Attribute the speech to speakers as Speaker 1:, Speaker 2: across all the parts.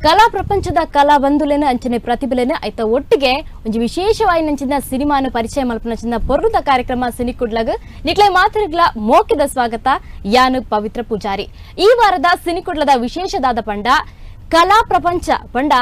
Speaker 1: ಕಲಾ ಪ್ರಪಂಚದ ಕಲಾ ಬಂಧುಲೇನ ಅಂಚನೆ ಪ್ರತಿಭೆಲೇನ ಐತ ಒಟ್ಟಿಗೆ ಒಂಜಿ ವಿಶೇಷವಾಯಿನಂಚಿನ ಸಿನಿಮಾನು ಪರಿಚಯ ಮಲ್ಪನಂಚಿನ ಪೊರ್ಲುದ ಕಾರ್ಯಕ್ರಮ ಸಿನಿಕುಡ್ಲಗ್ ನಿಕ್ಲೆ ಮಾತರಿಗ್ಲ ಮೋಕಿದ ಸ್ವಾಗತ. ಯಾನು ಪವಿತ್ರ ಪೂಜಾರಿ. ಈ ವಾರದ ಸಿನಿಕುಡ್ಲದ ವಿಶೇಷದಾದ ಪಂಡ ಕಲಾ ಪ್ರಪಂಚ ಪಂಡ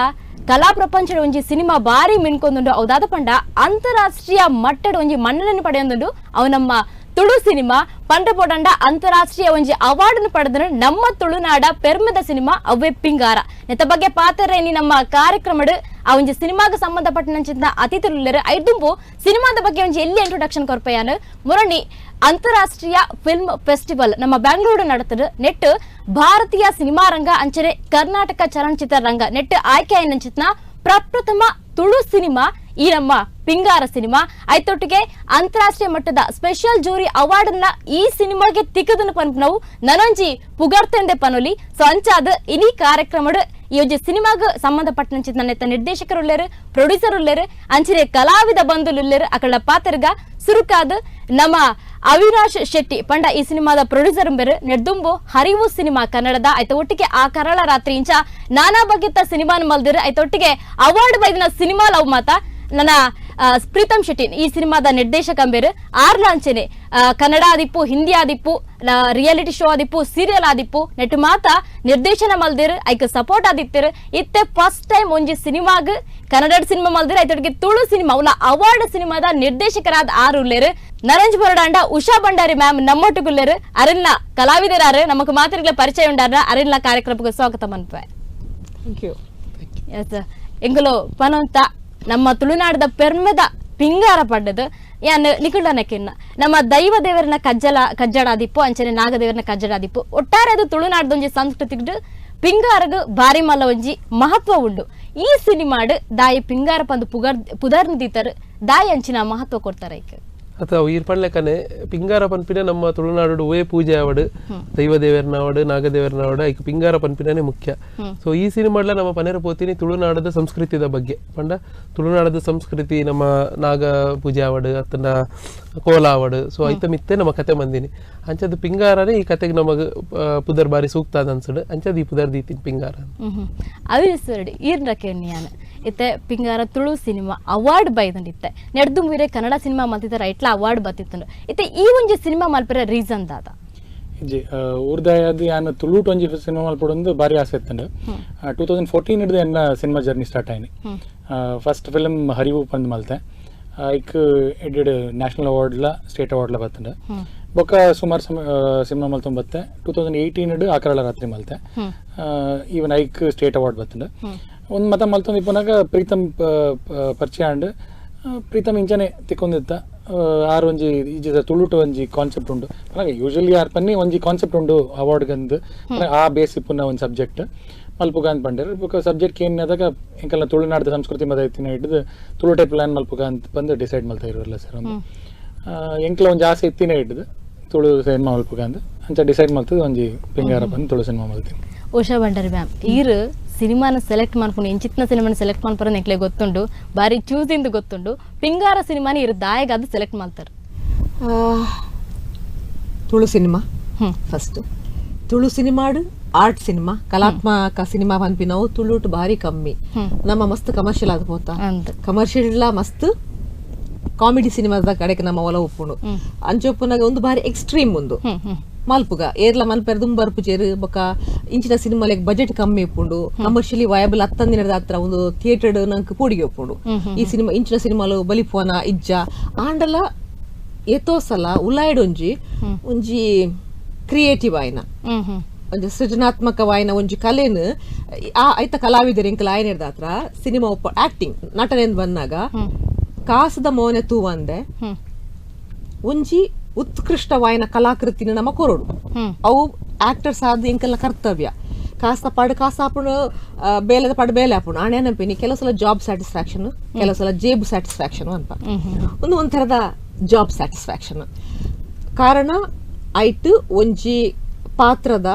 Speaker 1: ಕಲಾ ಪ್ರಪಂಚದ ಒಂಜಿ ಸಿನಿಮಾ ಬಾರಿ ಮಿನ್ಕೊಂದುಂಡು. ಅವದಾದ ಪಂಡ ಅಂತಾರಾಷ್ಟ್ರೀಯ ಮಟ್ಟದ ಒಂಜಿ ಮನ್ನಣೆಯನ್ನು ಪಡೆಯೊಂದುಂಡು. ಅವು ನಮ್ಮ ತುಳು ಸಿನಿಮಾ ಪಂಡ ಪೋಡಂಡ ಅಂತಾರಾಷ್ಟ್ರೀಯ ಒಂಜಿ ಅವಾರ್ಡ್ ಪಡೆದ ನಮ್ಮ ತುಳುನಾಡ ಪೆರ್ಮದ ಸಿನಿಮಾ ಅವ್ವೆ ಪಿಂಗಾರ. ನೆತ್ತ ಬಗ್ಗೆ ಪಾತ್ರರೇನಿ ನಮ್ಮ ಕಾರ್ಯಕ್ರಮಡ್ ಆ ಒಂಜಿ ಸಿನಿಮಾಗ ಸಂಬಂಧಪಟ್ಟಂಚಿನ ಅತಿಥಿರುಲ್ಲೆರ್. ಐದುಂಬು ಸಿನಿಮಾದ ಬಗ್ಗೆ ಒಂಜಿ ಎಲ್ಲಿ ಇಂಟ್ರೊಡಕ್ಷನ್ ಕೊರ್ಪಯಾನು ಮುರಣಿ ಅಂತಾರಾಷ್ಟ್ರೀಯ ಫಿಲ್ಮ್ ಫೆಸ್ಟಿವಲ್ ನಮ್ಮ ಬೆಂಗಳೂರು ನಡೆತದ ನೆಟ್ ಭಾರತೀಯ ಸಿನಿಮಾ ರಂಗ ಅಂಚನೆ ಕರ್ನಾಟಕ ಚಲನಚಿತ್ರ ರಂಗ ನೆಟ್ ಆಯ್ಕೆ ಆಯ್ನಂಚಿನ ಪ್ರಪ್ರಥಮ ತುಳು ಸಿನಿಮಾ ಈ ನಮ್ಮ ಪಿಂಗಾರ ಸಿನಿಮಾ. ಐತೊಟ್ಟಿಗೆ ಅಂತಾರಾಷ್ಟ್ರೀಯ ಮಟ್ಟದ special jury award ನ ಈ ಸಿನಿಮಾಗೆ ತಿಕ್ಕದನ್ನು ಪನ್ಪನವು ನನೊಂಜಿ ಪುಗರ್ತೆಂದೆ ಪನೊಲಿ. ಸೊ ಅಂಚಾದ ಇನಿ ಕಾರ್ಯಕ್ರಮಡ್ ಈ ಒಂಜಿ ಸಿನಿಮಾಗ ಸಂಬಂಧಪಟ್ಟಂಚಿನ ನೆತ್ತ ನಿರ್ದೇಶಕರು ಉಲ್ಲೇರು, ಪ್ರೊಡ್ಯೂಸರ್ ಉಲ್ಲೇರು, ಅಂಚನೆ ಕಲಾವಿದ ಬಂಧುಲು ಉಲ್ಲೇರು. ಅಕಳ ಪಾತ್ರಗ ಸುರುಕಾದ ನಮ್ಮ ಅವಿನಾಶ್ ಶೆಟ್ಟಿ ಪಂಡ ಈ ಸಿನಿಮಾದ ಪ್ರೊಡ್ಯೂಸರ್ ಬೇರೆ ನೆಡ್ದುಂಬು ಹರಿವು ಸಿನಿಮಾ ಕನ್ನಡದ ಆಯ್ತ ಒಟ್ಟಿಗೆ ಆ ಕರಾಳ ರಾತ್ರಿ ಇಂಚ ನಾನಾ ಬಗೆತ್ತ ಸಿನಿಮಾನ ಮಲ್ದಿರು. ಆಯ್ತ ಒಟ್ಟಿಗೆ ಅವಾರ್ಡ್ ಬೈದಿನ ಸಿನಿಮಾ ಲವ್ ಮಾತ ನನ್ನ ಪ್ರೀತಮ್ ಶೆಟ್ಟಿ ಈ ಸಿನಿಮಾದ ನಿರ್ದೇಶಕ ಬೇರೆ ಆರ್ಲಾಂಚನೆ ಕನ್ನಡ ಆದಿಪ್ಪು, ಹಿಂದಿ ಆದಿಪ್ಪು, ರಿಯಾಲಿಟಿ ಶೋ ಆದಿಪ್ಪು, ಸೀರಿಯಲ್ ಆದಿಪ್ಪು ನೆಟ್ ಮಾತ ನಿರ್ದೇಶನ ಮಲ್ದಿರು, ಐಕ್ ಸಪೋರ್ಟ್ ಆದಿತ್ತಿರು. ಇತ್ತೆ ಫಸ್ಟ್ ಟೈಮ್ ಒಂಜಿ ಸಿನಿಮಾಗ್ ಕನ್ನಡ ಸಿನಿಮಾ ಮಲ್ದಿರು, ಐತೊಟ್ಟಿಗೆ ತುಳು ಸಿನಿಮಾ ಉಲ್ಲ ಅವಾರ್ಡ್ ಸಿನಿಮಾದ ನಿರ್ದೇಶಕರಾದ ಆರು ಉಲ್ಲೇರು. ನರಂಜ್ ಬರೋಡಾಂಡ ಉಷಾ ಭಂಡಾರಿ ಮ್ಯಾಮ್ ನಮ್ಮೊಟ್ಟುಗುಲ್ಲೇರು. ಅರಿಲ್ನ ಕಲಾವಿದರಾರು ನಮಕ್ ಮಾತ್ರಿಗಳ ಪರಿಚಯ ಉಂಡಾರ. ಅರಿಲ್ನ ಕಾರ್ಯಕ್ರಮಕ್ಕೆ ಸ್ವಾಗತ ಮನ್ಪೆ.
Speaker 2: Thank you.
Speaker 1: S, ಎಂಗುಲು ಪನಂತ ನಮ್ಮ ತುಳುನಾಡದ ಪೆರ್ಮೆದ ಪಿಂಗಾರ ಪಡ್ಡದು ಯಾನ್ ನಿಕುಂಡನಕ್ಕಿನ್ನ ನಮ್ಮ ದೈವ ದೇವರನ ಕಜ್ಜಲ ಕಜ್ಜಡಾದಿಪ್ಪು ಅಂಚನೆ ನಾಗದೇವರನ ಕಜ್ಜಡಾದಿಪ್ಪು. ಒಟ್ಟಾರೆ ಅದು ತುಳುನಾಡದ ಒಂಜಿ ಸಂಸ್ಕೃತಿಗ್ ಪಿಂಗಾರಗ್ ಬಾರಿ ಮಲ್ಲ ಒಂಜಿ ಮಹತ್ವ ಉಂಡು. ಈ ಸಿನಿಮಾಡ್ ದಾಯಿ ಪಿಂಗಾರ ಪಂದು ಪುಗರ್ ಪುದರ್ನ ದೀತರ್, ದಾಯಿ ಅಂಚಿನ ಮಹತ್ವ ಕೊಡ್ತಾರೆ ಐಕ್?
Speaker 3: ಅಥವಾ ಈರ್ ಪಣ್ಲೆಕನೆ ಪಿಂಗಾರ ಪನ್ಪಿನ ನಮ್ಮ ತುಳುನಾಡು ಒವೇ ಪೂಜೆ ಆವಡ್, ದೈವ ದೇವರನ ಆವಡ್, ನಾಗದೇವರನ ಆವಡ್, ಐಕ್ ಪಿಂಗಾರ ಪನ್ಪಿನೇ ಮುಖ್ಯ. ಸೊ ಈ ಸಿನಿಮಾಡ್ಲ ನಮ್ಮ ಪನೇರ ಪೋತಿನಿ ತುಳುನಾಡದ ಸಂಸ್ಕೃತಿದ ಬಗ್ಗೆ ಪಂಡ ತುಳುನಾಡದ ಸಂಸ್ಕೃತಿ ನಮ್ಮ ನಾಗ ಪೂಜೆ ಆವಡ್ ಅತ್ತಂಡ ಕೋಲ ಆವಡ್, ಸೊ ಐತ ಮಿತ್ತೆ ನಮ್ಮ ಕತೆ ಬಂದಿನಿ. ಅಂಚದ ಪಿಂಗಾರನೇ ಈ ಕತೆಗೆ ನಮಗ್ ಪುದರ್ ಬಾರಿ ಸೂಕ್ತ ಅದ ಅನ್ಸಡು. ಅಂಚದ ಈ ಪುದರ್ ದೀತಿನ ಪಿಂಗಾರ.
Speaker 1: ಅವಿಸರಡಿ ಈರ್ನ ಕೆನ್ನಿಯಾನ ಇತ್ತೆ ಪಿಂಗಾರ ತುಳು ಸಿನಿಮಾ ಅವಾರ್ಡ್ ಬೈದಂಡಿತ್ತೆ. ನೆಡ್ದು ಮುರೆ ಕನ್ನಡ ಸಿನಿಮಾ ಮಲ್ತಿದ್ದಾರೆ, ಐಟ್ಲ ಅವಾರ್ಡ್ ಬತ್ತಿತ್ತು. ಇತ್ತೆ ಈ ಒಂಜಿ ಸಿನಿಮಾ ಮಲ್ಪರ ರೀಸನ್ ದಾದ?
Speaker 4: ಇಜ್ಜಿ, ಊರ್ದಾಯದ್ ಯಾನ್ ತುಳುಟ್ ಒಂಜಿ ಸಿನಿಮಾ ಮಲ್ಪೊಡೊಂದು ಬಾರಿ ಆಸೆ ಇತ್ತಂಡು. 2014 ಹಿಡ್ದು ಎನ್ನ cinema journey start ಆಯ್ನಿ. First film ಹರಿವು ಪಂದ್ ಮಲ್ತೆ. ಐಕ್ ಎಡೆಡ್ ನ್ಯಾಷನಲ್ ಅವಾರ್ಡ್ಲ ಸ್ಟೇಟ್ ಅವಾರ್ಡ್ಲ ಬತ್ತಂಡು. ಬೊಕ್ಕ ಸುಮಾರು ಸಿನಿಮಾ ಮಲ್ತೊಂಬತ್ತೆ. 2018 ಇಡ್ ಆಕರಳ ರಾತ್ರಿ ಮಲ್ತೆ. ಈವನ್ ಐಕ್ ಸ್ಟೇಟ್ ಅವಾರ್ಡ್ ಬತ್ತಂಡು. ಒಂದು ಮತ ಮಲ್ತೊಂದು ಇಪ್ಪನಾಗ ಪ್ರೀತಮ್ ಪರಿಚಯ ಆಂಡ್. ಪ್ರೀತಮ್ ಇಂಚನೆ ತಿಕ್ಕೊಂದಿತ್ತ, ಆರ್ ಒಂಜಿ ಇಜ್ಜಿದ ತುಳುಟು ಒಂಜಿ ಕಾನ್ಸೆಪ್ಟ್ ಉಂಡು. ಯೂಶಲಿ ಆರ್ ಪನ್ನಿ ಒಂಜಿ ಕಾನ್ಸೆಪ್ಟ್ ಉಂಡು ಅವಾರ್ಡ್ ಗಂದು, ಆ ಬೇಸ್ ಇಪ್ಪುನ ಒಂದು ಸಬ್ಜೆಕ್ಟ್ ಮಲ್ಪುಗ ಅಂತ ಪಂಡೇರು. ಬೊಕ್ಕ ಸಬ್ಜೆಕ್ಟ್ ಏನಾದಾಗ ಎಂಕಲ್ನ ತುಳುನಾಡ್ದ ಸಂಸ್ಕೃತಿ ಮದ ಇತ್ತಿನ ಹಿಡಿದು ತುಳು ಟೈಪ್ ಪ್ಲಾನ್ ಮಲ್ಪುಗ ಅಂತ ಬಂದು ಡಿಸೈಡ್ ಮಲ್ತಾ ಇರೋಲ್ಲ ಸರ್. ಒಂದು ಎಂಕಲ ಒಂಜಿ ಆಸೆ ಇತ್ತಿನ ಹಿಡಿದು ತುಳು ಸಿನಿಮಾ ಮಲ್ಪುಗ ಅಂತ ಅಂಚ ಡಿಸೈಡ್ ಮಲ್ತದ ಒಂಜಿ ಪಿಂಗಾರ ಬಂದು ತುಳು ಸಿನಿಮಾ ಮಲ್ತೀನಿ.
Speaker 1: ಉಷಾ ಭಂಡಾರಿ ಮ್ಯಾಮ್, ಈರು ಸಿನಿಮಾನ ಸೆಲೆಕ್ಟ್ ಮಾಡ್ಕೊಂಡು ಎಂಚಿತ್ನ ಸಿನಿಮಾನ ಸೆಲೆಕ್ಟ್ ಮಾಡ್ಪರ ನೆಕ್ಲೆ ಗೊತ್ತುಂಡು, ಬಾರಿ ಚೂಸಿಂದು ಗೊತ್ತುಂಡು. ಪಿಂಗಾರ ಸಿನಿಮಾನ ಇರು ದಾಯಗ ಅದು ಸೆಲೆಕ್ಟ್ ಮಾಡ್ತಾರೆ?
Speaker 2: Tulu cinema first. ತುಳು ಸಿನಿಮಾಡು ಆರ್ಟ್ ಸಿನಿಮಾ, ಕಲಾತ್ಮಕ ಸಿನಿಮಾ ಪನ್ಪಿನವು ತುಳುಟು ಬಾರಿ ಕಮ್ಮಿ. ನಮ್ಮ ಮಸ್ತ್ ಕಮರ್ಷಿಯಲ್ ಆದ ಪೋತ ಕಮರ್ಷಿಯಲ್ ಮಸ್ತ್ ಕಾಮಿಡಿ ಸಿನಿಮಾದ ಕಡೆಗೆ ನಮ್ಮ ಒಲ ಉಪ್ಪುಂಡು. ಅಂಚೊಪ್ಪುನಾಗ ಒಂದು ಬಾರಿ ಎಕ್ಸ್ಟ್ರೀಮ್ ಒಂದು ಮಲ್ಪುಗ ಏರ್ಲ ಮಲ್ಪೆರ್ ದುಂಬರ್ಪು ಚೇರು. ಬೊಕ್ಕ ಇಂಚಿನ ಸಿನಿಮಾಲೆಗ್ ಬಜೆಟ್ ಕಮ್ಮಿ ಉಪ್ಪುಂಡು, ಕಮರ್ಷಿಯಲಿ ವಯಬಲ್ ಹತ್ತಂದಿನದ ಹತ್ರ ಒಂದು ಥಿಯೇಟರ್ ನಂಗೆ ಪೋಡಿಗೆ ಉಪ್ಪುಂಡು. ಈ ಸಿನಿಮಾ ಇಂಚಿನ ಸಿನಿಮಾಲು ಬಲಿಪುವನ ಇಜ್ಜ ಆಂಡಲ ಏತೋ ಸಲ ಉಲಾಯ್ಡ್ ಒಂಜಿ ಒಂಜಿ ಕ್ರಿಯೇಟಿವ್ ಆಯ್ನ ಒಂಜಿ ಸೃಜನಾತ್ಮಕವಾಯಿನ ಒಂಜಿ ಕಲೆನು ಆ ಐತ ಕಲಾವಿದರು ಎಂಕಲ್ ಆಯನಿರ್ದ ಹತ್ರ ಸಿನಿಮಾ ಒಪ್ಪ ಆಕ್ಟಿಂಗ್ ನಟನೆ ಬಂದಾಗ ಕಾಸದ ಮೋನೆ ತೂವಂದೆ ಒಂಜಿ ಉತ್ಕೃಷ್ಟವಾಯಿನ ಕಲಾಕೃತಿನ ನಮ್ಮ ಕೊರಡು. ಅವು ಆಕ್ಟರ್ಸ್ ಆದ ಎಂಕೆಲ್ಲ ಕರ್ತವ್ಯ. ಕಾಸ ಪಾಡು ಕಾಸ ಆಪುಣು, ಬೇಲೆದ ಪಾಡು ಬೇಲೆ ಆಪುಣು. ಆಣೆ ನೆನಪಿನಿ ಕೆಲವು ಸಲ ಜಾಬ್ ಸ್ಯಾಟಿಸ್ಫ್ಯಾಕ್ಷನ್, ಕೆಲವು ಸಲ ಜೇಬ್ ಸ್ಯಾಟಿಸ್ಫ್ಯಾಕ್ಷನ್ ಅಂತ ಒಂದು ಒಂಥರದ ಜಾಬ್ ಸ್ಯಾಟಿಸ್ಫ್ಯಾಕ್ಷನ್. ಕಾರಣ ಐಟ್ ಒಂಜಿ ಪಾತ್ರದ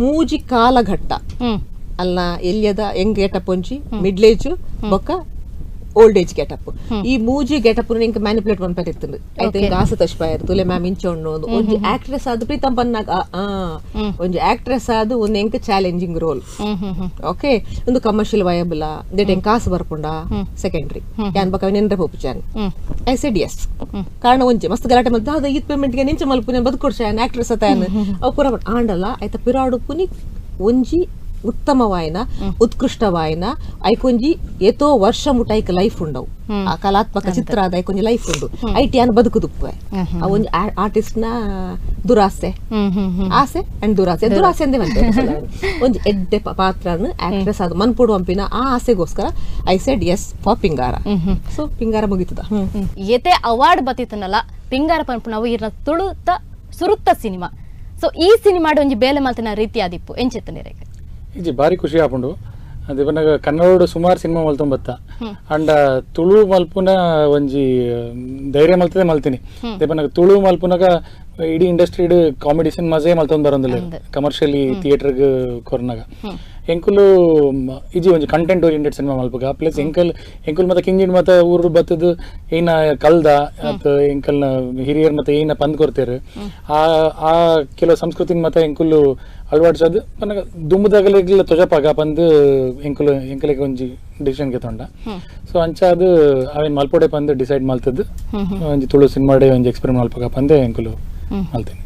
Speaker 2: ಮೂಜಿ ಕಾಲಘಟ್ಟ ಅಲ್ಲ, ಎಲ್ಯದ ಎಂಗೇಟ ಪೊಂಜಿ, ಮಿಡ್ಲ್ ಏಜ್ ಬೊಕ್ಕ Old age getup ಈ ಮೂಜಿ ಗೆಟಪ್ ಇಂಕ್ ಮ್ಯಾನಿಪುಲೇಟ್ ಮನ್ಪೆರ್ ಇತ್ತುಂಡು ಐತೆ ಇಂಕ್ ಆಸೆ ತಶ್ಪಾಯರ್ ತುಲೆ ಮ್ಯಾಮ್ ಇಂಚ ಉಂಡು ಒಂಜಿ ಆಕ್ಟ್ರೆಸ್ ಆದ್ ಪ್ರೀತಮ್ ಪನ್ನಾಗ ಒಂಜಿ ಆಕ್ಟ್ರೆಸ್ ಆದ್ ಒಂದು ಎಂಕ್ challenging roll. Okay, ಒಂದು ಕಮರ್ಷಿಯಲ್ ವಯಬಲ್ that ಎಂಕ್ ಕಾಸು ಬರ್ಪುಂಡ ಸೆಕೆಂಡ್ರಿ ಯಾನ್ ಬಕ ನೆನ್ರೆ ಪೋಪುಚಾನ್. I said S. ಕಾರಣ ಒಂಜಿ ಮಸ್ತ್ ಗಲಾಟೆ ಮಲ್ತ ಅದ ಈತ್ ಪೇಮೆಂಟ್ ಗೆ ನಿಂಚ ಮಲ್ಪುನೆ ಬದುಕೊಡ್ಸಾಯನ್ ಆಕ್ಟ್ರೆಸ್ ಅತಾಯನ್ ಅವು ಪೂರ ಆಂಡಲ್ಲ ಐತ ಪಿರಾಡು ಪುನಿ ಒಂಜಿ ಉತ್ತಮವಾಯಿನ ಉತ್ಕೃಷ್ಟವಾಯಿನ ಐಕೊಂಜಿ ಏತೋ ವರ್ಷ ಮುಟ ಐಕ್ ಲೈಫ್ ಉಂಡವು. ಆ ಕಲಾತ್ಮಕ ಚಿತ್ರ ಆದ ಐಕೊಂಜಿ ಲೈಫ್ ಉಂಡು IT ಅನ್ ಬದುಕುದುಪ್ಪೆ ಆ ಒಂಜಿ ಆರ್ಟಿಸ್ಟ್ ನ ದುರಾಸೆ ಆಸೆ ಅಂಡ್ ದುರಾಸೆ ದುರಾಸೆ ಅಂದೇ ಬಂತೆ ಒಂಜಿ ಎಡ್ಡೆ ಪಾತ್ರನ ಆಕ್ಟ್ರೆಸ್ ಆದ ಮನ್ಪುಡು ಹಂಪಿನ ಆ ಆಸೆಗೋಸ್ಕರ I said yes for Pingara. So Pingara ಮುಗಿತದ.
Speaker 1: ಏತೆ ಅವಾರ್ಡ್ ಬತ್ತಿತ್ತನಲ್ಲ ಪಿಂಗಾರ ಪನ್ಪುನವು ಇರ್ನ ತುಳುತ ಸುರುತ್ತ ಸಿನಿಮಾ. ಸೊ ಈ ಸಿನಿಮಾಡ್ ಒಂಜಿ ಬೇಲೆ ಮಲ್ತಿನ ರೀತಿ ಆದಿಪ್ಪು ಎಂಚೆತ್ತನೇರೆ?
Speaker 4: ಇಜ್ಜಿ ಭಾರಿ ಖುಷಿ ಆಪುಂಡು. ಅದೇ ಪನ್ನಗ ಕನ್ನಡೋಡು ಸುಮಾರು ಸಿನಿಮಾ ಮಲ್ತೊಂಬತ್ತ ಅಂಡ ತುಳು ಮಲ್ಪುನ ಒಂಜಿ ಧೈರ್ಯ ಮಲ್ತದೆ ಮಲ್ತೀನಿ. ಅದೇ ಪನ್ನಗ ತುಳು ಮಲ್ಪುನಾಗ ಇಡೀ ಇಂಡಸ್ಟ್ರಿಡ್ ಕಾಮಿಡಿ ಸಿನಿಮಾಸೇ ಮಲ್ತೊಂದು ಬರೋದಿಲ್ಲ ಕಮರ್ಷಿಯಲಿ ಥಿಯೇಟರ್ಗೆ ಕೊರ್ನಾಗ. ಎಂಕುಲು ಇಜಿ ಒಂಜಿ content oriented cinema ಮಲ್ಪಗ plus ಎಂಕಲ್ ಎಂಕುಲ್ ಮತ್ತೆ ಕಿಂಜಿಡ್ ಮತ್ತೆ ಊರು ಬತ್ತದ ಏನ ಕಲ್ದ ಅತ್ ಎಂಕಲ್ನ ಹಿರಿಯರ್ ಮತ್ತೆ ಏನ ಪಂದ್ ಕೊಡ್ತೇರು ಆ ಆ ಕೆಲವು ಸಂಸ್ಕೃತಿನ ಮತ್ತೆ ಎಂಕುಲು ಅಳವಡಿಸೋದು ಪನ್ನಗ ದುಮ್ಮದಾಗಲಿಲ್ಲ ತೊಜಪಾಗ ಪಂದು ಎಂಕುಲು ಎಂಕಲಿಗೆ ಒಂಜಿ ಡಿಸಿಷನ್ ಗೆತೊಂಡ. ಸೊ ಅಂಚ ಅದು ಅವೇನು ಮಲ್ಪೊಡೆ ಪಂದು ಡಿಸೈಡ್ ಮಲ್ತದ್ದು ಒಂಜಿ ತುಳು ಸಿನಿಮಾಡೆ ಒಂಜಿ ಎಕ್ಸ್ಪೆರಿಮೆಂಟ್ ಮಲ್ಪಗ ಪಂದೆ ಎಂಕುಲು ಮಲ್ತೇನೆ.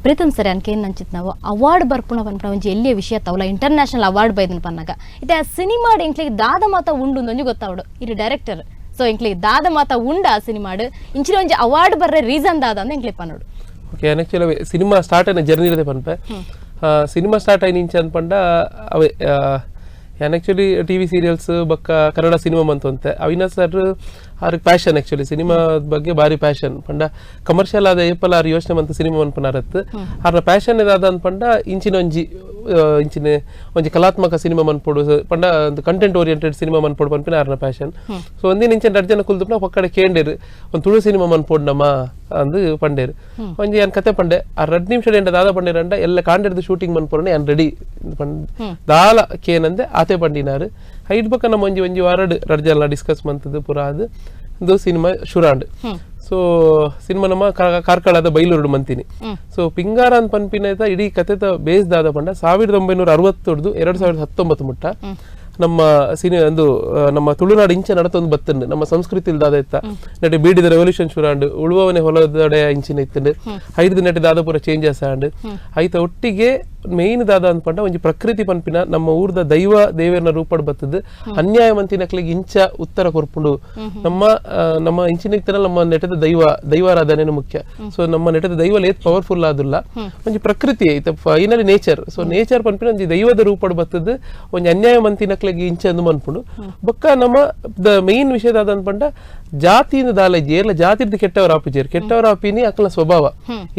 Speaker 1: ಪ್ರೀತಮ್ ಸರ್ ಅನ್ಕೇನ್ ಅಂಚಿತ್ ನಾವು ಅವಾರ್ಡ್ ಬರ್ಪುಣ ಪನ್ಪುಣ ಒಂಜಿ ಎಲ್ಲಿಯ ವಿಷಯ ತವಲ ಇಂಟರ್ನ್ಯಾಷನಲ್ ಅವಾರ್ಡ್ ಬೈದನ್ ಪನ್ನಾಗ ಇತ್ತೆ ಆ ಸಿನಿಮಾಡ್ ಎಂಕ್ಲಿಗೆ ದಾದ ಮಾತ ಉಂಡು ಒಂಜಿ ಗೊತ್ತಾವಡು ಇರು ಡೈರೆಕ್ಟರ್. ಸೊ ಎಂಕ್ಲಿಗೆ ದಾದ ಮಾತ ಉಂಡು ಆ ಸಿನಿಮಾಡ್ ಇಂಚಿನ ಒಂಜಿ ಅವಾರ್ಡ್ ಬರ್ರೆ ರೀಸನ್ ದಾದ ಅಂತ ಎಂಕ್ಲಿ ಪನ್ನೋಡು.
Speaker 3: Okay, actually cinema start అయిన ಜರ್ನಿ ಇರದೆ ಪನ್ಪೆ. ಸಿನಿಮಾ ಸ್ಟಾರ್ಟ್ అయిన ಇಂಚ ಅನ್ಪಂಡ ಅವೇ ಯಾನ್ actually TV serials ಬಕ್ಕ ಕನ್ನಡ ಸಿನಿಮಾ ಮಂತಂತೆ ಅವಿನಾಶ್ ಸರ್ ಆರ್ passion actually cinema ಬಗ್ಗೆ ಭಾರಿ ಪ್ಯಾಷನ್ ಪಂಡ ಕಮರ್ಷಿಯಲ್ ಆದ ಏಪಲ್ ಆರ್ ಯೋಚನೆ ಮಂತ ಸಿನಿಮಾ ಮನ್ಪನಾರತ್ತು ಆರ್ನ ಪ್ಯಾಷನ್ ಇದಾದ ಅನ್ಪಂಡ ಇಂಚಿನ ಒಂಜಿ ಇಂಚಿನ ಒಂಜಿ ಕಲಾತ್ಮಕ ಸಿನಿಮಾ ಮನ್ಪೊಡು ಪಂಡ ಒಂದು content oriented cinema ಮನ್ಪೊಡು ಪನ್ಪಿನ ಆರ್ನ ಪ್ಯಾಷನ್. ಸೊ ಒಂದಿನ ಇಂಚಿನ ರಡ್ ಜನ ಕುಲ್ದುಪ್ನ ಪಕ್ಕಡೆ ಕೇಂಡೇರು ಒಂದು ತುಳು ಸಿನಿಮಾ ಮನ್ಪೊಡು ನಮ್ಮ ಅಂದು ಪಂಡೇರು. ಒಂಜಿ ಯಾನ್ ಕತೆ ಪಂಡೆ ಆ ರಡ್ ನಿಮಿಷ ಎಂಡ ದಾದ ಪಂಡೇರಂಡ ಎಲ್ಲ ಕಾಂಡೆರ್ದು ಶೂಟಿಂಗ್ ಮನ್ಪೊಡನೆ ಯಾನ್ ರೆಡಿ ದಾಲ ಕೇನಂದೆ ಆತೆ ಪಂಡಿನಾರು. ಐಡ್ ಬಕ್ಕ ನಮ್ಮ ಒಂಜಿ ಒಂಜಿ ವಾರಡ್ ರಡ್ ಜನ ಡಿಸ್ಕಸ್ ಮಂತದ್ದು ಪೂರ ಅದು ಒಂದು ಸಿನಿಮಾ ಶುರಾಂಡ್. ಸೊ ಸಿನಿಮಾ ನಮ್ಮ ಕಾರ್ಕಳದ ಬೈಲೂರುಡು ಮಂತೀನಿ. ಸೊ ಪಿಂಗಾರ ಅಂತ ಪನ್ಪಿನ ಇಡೀ ಕತೆತ ಬೇಸ್ ದಾದ ಪಂಡ 1960 2019 ಮುಟ್ಟ ನಮ್ಮ ಸಿನಿ ಒಂದು ನಮ್ಮ ತುಳುನಾಡು ಇಂಚೆ ನಡತೊಂದು ಬತ್ತಂಡು ನಮ್ಮ ಸಂಸ್ಕೃತಿ ದಾದ ಇತ್ತ ನೆಟೆ ಬೀಡಿದ ರೆವಲ್ಯೂಷನ್ ಶುರಾಂಡು ಉಳುವವನೆ ಹೊಲದೊಡೆ ಇಂಚಿನ ಇತ್ತಂಡು ಐದು ನೆಟೆ ದಾದ ಪೂರ ಚೇಂಜಸ್ ಆಂಡ್ ಐತ ಒಟ್ಟಿಗೆ ಮೇನ್ ದಾದ ಅನ್ಪಂಡ ಒಂಜಿ ಪ್ರಕೃತಿ ಪನ್ಪಿನ ನಮ್ಮ ಊರ್ದ ದೈವ ದೇವರನ ರೂಪಡ್ ಬತ್ತದು ಅನ್ಯಾಯ ಮಂತಿನಕ್ಲಿಗೆ ಇಂಚ ಉತ್ತರ ಕೊರ್ಪುಂಡು ನಮ್ಮ ನಮ್ಮ ಇಂಚಿನ ಇತ್ತನ ನಮ್ಮ ನೆಟದ ದೈವ ದೈವಾರಾಧನೆ ಮುಖ್ಯ. ಸೊ ನಮ್ಮ ನೆಟದ ದೈವ ಏತ್ ಪವರ್ಫುಲ್ ಆದುಲ್ಲ ಒಂಜಿ ಪ್ರಕೃತಿ ಐತ finally nature. So nature ಪನ್ಪಿನ ಒಂಜಿ ದೈವದ ರೂಪಡ್ ಬತ್ತದು ಒಂಜಿ ಅನ್ಯಾಯ ಮಂತಿನಕ್ಲಿಗೆ ಇಂಚ ಅಂದು ಮನ್ಪುಂಡು. ಬೊಕ್ಕ ನಮ್ಮ the main ವಿಷಯ ದಾದ ಅನ್ಪಂಡ ಜಾತಿಯಿಂದ ದಾಲಜಿ ಏರ್ಲ ಜಾತಿರ್ದು ಕೆಟ್ಟವರ ಆಪುಜೇರು ಕೆಟ್ಟವರ ಆಪಿನಿ ಅಕ್ಲ ಸ್ವಭಾವ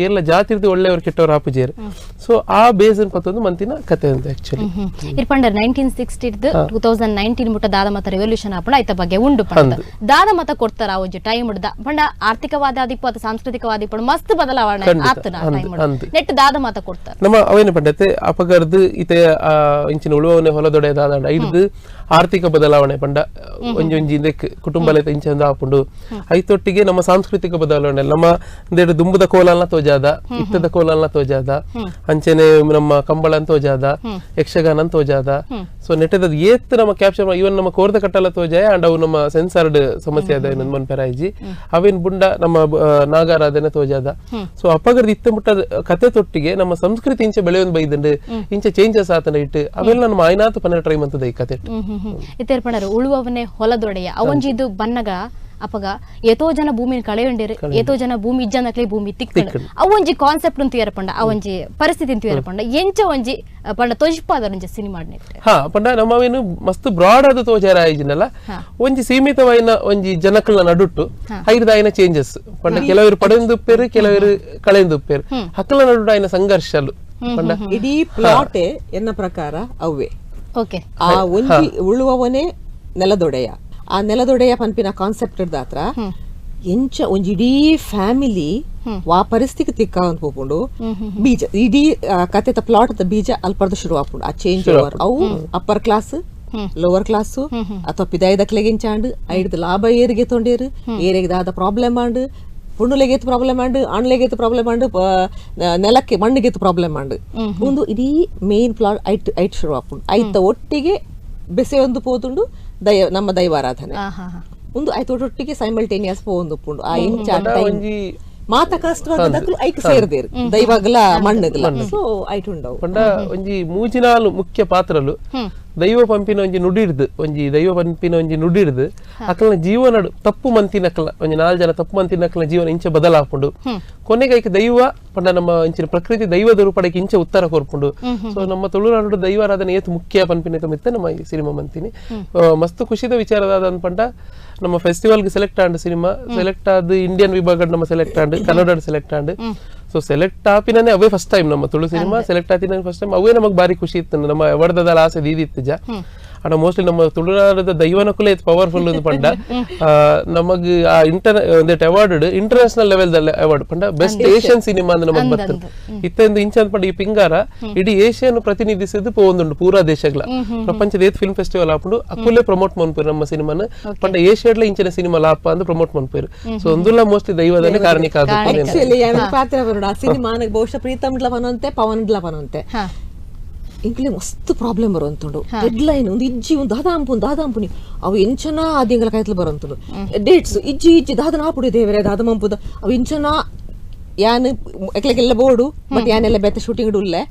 Speaker 3: ಏರ್ಲ ಜಾತಿರ್ದು ಒಳ್ಳೆಯವರು ಕೆಟ್ಟವರ ಆಪುಜೇರು. ಸೊ ಆ ಬೇಸ್ ಪತ್ತೊಂದು ಮಂತಿನ ಕತೆ ಅಂತ ಆಕ್ಚುಲಿ.
Speaker 1: ಇರ್ಪಂಡ 1960 2019 ಮುಟ್ಟ ದಾದ ಮತ ರೆವಲ್ಯೂಷನ್ ಆಪುಂಡ ಐತ ಬಗ್ಗೆ ಉಂಡು ಪಂಡ ದಾದ ಮತ ಕೊಡ್ತಾರ ಆ ಒಂಜಿ ಟೈಮ್ ಪಂಡ ಆರ್ಥಿಕವಾದ ಆದಿಪ್ಪು ಅಥವಾ ಸಾಂಸ್ಕೃತಿಕವಾದ ಇಪ್ಪು ಮಸ್ತ್ ಬದಲಾವಣೆ ಆತನ ಟೈಮ್ ನೆಟ್ ದಾದ ಮತ ಕೊಡ್ತಾರ
Speaker 3: ನಮ್ಮ ಅವೇನ ಪಂಡತೆ ಅಪಗರ್ದು ಇತೆ ಇಂಚಿನ ಉಳುವವನೆ ಹೊಲದೊಡೆ ದಾದ ಐದು ಆರ್ಥಿಕ ಬದಲಾವಣೆ ಪಂಡ ಒಂಜೊಂಜಿ ಕುಟುಂಬ ಇಂಚ ಆಪುಂಡು ಐತೊಟ್ಟಿಗೆ ನಮ್ಮ ಸಾಂಸ್ಕೃತಿಕ ಬದಲಾವಣೆ ನಮ್ಮ ದುಂಬುದ ಕೋಲನ್ನ ತೋಜಾದ ಇತ್ತದ ಕೋಲನ್ನ ತೋಜಾದ ಅಂಚೆನೆ ನಮ್ಮ ಕಂಬಳ ತೋಜಾದ ಯಕ್ಷಗಾನ ತೋಜಾದ. ಸೊ ನೆಟ್ಟದ ಏತ್ ನಮ್ಮ ಕ್ಯಾಪ್ಚರ್ ಇವನ್ ನಮ್ಮ ಕೋರ್ದ ಕಟ್ಟಲ ತೋಜಾಯ ಅಂಡ್ ಅವು ನಮ್ಮ ಸೆನ್ಸಾರ್ಡ್ ಸಮಸ್ಯೆ ಅದ ಮನ್ಪೆರಾಯ್ಜಿ ಅವೇನ್ ಬುಂಡ ನಮ್ಮ ನಾಗಾರಾಧನೆ ತೋಜಾದ. ಸೊ ಅಪಗರ್ದ ಇತ್ತ ಮುಟ್ಟ ಕತೆ ತೊಟ್ಟಿಗೆ ನಮ್ಮ ಸಂಸ್ಕೃತಿ ಇಂಚೆ ಬೆಳೆಯೊಂದು ಬೈದಂಡು ಇಂಚೆ ಚೇಂಜಸ್ ಆತನ ಇಟ್ಟು ಅವೆಲ್ಲ ನಮ್ಮ ಆಯ್ನಾತು ಪನ್ನೆರಡು ಟ್ರೈ ಮಂತದ ಈ ಕತೆ.
Speaker 1: ಇತ್ತೇರ್ ಪಂಡರು ಉಳುವವನೇ ಹೊಲದೊಡೆಯ ಅವೊಂಜಿ ಇದು ಬನ್ನಗ ಅಪಗ ಏತೋ ಜನ ಭೂಮಿನ ಕಳೆಯೊಂಡೇರು ಏತೋ ಜನ ಭೂಮಿ ಇಜ್ಜನಕ್ಲೆ ಭೂಮಿ ತಿಕ್ಕಂಡು ಅವೊಂಜಿ ಕಾನ್ಸೆಪ್ಟ್ ಅಂತ ಪಂಡ ಅವೊಂಜಿ ಪರಿಸ್ಥಿತಿ ಅಂತ ಪಂಡ ಎಂಚ ಒಂಜಿ ಪಂಡ ತೋಜಿಪಾದ ಒಂಜಿ ಸಿನಿಮಾ
Speaker 3: ಹಾ ಪಂಡ ನಮ್ಮವೇನು ಮಸ್ತ್ ಬ್ರಾಡ್ ಆದ ತೋಜಾರ ಆಯ್ಜಿನಲ್ಲ ಒಂಜಿ ಸೀಮಿತವಾಯಿನ ಒಂಜಿ ಜನಕಲ್ನ ನಡುಟ್ಟು ಐರ್ದಾಯಿನ ಚೇಂಜಸ್ ಪಂಡ ಕೆಲವರು ಪಡೆಂದುಪ್ಪೇರು ಕೆಲವರು ಕಳೆಂದುಪ್ಪೇರು ಹಕ್ಕಲ ನಡುಟ್ಟು ಆಯ್ನ ಸಂಘರ್ಷಲು ಪಂಡ
Speaker 2: ಇಡೀ ಪ್ಲಾಟ್ ಎನ್ನ ಪ್ರಕಾರ ಅವೇ. ಓಕೆ, ಆ ಒಂಜಿ ಉಳುವವನೇ ನೆಲದೊಡೆಯ ಆ ನೆಲದೊಡೆಯ ಪನ್ಪಿನ ಕಾನ್ಸೆಪ್ಟ್ ದಾತ್ರ ಎಂಚ ಒಂಜಿ ಇಡೀ ಫ್ಯಾಮಿಲಿ ವಾ ಪರಿಸ್ಥಿತಿ ತಿಕ್ಕ ಅಂತ ಪೋಪುಂಡು ಬೀಜ ಇಡೀ ಕತೆತ ಪ್ಲಾಟ್ ಬೀಜ ಅಲ್ಪರ್ದ ಶುರು ಆಪುಂಡು ಆ ಚೇಂಜ್ ಓವರ್ ಅವು ಅಪ್ಪರ್ ಕ್ಲಾಸ್ Lower class ಅಥವಾ ಪಿದಾಯದಕ್ಲೆಗೆ ಇಂಚಾಂಡ್ ಐಡ್ದು ಲಾಭ ಏರಿಗೆ ತೊಂಡೇರು ಏರಿಗೆ ದಾದ ಪ್ರಾಬ್ಲಮ್ ಆಂಡ್ ಪೊಣ್ಣುಲೆಗೆ ಪ್ರಾಬ್ಲಮ್ ಆಂಡ್ ಆಣ್ಲೆಗೆ ಪ್ರಾಬ್ಲಮ್ ಆಂಡ್ ನೆಲಕ್ಕೆ ಮಣ್ಣಿಗೆ ಪ್ರಾಬ್ಲಮ್ ಆಂಡ್ ಒಂದು ಇಡೀ main plot ಐಟ್ ಐಟ್ ಶುರು ಆಪುಂಡು. ಐತ ಒಟ್ಟಿಗೆ ಬೆಸೆ ಒಂದು ಪೋತುಂಡು ದೈವ ನಮ್ಮ ದೈವಾರಾಧನೆ ಒಂದು ಐತ ಒಟ್ಟಿಗೆ ಸೈಮಲ್ಟೇನಿಯಸ್ ಪೋವೊಂದು ಉಪ್ಪುಂಡು. ಆ ಇಂಚ ಮಾತ ಕಾಸ್ಟ್ ಐಕ್ ಸೇರ್ದೇರು ದೈವಗಲ ಮಣ್ಣುಗಲ ಸೊ ಐಟ್ ಉಂಡವು.
Speaker 3: ಪಂಡ ಒಂಜಿ ಮೂಜಿನಾಲು ಮುಖ್ಯ ಪಾತ್ರಲು ದೈವ ಪಂಪಿನ ಒಂಜಿ ನುಡಿಡ್ದು ಒಂಜಿ ದೈವ ಪಂಪಿನ ಒಂಜಿ ನುಡಿಡ್ದು ಅಕಲ್ನ ಜೀವನ ತಪ್ಪು ಮಂತಿನಕಲ ಒಂಜಿ ನಾಲ್ ಜನ ತಪ್ಪು ಮಂತಿನಕಲ್ನ ಜೀವನ ಇಂಚ ಬದಲಾಪುಂಡು. ಕೊನೆಗೆ ಐಕ್ ದೈವ ಪಂಡ ನಮ್ಮ ಇಂಚಿನ ಪ್ರಕೃತಿ ದೈವದ ರೂಪಡೆಗೆ ಇಂಚ ಉತ್ತರ ಕೊರ್ಪುಂಡು. ಸೊ ನಮ್ಮ ತುಳುನಾಡು ದೈವಾರಾಧನೆ ಏತ್ ಮುಖ್ಯ ಪಂಪಿನ ಮಿತ್ತ ನಮ್ಮ ಈ ಸಿನಿಮಾ ಮಂತಿನಿ. ಮಸ್ತ್ ಖುಷಿದ ವಿಚಾರದಾದ ಪಂಡ ನಮ್ಮ ಫೆಸ್ಟಿವಲ್ಗೆ select and cinema select ಆದ ಇಂಡಿಯನ್ ವಿಭಾಗ ನಮ್ಮ select and Kannada select and so select ಆಪಿನೇ ಅವೇ ಫಸ್ಟ್ ಟೈಮ್ ನಮ್ಮ ತುಳು ಸಿನಿಮಾ ಸೆಲೆಕ್ಟ್ ಆತಿನ ಫಸ್ಟ್ ಟೈಮ್ ಅವೇ ನಮಗೆ ಬಾರಿ ಖುಷಿ ಇತ್ತು. ನಮ್ಮ ಅವಾರ್ಡ್ದಲ್ಲ ಆಸೆ ದೀದಿತ್ತು ಜ ಅಂಡ ಮೋಸ್ಟ್ಲಿ ನಮ್ಮ ತುಳುನಾಡದ ದೈವನಕುಲೇ ಪವರ್ಫುಲ್ ಒಂದು ಪಂಡ ನಮಗೆ ಆ award international level award ಪಂಡ best Asian cinema ಅಂದ್ರೆ ನಮಗೆ ಬರ್ತದೆ. ಇತ್ತಂದು ಇಂಚ ಪಂಡ ಈ ಪಿಂಗಾರ ಇಡೀ ಏಷ್ಯಾನು ಪ್ರತಿನಿಧಿಸಿದ್ದು ಪೋವೊಂದುಂಡು ಪೂರಾ ದೇಶಗಳ ಪ್ರಪಂಚದ ಏತ್ ಫಿಲ್ಮ್ ಫೆಸ್ಟಿವಲ್ ಆಪುಂಡು ಅಕುಲೇ ಪ್ರಮೋಟ್ ಮನ್ಪೇರು ನಮ್ಮ ಸಿನಿಮಾನ ಪಂಡ ಏಷ್ಯಾಡ್ಲ ಇಂಚಿನ ಸಿನಿಮಾ ಲಾಪ ಅಂದ್ರೆ ಪ್ರಮೋಟ್ ಮನ್ಪೇರು. ಸೊ ಒಂದುಲ್ಲ ಮೋಸ್ಟ್ಲಿ ದೈವದನೇ ಕಾರಣಿಕ
Speaker 2: ಸಿನಿಮಾ ಬಹುಶಃ ಪ್ರೀತಮ್ಡ್ಲ ಪನಂತೆ ಪವನ್ಡ್ಲ ಪನಂತೆ ಇಂಕ್ಲೆ ಮಸ್ತ್ ಪ್ರಾಬ್ಲಮ್ ಬರುವಂತುಂಡು. ಡೆಡ್ ಲೈನ್ ಒಂದು ಇಜ್ಜಿ ಒಂದು ದಾದಾಂಪು ದಾದಾಂಪುನಿ ಅವು ಎಂಚನ ಆದಿಂಗಲ ಕಾಯ್ತಲು ಬರುವಂತುಂಡು. ಡೇಟ್ಸ್ ಇಜ್ಜಿ ಇಜ್ಜಿ ದಾದನ ಆಪುಡಿ ದೇವರೇ ದಾದಮಂಪುದ ಅವು ಇಂಚನ ಯಾನ್ ಎಕ್ಲೆಗೆಲ್ಲ ಬೋಡು ಬಟ್ ಯಾನೆಲ್ಲ ಬೆತ್ತ ಶೂಟಿಂಗ್ ಉಲ್ಲೆ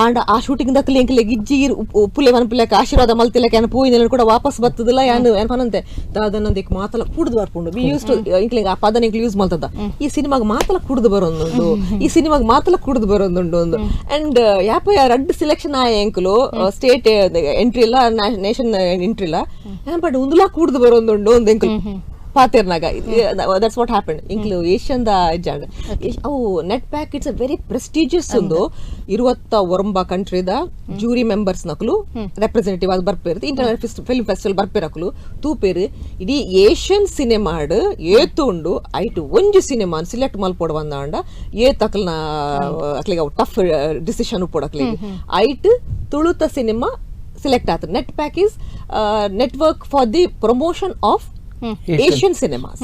Speaker 2: ಆಂಡ ಆ ಶೂಟಿಂಗ್ ದಕ್ಕಲಿ ಎಂಕ್ಲೆ ಇಜ್ಜಿ ಉಪ್ಪುಲೆ ಮನ್ಪುಲೆಕ ಆಶೀರ್ವಾದ ಮಲ್ತಿಲಕ ಯಾನ್ ಪೋಯಿನ ಕೂಡ ವಾಪಸ್ ಬತ್ತದಿಲ್ಲ ಯಾನ್ ಯಾನ್ ಪನಂತೆ ದಾದನಂದಿಕ್ ಮಾತಲ ಕುಡ್ದು ಬರ್ಪುಂಡು. V use to ಇಂಕ್ಲೆಗ್ ಆ ಪದನ ಎಂಕ್ಲೆ ಯೂಸ್ ಮಲ್ತದ ಈ ಸಿನಿಮಾಗ್ ಮಾತಲ ಕುಡ್ದು ಬರೋಂದುಂಡು ಈ ಸಿನಿಮಾಗ್ ಮಾತಲ ಕುಡ್ದು ಬರೋಂದುಂಡು ಒಂದು. ಅಂಡ್ ಯಾಪ ರಡ್ಡ್ ಸೆಲೆಕ್ಷನ್ ಆಯ ಎಂಕುಲು ಸ್ಟೇಟ್ ಎಂಟ್ರಿ ಇಲ್ಲ ನೇಷನ್ ಎಂಟ್ರಿ ಇಲ್ಲ ಬಟ್ ಉಂದುಲಾ ಕುಡ್ದು ಬರೋಂದುಂಡು ಒಂದು ಎಂಕುಲು ಪಾತೆರ್ನಾಗ that's what happened. ಇಂಕ್ಲು Asian the ಇಜ್ಜಾಂಡ್ ಅವು NETPAC it's a very prestigious ಒಂದು 29 ಕಂಟ್ರಿದ ಜೂರಿ ಮೆಂಬರ್ಸ್ ನಕಲು ರೆಪ್ರೆಸೆಂಟೇಟಿವ್ ಆಗಿ ಬರ್ಪೇರು international film festival ಬರ್ಪೇರಕಲು ತೂಪೇರು ಇಡೀ ಏಷ್ಯನ್ ಸಿನಿಮಾಡ್ ಏತು ಉಂಡು ಐಟು ಒಂಜಿ ಸಿನಿಮಾ ಸೆಲೆಕ್ಟ್ ಮಲ್ಪೋಡು ಬಂದಾಂಡ ಏತ್ ಅಕ್ಲನ ಅಕ್ಲಿಗೆ ಟಫ್ ಡಿಸಿಷನ್ ಉಪ್ಪೋಡು ಐಟ್ ತುಳುತ ಸಿನಿಮಾ ಸೆಲೆಕ್ಟ್ ಆತ. NETPAC is network for the promotion of Asian cinemas.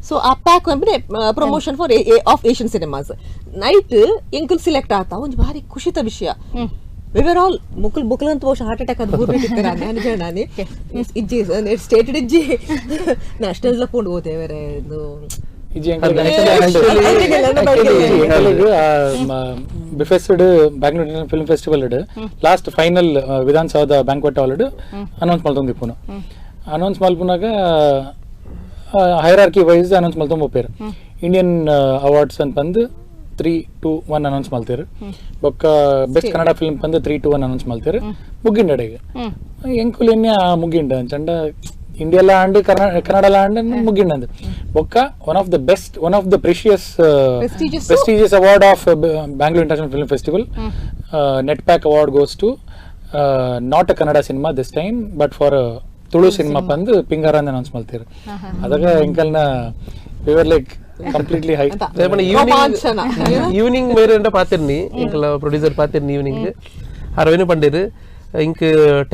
Speaker 2: So ಆ ಪ್ಯಾಕ್ ಅಂದ್ರೆ promotion for of Asian cinemas night ಎಂಕುಲ್ select ಆತ ಒಂಜಿ ಭಾರಿ ಖುಷಿತ ವಿಷಯ. We were all Mukul Mukul ಅಂತ ಬಹುಶಃ ಹಾರ್ಟ್ ಅಟ್ಯಾಕ್ ಅದು ನಾನೇ ಇಜ್ಜಿ ಸ್ಟೇಟೆಡ್ ಇಜ್ಜಿ ನ್ಯಾಷನಲ್ ಲಕೊಂಡು ಹೋದೇವರೆ ಇದು
Speaker 4: ಬಿಫೆಸ್ಡ್ Bangalore film festival last final Vidhana Soudha banquet hall announce ಮಲ್ತೊಂದಿಪ್ಪುನು. Announce ಮಲ್ಪುನಾಗ hierarchy wise announce ಮಲ್ತೊಂದು ಪೋಪೇರು Indian awards ಅಂತ ಬಂದು 3 2 1 ಅನೌನ್ಸ್ ಮಲ್ತೇರು. ಬೊಕ್ಕ ಬೆಸ್ಟ್ ಕನ್ನಡ ಫಿಲ್ಮ್ ಬಂದು 3 2 1 ಅನೌನ್ಸ್ ಮಲ್ತೇರು. ಮುಗ್ಗಿಂಡ ಅಡೆಗೆ ಎಂಕುಲು ಎನ್ನೆ ಮುಗ್ಗಿಂಡ ಚಂಡ ಇಂಡಿಯಾ ಆಂಡ್ ಕನ್ನಡ ಆಂಡ್ ಮುಗ್ಗಿಂಡ ಅಂದ್ ಬೊಕ್ಕ one of the best one of the precious prestigious award of Bangalore international film festival NETPAC award goes to not a Kannada cinema this time but for Tulu cinema ಬಂದು ಪಿಂಗಾರ ಅಂತ announce ಮಾಡ್ತೀರಿ. ಅದಾಗ ಎಂಕಲ್ನ we were like completely high.
Speaker 3: Evening ಮೇರೆ ಪಾತಿರ್ನಿ ಎಂಕಲ producer ಪಾತಿರ್ನಿ evening ಅರವೇನು ಪಂಡೇರು ಇಂಕ್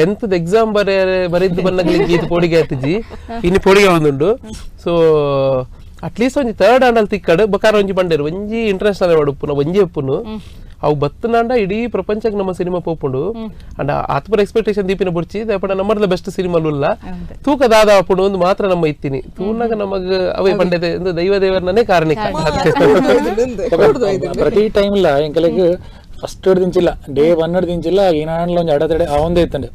Speaker 3: 10th exam ಬರೆದು ಬನ್ನಗ ಇದು ಪೋಡಿಗೆ ಆತಿಜಿ ಇನ್ನು ಪೋಡಿಗೆ ಒಂದುಂಡು. So at least ಒಂಜಿ ಥರ್ಡ್ ಆಂಡಲ್ ತಿಕ್ಕಡು ಬಕಾರ ಒಂಜಿ ಪಂಡೇರು ಒಂಜಿ ಇಂಟರ್ನ್ಯಾಷನಲ್ ಅವಾರ್ಡ್ ಉಪ್ಪುನ ಒಂಜಿ ಉಪ್ಪುನು ಅವು ಬತ್ತನಾಂಡ ಇಡೀ ಪ್ರಪಂಚಕ್ಕೆ ನಮ್ಮ ಸಿನಿಮಾ ಪೋಪುಂಡು. ಅಂಡ ಆತ್ಮರ ಎಕ್ಸ್ಪೆಕ್ಟೇಷನ್ ದೀಪಿನ ಬುರ್ಚಿ ಪಂಡ ನಮ್ಮರ್ದ ಬೆಸ್ಟ್ ಸಿನಿಮಾ ಉಲ್ಲ ತೂಕ ದಾದ ಆಪುಂಡು ಒಂದು ಮಾತ್ರ ನಮ್ಮ ಇತ್ತೀನಿ ತೂನಾಗ ನಮಗ ಅವೇ ಪಂಡೆದೆ ದೈವ ದೇವರನ್ನೇ ಕಾರಣಿಕ.
Speaker 4: ಪ್ರತಿ ಟೈಮ್ ಇಲ್ಲ ಎಂಕಲೆಗ್ ಫಸ್ಟ್ ದಿಂಚಿಲ್ಲ ಡೇ 1 ದಿಂಚಿಲ್ಲ ಏನಾಂಡ್ಲ ಒಂಜಿ ಅಡತಡೆ ಆವೊಂದೇ ಇತ್ತಂಡೆ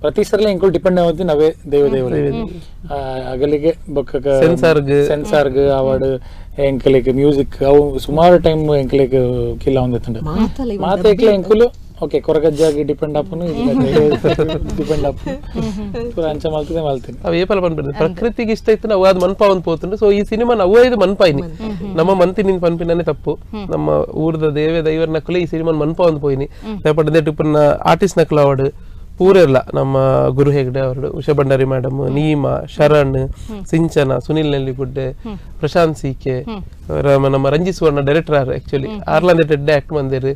Speaker 4: ಪ್ರತಿ ಸರ್ಲ ಎಂಕುಲು ಡಿಪೆಂಡ್ ಆವೊಂದು ನವೇ ದೈವ ದೇವರು ಅಗಲಿಗೆ ಬೊಕ್ಕ ಸೆನ್ಸಾರ್ಗ್ ಅವಾರ್ಡ್ ಎಂಕಲೆಗ್ ಮ್ಯೂಸಿಕ್ ಅವು ಸುಮಾರು ಟೈಮ್ ಎಂಕಲೆಗ್ ಕಿಲ್ಲ ಆವೊಂದಿತ್ತಂಡೆ. ಮಾತೆಕ್ಲ ಎಂಕುಲು ಓಕೆ ಕೊರಗಜ್ಜಾಗಿ ಡಿಪೆಂಡ್ ಆಪುನು ಡಿಪೆಂಡ್ ಆಪುನು ಪೂರ ಅಂಚ ಮಲ್ತದೆ ಮಲ್ತೀನಿ.
Speaker 3: ಅವು ಏಪಲ ಪನ್ಪಿನ ಪ್ರಕೃತಿಗೆ ಇಷ್ಟ ಇತ್ತು ನಾವು ಅದು ಮನ್ಪ ಒಂದು ಪೋತುಂಡು. ಸೊ ಈ ಸಿನಿಮಾ ನಾವು ಇದು ಮನ್ಪಾಯಿನಿ ನಮ್ಮ ಮಂತಿ ನಿನ್ ಪನ್ಪಿನೇ ತಪ್ಪು. ನಮ್ಮ ಊರದ ದೇವೆ ದೈವರ ನಕಲು ಈ ಸಿನಿಮಾ ಮನ್ಪ ಒಂದು ಪೋಯಿನಿ ಟಿಪ್ಪನ್ನ ಆರ್ಟಿಸ್ಟ್ ನಕಲು ಅವಾರ್ಡ್ ಪೂರೆಲ್ಲ ನಮ್ಮ ಗುರು ಹೆಗ್ಡೆ ಅವರು, ಉಷಾ ಭಂಡಾರಿ ಮೇಡಮ್, ನೀಮಾ, ಶರಣ್, ಸಿಂಚನ, ಸುನಿಲ್ ನೆಲ್ಲಿಗುಡ್ಡೆ, ಪ್ರಶಾಂತ್ ಸಿಕೆ, ನಮ್ಮ ರಂಜಿತ್ ಸುವರ್ಣ ಡೈರೆಕ್ಟರ್ ಆರ್ actually ಆರ್ಲಾಂದ Ted act ಬಂದಿರು.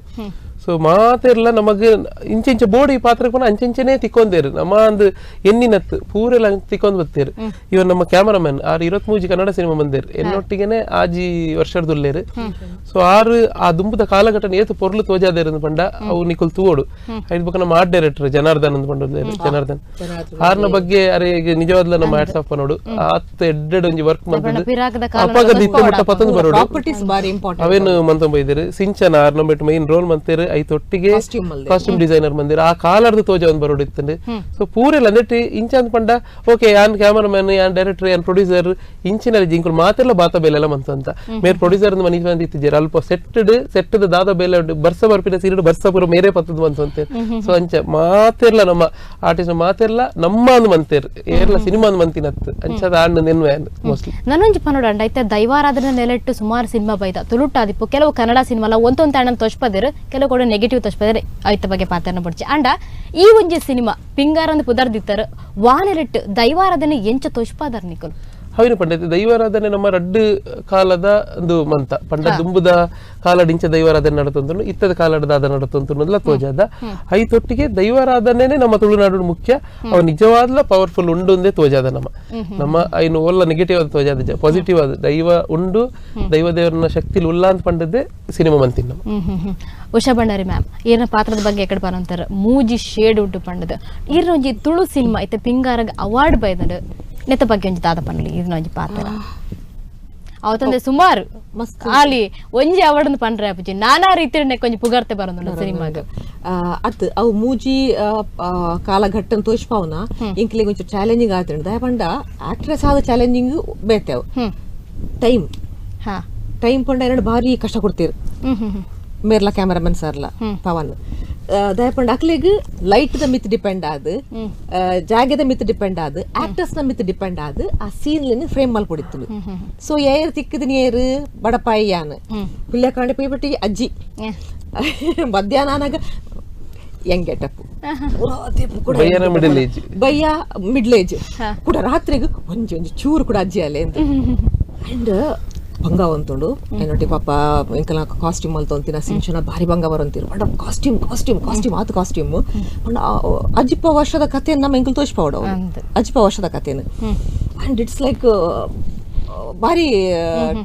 Speaker 3: So ಮಾತೆರ್ಲ ನಮಗೆ ಇಂಚೆಂಚ ಬೋಡಿ ಪಾತ್ರಕ್ಕೆ ಪೋನ ಅಂಚೆಂಚನೆ ತಿಕ್ಕೊಂದೇರು ನಮ್ಮ ಅಂದ್ ಎನ್ನಿನತ್ತು ಪೂರೆಲ್ಲ ತಿಕ್ಕೊಂಡ್ ಬತ್ತೇರು. ಇವನ್ ನಮ್ಮ ಕ್ಯಾಮರಾಮನ್ ಆರು 23 ಕನ್ನಡ ಸಿನಿಮಾ ಬಂದೇರು ಎನ್ನೊಟ್ಟಿಗೆನೆ ಆಜಿ ವರ್ಷದುಲ್ಲೇರು. ಸೊ ಆರು ಆ ದುಂಬುದ ಕಾಲಘಟನೆ ಏತು ಪೊರ್ಲು ತೋಜಾದೇರು ಪಂಡ ಅವು ನಿಕುಲ್ ತೂವೋಡು. ಐದು ಬೊಕ ನಮ್ಮ ಆರ್ಟ್ ಡೈರೆಕ್ಟರ್ ಜನಾರ್ದನ್ ಅಂತ ಪಂಡ ಜನಾರ್ದನ್ ಆರ್ನ ಬಗ್ಗೆ ಅರೆ ನಿಜವಾದ್ಲ ನಮ್ಮ ಹ್ಯಾಟ್ಸ್ ಆಫ್ ನೋಡು. ಆತ್ ಎಡ್ಡೆಡ್ ಒಂಜಿ ವರ್ಕ್ ಮಂತದ್ದು ಅಪಗದ ಇತ್ತೆ ಮುಟ್ಟ ಪತ್ತೊಂದು ಬರೋಡು ಅವೇನು ಮಂತೊಂಬೈದೇರು. ಸಿಂಚನ ಆರ್ನ ಬೆಟ್ಟು ಮೈನ್ ರೋಲ್ ಮಂತೇರು ಐತೊಟ್ಟಿಗೆ ಕಾಸ್ಟ್ಯೂಮ್ ಡಿಸೈನರ್ ಮಂದಿರ ಆ ಕಾಲರ್ದು ತೋಜ ಒಂದ್ ಬರೋಡು ಇತ್ತಂಡು. ಸೊ ಪೂರೆಲ್ಲ ಅಂದೆಟ್ಟಿ ಇಂಚ ಅಂದ್ ಪಂಡ ಓಕೆ ಯಾನ್ ಕ್ಯಾಮರಾಮನ್ ಯಾನ್ ಡೈರೆಕ್ಟರ್ ಯಾನ್ ಪ್ರೊಡ್ಯೂಸರ್ ಇಂಚಿನ ಜಿಂಕುಲ್ ಮಾತೆಲ್ಲ ಬಾತ ಬೇಲೆಲ್ಲ ಮಂತ ಮೇರ್ ಪ್ರೊಡ್ಯೂಸರ್ ಮನೀಶ್ ಅಂತ ಇತ್ತಿಜೇರು ಅಲ್ಪ ಸೆಟ್ ಸೆಟ್ ದಾದ ಬೇಲೆ ಬರ್ಸ ಬರ್ಪಿನ ಸೀರೆ ಬರ್ಸ ಪೂರ ಮೇರೆ ಪತ್ತದ ಮಂತಂತೆ. ಸೊ ಅಂಚ ಮಾತೆರ್ಲ ನಮ್ಮ ಆರ್ಟಿಸ್ಟ್ ಮಾತೆರ್ಲ ನಮ್ಮ ಅಂದ್ ಮಂತೇರ್ ಏರ್ಲ ಸಿನಿಮಾ ಅಂದ್ ಮಂತಿನತ್ತು ಅಂಚದ ಆಂಡ್ ನೆನ್ವೆ ಮೋಸ್ಟ್ಲಿ.
Speaker 1: ನನ್ನೊಂಜಿ ಪನೋಡ ಅಂಡ ಐತೆ ದೈವಾರಾಧನೆ ನೆಲೆಟ್ಟು ಸುಮಾರು ಸಿನಿಮಾ ಬೈದ ತುಳುಟಾದಿಪ್ಪು ಕೆಲವು ಕನ್ನಡ ಸಿನಿಮಾ ಒಂದೊಂದು ತಾಣನ್ ತೋಚ್ಪದಿರು ಕೆಲವು ಕೂಡ ನೆಗೆಟಿವ್ ತೋಚ್ಪದಿರು ಐತ ಬಗ್ಗೆ ಪಾತ್ರನ ಬಡ್ಚಿ ಅಂಡ ಈ ಒಂಜಿ ಸಿನಿಮಾ ಪಿಂಗಾರಂದು ಪುದರ್ದಿತ್ತರು ವಾನೆಲೆಟ್ಟು ದೈವಾರಾಧನೆ ಎಂಚ ತೋಚ್ಪಾದರ್ ನಿಕುಲು.
Speaker 3: ಹವಿನ ಪಂಡ ದೈವಾರಾಧನೆ ನಮ್ಮ ರಡ್ಡು ಕಾಲದ ಒಂದು ಮಂತ ಪಂಡ ದುಂಬುದ ಕಾಲಡಿಂಚ ದೈವಾರಾಧನೆ ನಡತಂತು ಇತ್ತದ ಕಾಲಡದಾದ ನಡತಂತು ತೋಜಾದ ಐತೊಟ್ಟಿಗೆ ದೈವಾರಾಧನೆ ನಮ್ಮ ತುಳುನಾಡು ಮುಖ್ಯ. ಅವ ನಿಜವಾದ್ಲ ಪವರ್ಫುಲ್ ಉಂಡು ಒಂದೇ ತೋಜಾದ ನಮ್ಮ ನಮ್ಮ ಐನು ಒಲ್ಲ ನೆಗೆಟಿವ್ ಆದ ತೋಜಾದ ಪಾಸಿಟಿವ್ ಆದ ದೈವ ಉಂಡು ದೈವ ದೇವರನ್ನ ಶಕ್ತಿಲಿ ಉಲ್ಲ ಅಂತ ಪಂಡದ್ದೇ ಸಿನಿಮಾ ಮಂತಿನ ನಮ್ಮ.
Speaker 1: ಉಷಾ ಭಂಡಾರಿ ಮ್ಯಾಮ್ ಏನ ಪಾತ್ರದ ಬಗ್ಗೆ ಎಕಡೆ ಪರಂತಾರೆ ಮೂಜಿ ಶೇಡ್ ಉಂಟು ಪಂಡದ ಈರ್ನೊಂಜಿ ತುಳು ಸಿನಿಮಾ ಇತ್ತ ಪಿಂಗಾರಗ್ ಅವಾರ್ಡ್ ಬೈದಂಡು ನೆತ್ತ ಬಗ್ಗೆ ಒಂಜಿ ದಾದ ಪನ್ನಲಿ ಇದನ್ನೊಂಜಿ ಪಾತ್ರ ಅವತ್ತಂದ್ರೆ ಸುಮಾರು ಅಲ್ಲಿ ಒಂಜಿ ಅವಾರ್ಡ್ ಪಂಡ್ರೆ ಅಪ್ಪುಜಿ ನಾನಾ ರೀತಿ ಕೊಂಚ ಪುಗಾರ್ತೆ ಬರೋದು ಸಿನಿಮಾಗ.
Speaker 2: ಅತ್ ಅವು ಮೂಜಿ ಕಾಲಘಟ್ಟನ್ ತೋಚ್ಪಾವನ ಇಂಕ್ಲಿಗೆ ಒಂಚೂರು ಚಾಲೆಂಜಿಂಗ್ ಆಯ್ತು ದಯ ಪಂಡ ಆಕ್ಟ್ರೆಸ್ ಆದ ಚಾಲೆಂಜಿಂಗ್ ಬೇತೇವು ಟೈಮ್ ಟೈಮ್ ಪಂಡ ಎರಡು ಭಾರಿ ಕಷ್ಟ ಕೊಡ್ತೀರಿ ಮೇರ್ಲ ಕ್ಯಾಮರಾಮನ್ ಸರ್ಲ ಪವನ್ ದಯಪಂಡ ಅಕ್ಲೆಗ್ ಲೈಟ್ the ಮಿತ್ depend ಆದ್ ಜಾಗೆದ ಮಿತ್ ಡಿಪೆಂಡ್ ಆದ್ ಆಕ್ಟರ್ಸ್ ನ ಮಿತ್ ಡಿಪೆಂಡ್ ಆದ್ ಆ ಸೀನ್ ಲೆನ್ ಫ್ರೇಮ್ ಮಲ್ಪೊಡಿತ್ತು. ಸೊ ಏರ್ ತಿಕ್ಕದ ಏರ್ ಬಡಪಾಯಿ ಯಾನ್ ಹುಲ್ಯಕಾಂಡೆ ಪೋಯ್ಬಿಟ್ಟಿ ಅಜ್ಜಿ ಮಧ್ಯಾಹ್ನ ಆನಾಗ ಯಂಗ್ ಗೆಟಪ್ ಬಯ್ಯ ಮಿಡ್ಲ್ ಏಜ್ ಕೂಡ ರಾತ್ರಿಗೆ ಒಂಜಿ ಒಂಜಿ ಚೂರು ಕೂಡ ಅಜ್ಜಿ ಅಲ್ಲೇ ಅಂತ ಅಂಡ್ ಬಂಗ ಅಂತುಂಡು ಏನೊಟ್ಟಿ ಪಾಪ ಎಂಕಲ ಕಾಸ್ಟ್ಯೂಮ್ ಅಲ್ತೊಂತಿನ ಸಿಂಚನ ಭಾರಿ ಬಂಗ ಬರಂತೀರು but costume costume costume ಆತು ಕಾಸ್ಟ್ಯೂಮ್ ಪಂಡ ಅಜ್ಜಿಪ್ಪ ವರ್ಷದ ಕಥೆಯನ್ನು ನಮ್ಮ ಎಂಕಲ್ ತೋಚ್ಪಾವಡ ಅಜ್ಜಿಪ್ಪ ವರ್ಷದ ಕಥೆಯನ್ನು and it's like ಭಾರಿ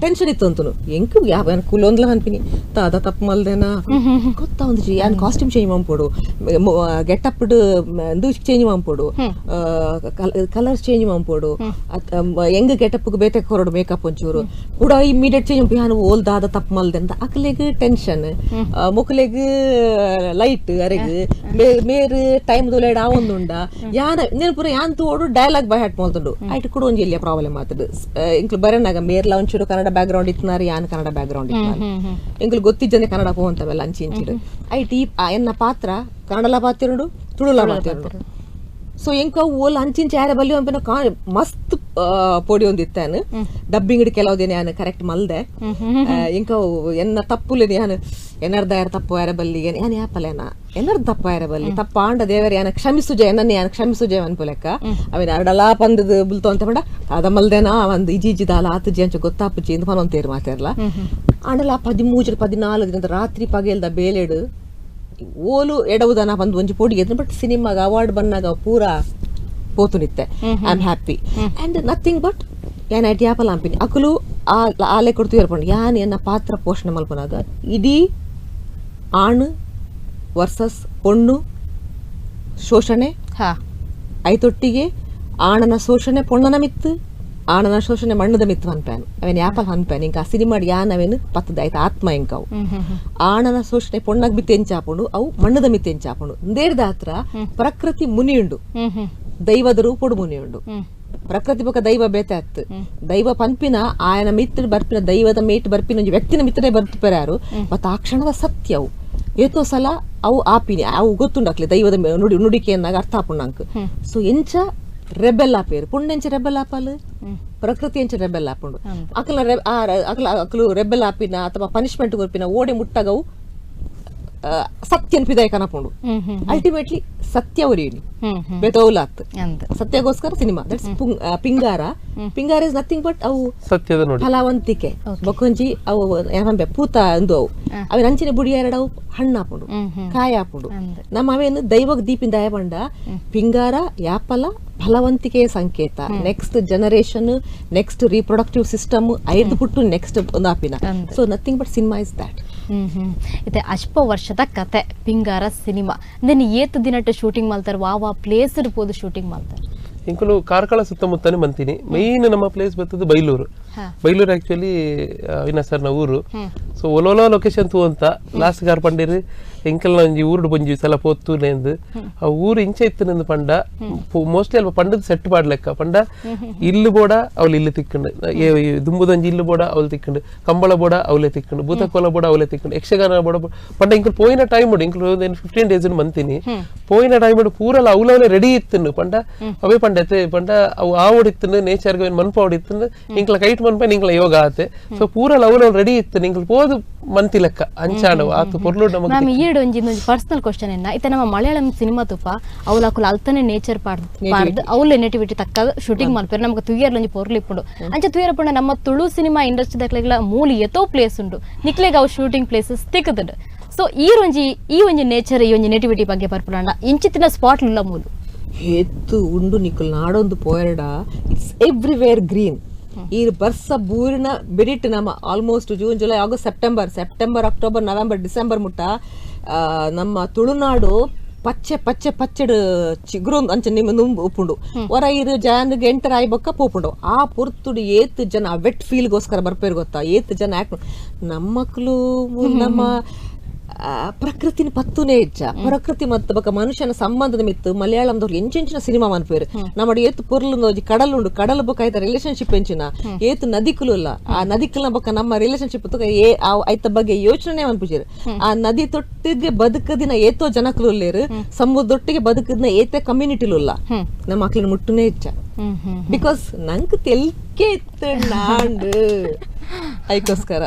Speaker 2: ಟೆನ್ಷನ್ ಇತ್ತು ಅಂತನು ಎಂಕು ಯಾವ ಕುಲೊಂದ್ಲ ಅನ್ಪಿನಿ ತಾದ ತಪ್ಪು ಮಲ್ದೇನಾ ಗೊತ್ತಾ ಒಂದು ಯಾನ್ ಕಾಸ್ಟ್ಯೂಮ್ ಚೇಂಜ್ ಮಾಡ್ಪೋಡು ಗೆಟಪ್ ಚೇಂಜ್ ಮಾಡ್ಪೋಡು ಕಲರ್ಸ್ ಚೇಂಜ್ ಮಾಡ್ಪೋಡು ಹೆಂಗ್ ಗೆಟಪ್ ಬೇತೆ ಕೊರಡು ಮೇಕಪ್ ಒಂಚೂರು ಕೂಡ ಇಮ್ಮಿಡಿಯೇಟ್ ಚೇಂಜ್ ಯಾನ್ ಓಲ್ ದಾದ ತಪ್ಪು ಮಲ್ದೆ ಅಂತ ಅಕ್ಲೆಗ್ ಟೆನ್ಷನ್ ಮೊಕ್ಲೆಗ್ ಲೈಟ್ ಅರೆಗ್ ಮೇರ್ ಟೈಮ್ ದುಲೇಡ್ ಆ ಒಂದುಂಡ ಯಾನ ನೆನಪುರ ಯಾನ್ ತೋಡು dialogue by hat ಮಲ್ತುಂಡು ಐಟ್ ಕೂಡ ಒಂಜಿ ಎಲ್ಲಿಯ ಪ್ರಾಬ್ಲಮ್ ಆತದು. ಇಂಕ್ಲು ಬರನಾಗ ಮೇರ್ಲ ಒಂಚೂರು ಕನ್ನಡ ಬ್ಯಾಕ್ ಗ್ರೌಂಡ್ ಇತ್ತಿನಾರು ಯಾನ್ ಕನ್ನಡ ಬ್ಯಾಕ್ ಗ್ರೌಂಡ್ ಇತ್ತಿನಾರು ಎಂಕುಲು ಗೊತ್ತಿಜ್ಜನೆ ಕನ್ನಡ ಪೋವಂತವೆಲ್ಲ ಅಂಚಿ ಇಂಚಿಡು ಐಟ್ ಈ ಎನ್ನ ಪಾತ್ರ ಕನ್ನಡಲ ಪಾತಿರುಂಡು ತುಳುಲ ಪಾತಿರುಂಡು. ಸೊ ಎಂಕ ಓಲ್ ಅಂಚಿಂಚ ಯಾರ ಬಲ್ಲಿ ಅಂಪಿನ ಮಸ್ತ್ ಪೊಡಿ ಒಂದಿತ್ತಾನು ಡಬ್ಬಿಂಗ್ ಕೆಲವು ದಿನ ಯಾನು ಕರೆಕ್ಟ್ ಮಲ್ದೆ ಎಂಕ ಎನ್ನ ತಪ್ಪುಲೇನು ಯಾನು ಎನ್ನರ್ದ ಯಾರ ತಪ್ಪು ಯಾರ ಬಲ್ಲಿ ಯಾನ್ ಯಾಪಲೇನ ಎನ್ನರ್ದ ತಪ್ಪ ಯಾರ ಬಲ್ಲಿ ತಪ್ಪ ಆಂಡ ದೇವರ ಯಾನ ಕ್ಷಮಿಸುಜ ಎನ್ನನ್ನ ಯಾನ ಕ್ಷಮಿಸುಜ ಅನ್ಪುಲೆಕ್ಕ ಅವಿನ ಅರಡಲಾ ಪಂದದ ಬುಲ್ತು ಅಂತ ಪಂಡ ಅದ ಮಲ್ದೇನಾ ಒಂದು ಇಜಿ ಇಜಿದಾಲ ಆತುಜಿ ಅಂಚ ಗೊತ್ತಾಪುಜಿ ಇಂದು ಪನೊಂತೇರು ಮಾತಾರಲ್ಲ ಆಂಡಲ 13 14 ದಿನ ರಾತ್ರಿ ಪಗೆಲ್ದ ಬೇಲೆಡು ಓಲು ಎಡವುದನ ಬಂದು ಒಂಜಿ ಪೊಡಿ ಬಟ್ ಸಿನಿಮಾಗ ಅವಾರ್ಡ್ ಬಂದಾಗ ಪೂರಾ ಪೋತುನಿತ್ತೆ. I am happy and nothing but ಯಾನ್ ಐಟ್ ಯಾಪಲ ಅಂಪಿನಿ ಅಕುಲು ಆಲೆ ಕೊಡ್ತು ಏರ್ಪಂಡು ಯಾನ್ ಎನ್ನ ಪಾತ್ರ ಪೋಷಣೆ ಮಲ್ಪನಾಗ ಇಡೀ ಆಣು ವರ್ಸಸ್ ಪೊಣ್ಣು ಶೋಷಣೆ ಐತೊಟ್ಟಿಗೆ ಆಣನ ಶೋಷಣೆ ಪೊಣ್ಣನ ಮಿತ್ತು ಆಣನ ಶೋಷಣೆ ಮಣ್ಣದ ಮಿತ್ತು ಅನ್ಪ್ಯಾನು ಅವೇನು ಯಾಪಲ್ ಅನ್ಪ್ಯಾನು ಇಂಕ ಆ ಸಿನಿಮಾಡ್ ಯಾನ್ ಅವೇನು ಪತ್ತದ ಆಯ್ತು ಆತ್ಮ ಇಂಕವು ಆಣನ ಶೋಷಣೆ ಪೊಣ್ಣಗ್ ಮಿತ್ತು ಎಂಚಾಪುಂಡು ಅವು ಮಣ್ಣದ ಮಿತ್ತು ಎಂಚಾಪುಂಡು ಇಂದೇರ್ದ ಹತ್ರ ಪ್ರಕೃತಿ ಮುನಿಯುಂಡು ದೈವದ ರೂಪುಡು ಮುನಿಯುಂಡು ಪ್ರಕೃತಿ ಬೊಕ ದೈವ ಬೇತೆ ಅತ್ತು ದೈವ ಪನ್ಪಿನ ಆಯನ ಮಿತ್ರ ಬರ್ಪಿನ ದೈವದ ಮೇಟ್ ಬರ್ಪಿನ ಒಂಜಿ ವ್ಯಕ್ತಿನ ಮಿತ್ರನೇ ಬರ್ತಿಪೆರಾರು ಮತ್ತು ಆ ಕ್ಷಣದ ಸತ್ಯವು ಏತೋ ಸಲ ಅವು ಆಪಿನಿ ಅವು ಗೊತ್ತುಂಡಾಕ್ಲಿ ದೈವದ ನುಡಿ ನುಡಿಕೆಯನ್ನಾಗ ಅರ್ಥ ಆಪುಂಡಂಕ್. ಸೊ ಎಂಚ ರೆಬೆಲ್ ಆಪೇರು ಪುಣ್ಣೆಂಚ ರೆಬೆಲ್ ಆಪಾಲು ಪ್ರಕೃತಿ ಎಂಚ ರೆಬೆಲ್ ಆಪುಂಡು ಅಕಲ ಅಕಲ ಅಕಲು ರೆಬೆಲ್ ಆಪಿನ ಅಥವಾ ಪನಿಷ್ಮೆಂಟ್ ಕೊರ್ಪಿನ ಓಡಿ ಮುಟ್ಟಗವು ಸತ್ಯನ್ ಪಿದಾಯ ಕನಪುಂಡು ಅಲ್ಟಿಮೇಟ್ಲಿ ಸತ್ಯ ಒರಿಯುನಿ ಬೇತೌಲಾತ್ ಸತ್ಯಗೋಸ್ಕರ cinema that's Pingara Pingara is nothing but ಅವು
Speaker 3: ಸತ್ಯದ ನೋಡಿ
Speaker 2: ಫಲವಂತಿಕೆ ಬೊಕೊಂಜಿ ಅವು ಏನಂಬೆ ಪೂತ ಅಂದು ಅವು ಅವಿನ ಅಂಚಿನ ಬುಡಿ ಎರಡು ಅವು ಹಣ್ಣಾಪುಂಡು ಕಾಯಿ ಆಪುಂಡು ನಮ್ಮ ಅವೇನು ದೈವಗ್ ದೀಪಿನ ದಯ ಪಂಡ ಪಿಂಗಾರ ಯಾಪಲ ಫಲವಂತಿಕೆಯ ಸಂಕೇತ next generation next reproductive system ಐದು ಪುಟ್ಟು ನೆಕ್ಸ್ಟ್ ಒಂದು ಆಪಿನ so nothing but cinema is that
Speaker 1: ಇದೆ ಅಲ್ಪ ವರ್ಷದ ಕತೆ ಪಿಂಗಾರ ಸಿನಿಮಾ then ಏತ್ ದಿನಟ್ಟು ಶೂಟಿಂಗ್ ಮಾಡ್ತಾರೆ ವಾ ವಾ ಪ್ಲೇಸ್ ಇರ್ಬೋದು ಶೂಟಿಂಗ್ ಮಾಡ್ತಾರೆ
Speaker 3: ಇಂಕುಲು ಕಾರ್ಕಳ ಸುತ್ತಮುತ್ತನೇ ಮಂತೀನಿ ಮೇನ್ ನಮ್ಮ ಪ್ಲೇಸ್ ಬರ್ತದೆ ಬೈಲೂರು ಬೈಲೂರು ಆಕ್ಚುಲಿ ಅವಿನಾಶ್ ಸರ್ನ ಊರು ಸೊ ಒಲೋಲೋ ಲೊಕೇಶನ್ ತೂ ಅಂತ ಲಾಸ್ಟ್ ಗಾರ್ ಪಂಡಿರು ಎಂಕಲ್ನ ಒಂಜಿ ಊರುಡು ಬೊಂಜಿ ಸಲ ಪೋತು ನೇಂದು ಆ ಊರು ಇಂಚ ಇತ್ತು ನಂದು ಪಂಡ ಮೋಸ್ಟ್ಲಿ ಅಲ್ಪ ಪಂಡದ ಸೆಟ್ ಪಾಡ್ಲೆಕ್ಕ ಪಂಡ ಇಲ್ಲು ಬೋಡ ಅವಳು ಇಲ್ಲು ತಿಕ್ಕಂಡು ದುಂಬುದೊಂಜಿ ಇಲ್ಲು ಬೋಡ ಅವಳು ತಿಕ್ಕಂಡು ಕಂಬಳ ಬೋಡ ಅವಳೆ ತಿಕ್ಕಂಡು ಭೂತಕೋಲ ಬೋಡ ಅವಳೆ ತಿಕ್ಕಂಡು ಯಕ್ಷಗಾನ ಬೋಡ ಪಂಡ ಇಂಕುಲು ಪೋಯಿನ ಟೈಮ್ ಉಂಡು ಇಂಕುಲು 15 ಡೇಸ್ ಮಂತೀನಿ ಪೋಯಿನ ಟೈಮ್ ಉಂಡು ಪೂರಲ ಅವಲವಲೆ ರೆಡಿ ಇತ್ತು ಪಂಡ ಅವೇ ಪಂಡ ಪಂಡ ಅವು ಆವಡಿತ್ತು ನೇಚರ್ಗೆ ಮನ್ಪ ಆವಡಿತ್ತು ಇಂಕ್ಲ ಕೈಟ್ ಮನ್ಪ ಇಂಕ್ಲ ಯೋಗ ಆತೆ ಸೊ ಪೂರಲ ಅವಲವಲ್ ರೆಡಿ ಇತ್ತು ಇಂಕ್ಲು ಪೋದು ಮಂತಿ ಲೆಕ್ಕ ಅಂಚಾಡು ಆತು ಪೊರ್ಲು ನಮಗೆ
Speaker 1: ಮ್ಯಾಮ್ ಈಡು ಒಂಜಿ ಒಂಜಿ ಪರ್ಸನಲ್ ಕ್ವಶನ್ ಎನ್ನ ಇತ್ತೆ ನಮ್ಮ ಮಲಯಾಳಂ ಸಿನಿಮಾ ತುಪ್ಪ ಅವಲಾಕುಲು ಅಲ್ತನೆ ನೇಚರ್ ಪಾಡ್ದು ಅವಲೇ ನೇಟಿವಿಟಿ ತಕ್ಕ ಶೂಟಿಂಗ್ ಮಲ್ಪೆರ್ ನಮಗೆ ತುಯ್ಯರ್ಲ ಒಂಜಿ ಪೊರ್ಲು ಇಪ್ಪುಂಡು ಅಂಚ ತುಯ್ಯರ ಪಂಡ ನಮ್ಮ ತುಳು ಸಿನಿಮಾ ಇಂಡಸ್ಟ್ರಿ ದಕ್ಲೆಗ್ಲ ಮೂಲು ಎತೋ ಪ್ಲೇಸ್ ಉಂಡು ನಿಕ್ಲೆಗ್ ಅವು ಶೂಟಿಂಗ್ ಪ್ಲೇಸಸ್ ತಿಕ್ಕದುಂಡು ಸೊ ಈ ಒಂಜಿ ಈ ಒಂಜಿ ನೇಚರ್ ಈ ಒಂಜಿ ನೇಟಿವಿಟಿ ಬಗ್ಗೆ ಪರ್ಪುಂಡ ಇಂಚಿತ್ತಿನ ಸ್ಪಾಟ್ ಉಲ್ಲ ಮೂಲು
Speaker 2: ಎತ್ತು ಉಂಡು ನಿಕುಲ್ ನಾಡೊಂದು ಪೋಯರ್ಡ it's everywhere green ಈ ಬರ್ಸ ಬೂರಿನ ಬಿಡಿಟ್ಟು ನಮ್ಮ almost June July August September September October November December ಮುಟ್ಟ ನಮ್ಮ ತುಳುನಾಡು ಪಚ್ಚೆ ಪಚ್ಚೆ ಪಚ್ಚೆಡು ಚಿಗುರು ಅಂಚ ನಿಮ್ಮ ನುಂಬು ಉಪ್ಪುಂಡು ಹೊರ ಇರು ಜನಗೆ ಎಂಟರ್ ಆಯಿ ಬೊಕ್ಕ ಪೋಪುಂಡು ಆ ಪುರ್ತುಡು ಏತ್ ಜನ ವೆಟ್ ಫೀಲ್ಗೋಸ್ಕರ ಬರ್ಪೇರು ಗೊತ್ತಾ ಏತ್ ಜನ ಯಾಕೆ ನಮ್ಮ ಮಕ್ಕಳು ನಮ್ಮ ಪ್ರಕೃತಿನ ಪತ್ತುನೇ ಇಚ್ಚ ಪ್ರಕೃತಿ ಮತ್ತು ಬೊಕ ಮನುಷ್ಯನ ಸಂಬಂಧದ ಮಿತ್ತು ಮಲಯಾಳಂದವ್ರು ಎಂಚೆಂಚಿನ ಸಿನಿಮಾ ಮನ್ಪೇರು ನಮ್ಮ ಏತು ಪೊರ್ಲು ಒಂಜಿ ಕಡಲು ಉಂಡು ಕಡಲು ಬೊಕ ಐತ ರಿಲೇಶನ್ಶಿಪ್ ಎಂಚಿನ ಏತು ನದಿಕುಲು ಇಲ್ಲ ಆ ನದಿಕುಲ್ನ ಬೊಕ ನಮ್ಮ ರಿಲೇಶನ್ಶಿಪ್ ಐತ ಬಗ್ಗೆ ಯೋಚನೆ ಮನ್ಪುಜೇರು ಆ ನದಿ ತೊಟ್ಟಿಗೆ ಬದುಕದಿನ ಏತೋ ಜನಕುಲು ಉಲ್ಲೇರು ಸಮುದ್ರದೊಟ್ಟಿಗೆ ಬದುಕದಿನ ಏತೆ ಕಮ್ಯುನಿಟಿಲು ಇಲ್ಲ ನಮ್ಮ ಮಕ್ಳಿನ ಮುಟ್ಟುನೇ ಇಚ್ಚ because ನಂಗೆ ತೆಲ್ಕೆ ಇತ್ತು ನಾಂಡು ಐಕೋಸ್ಕರ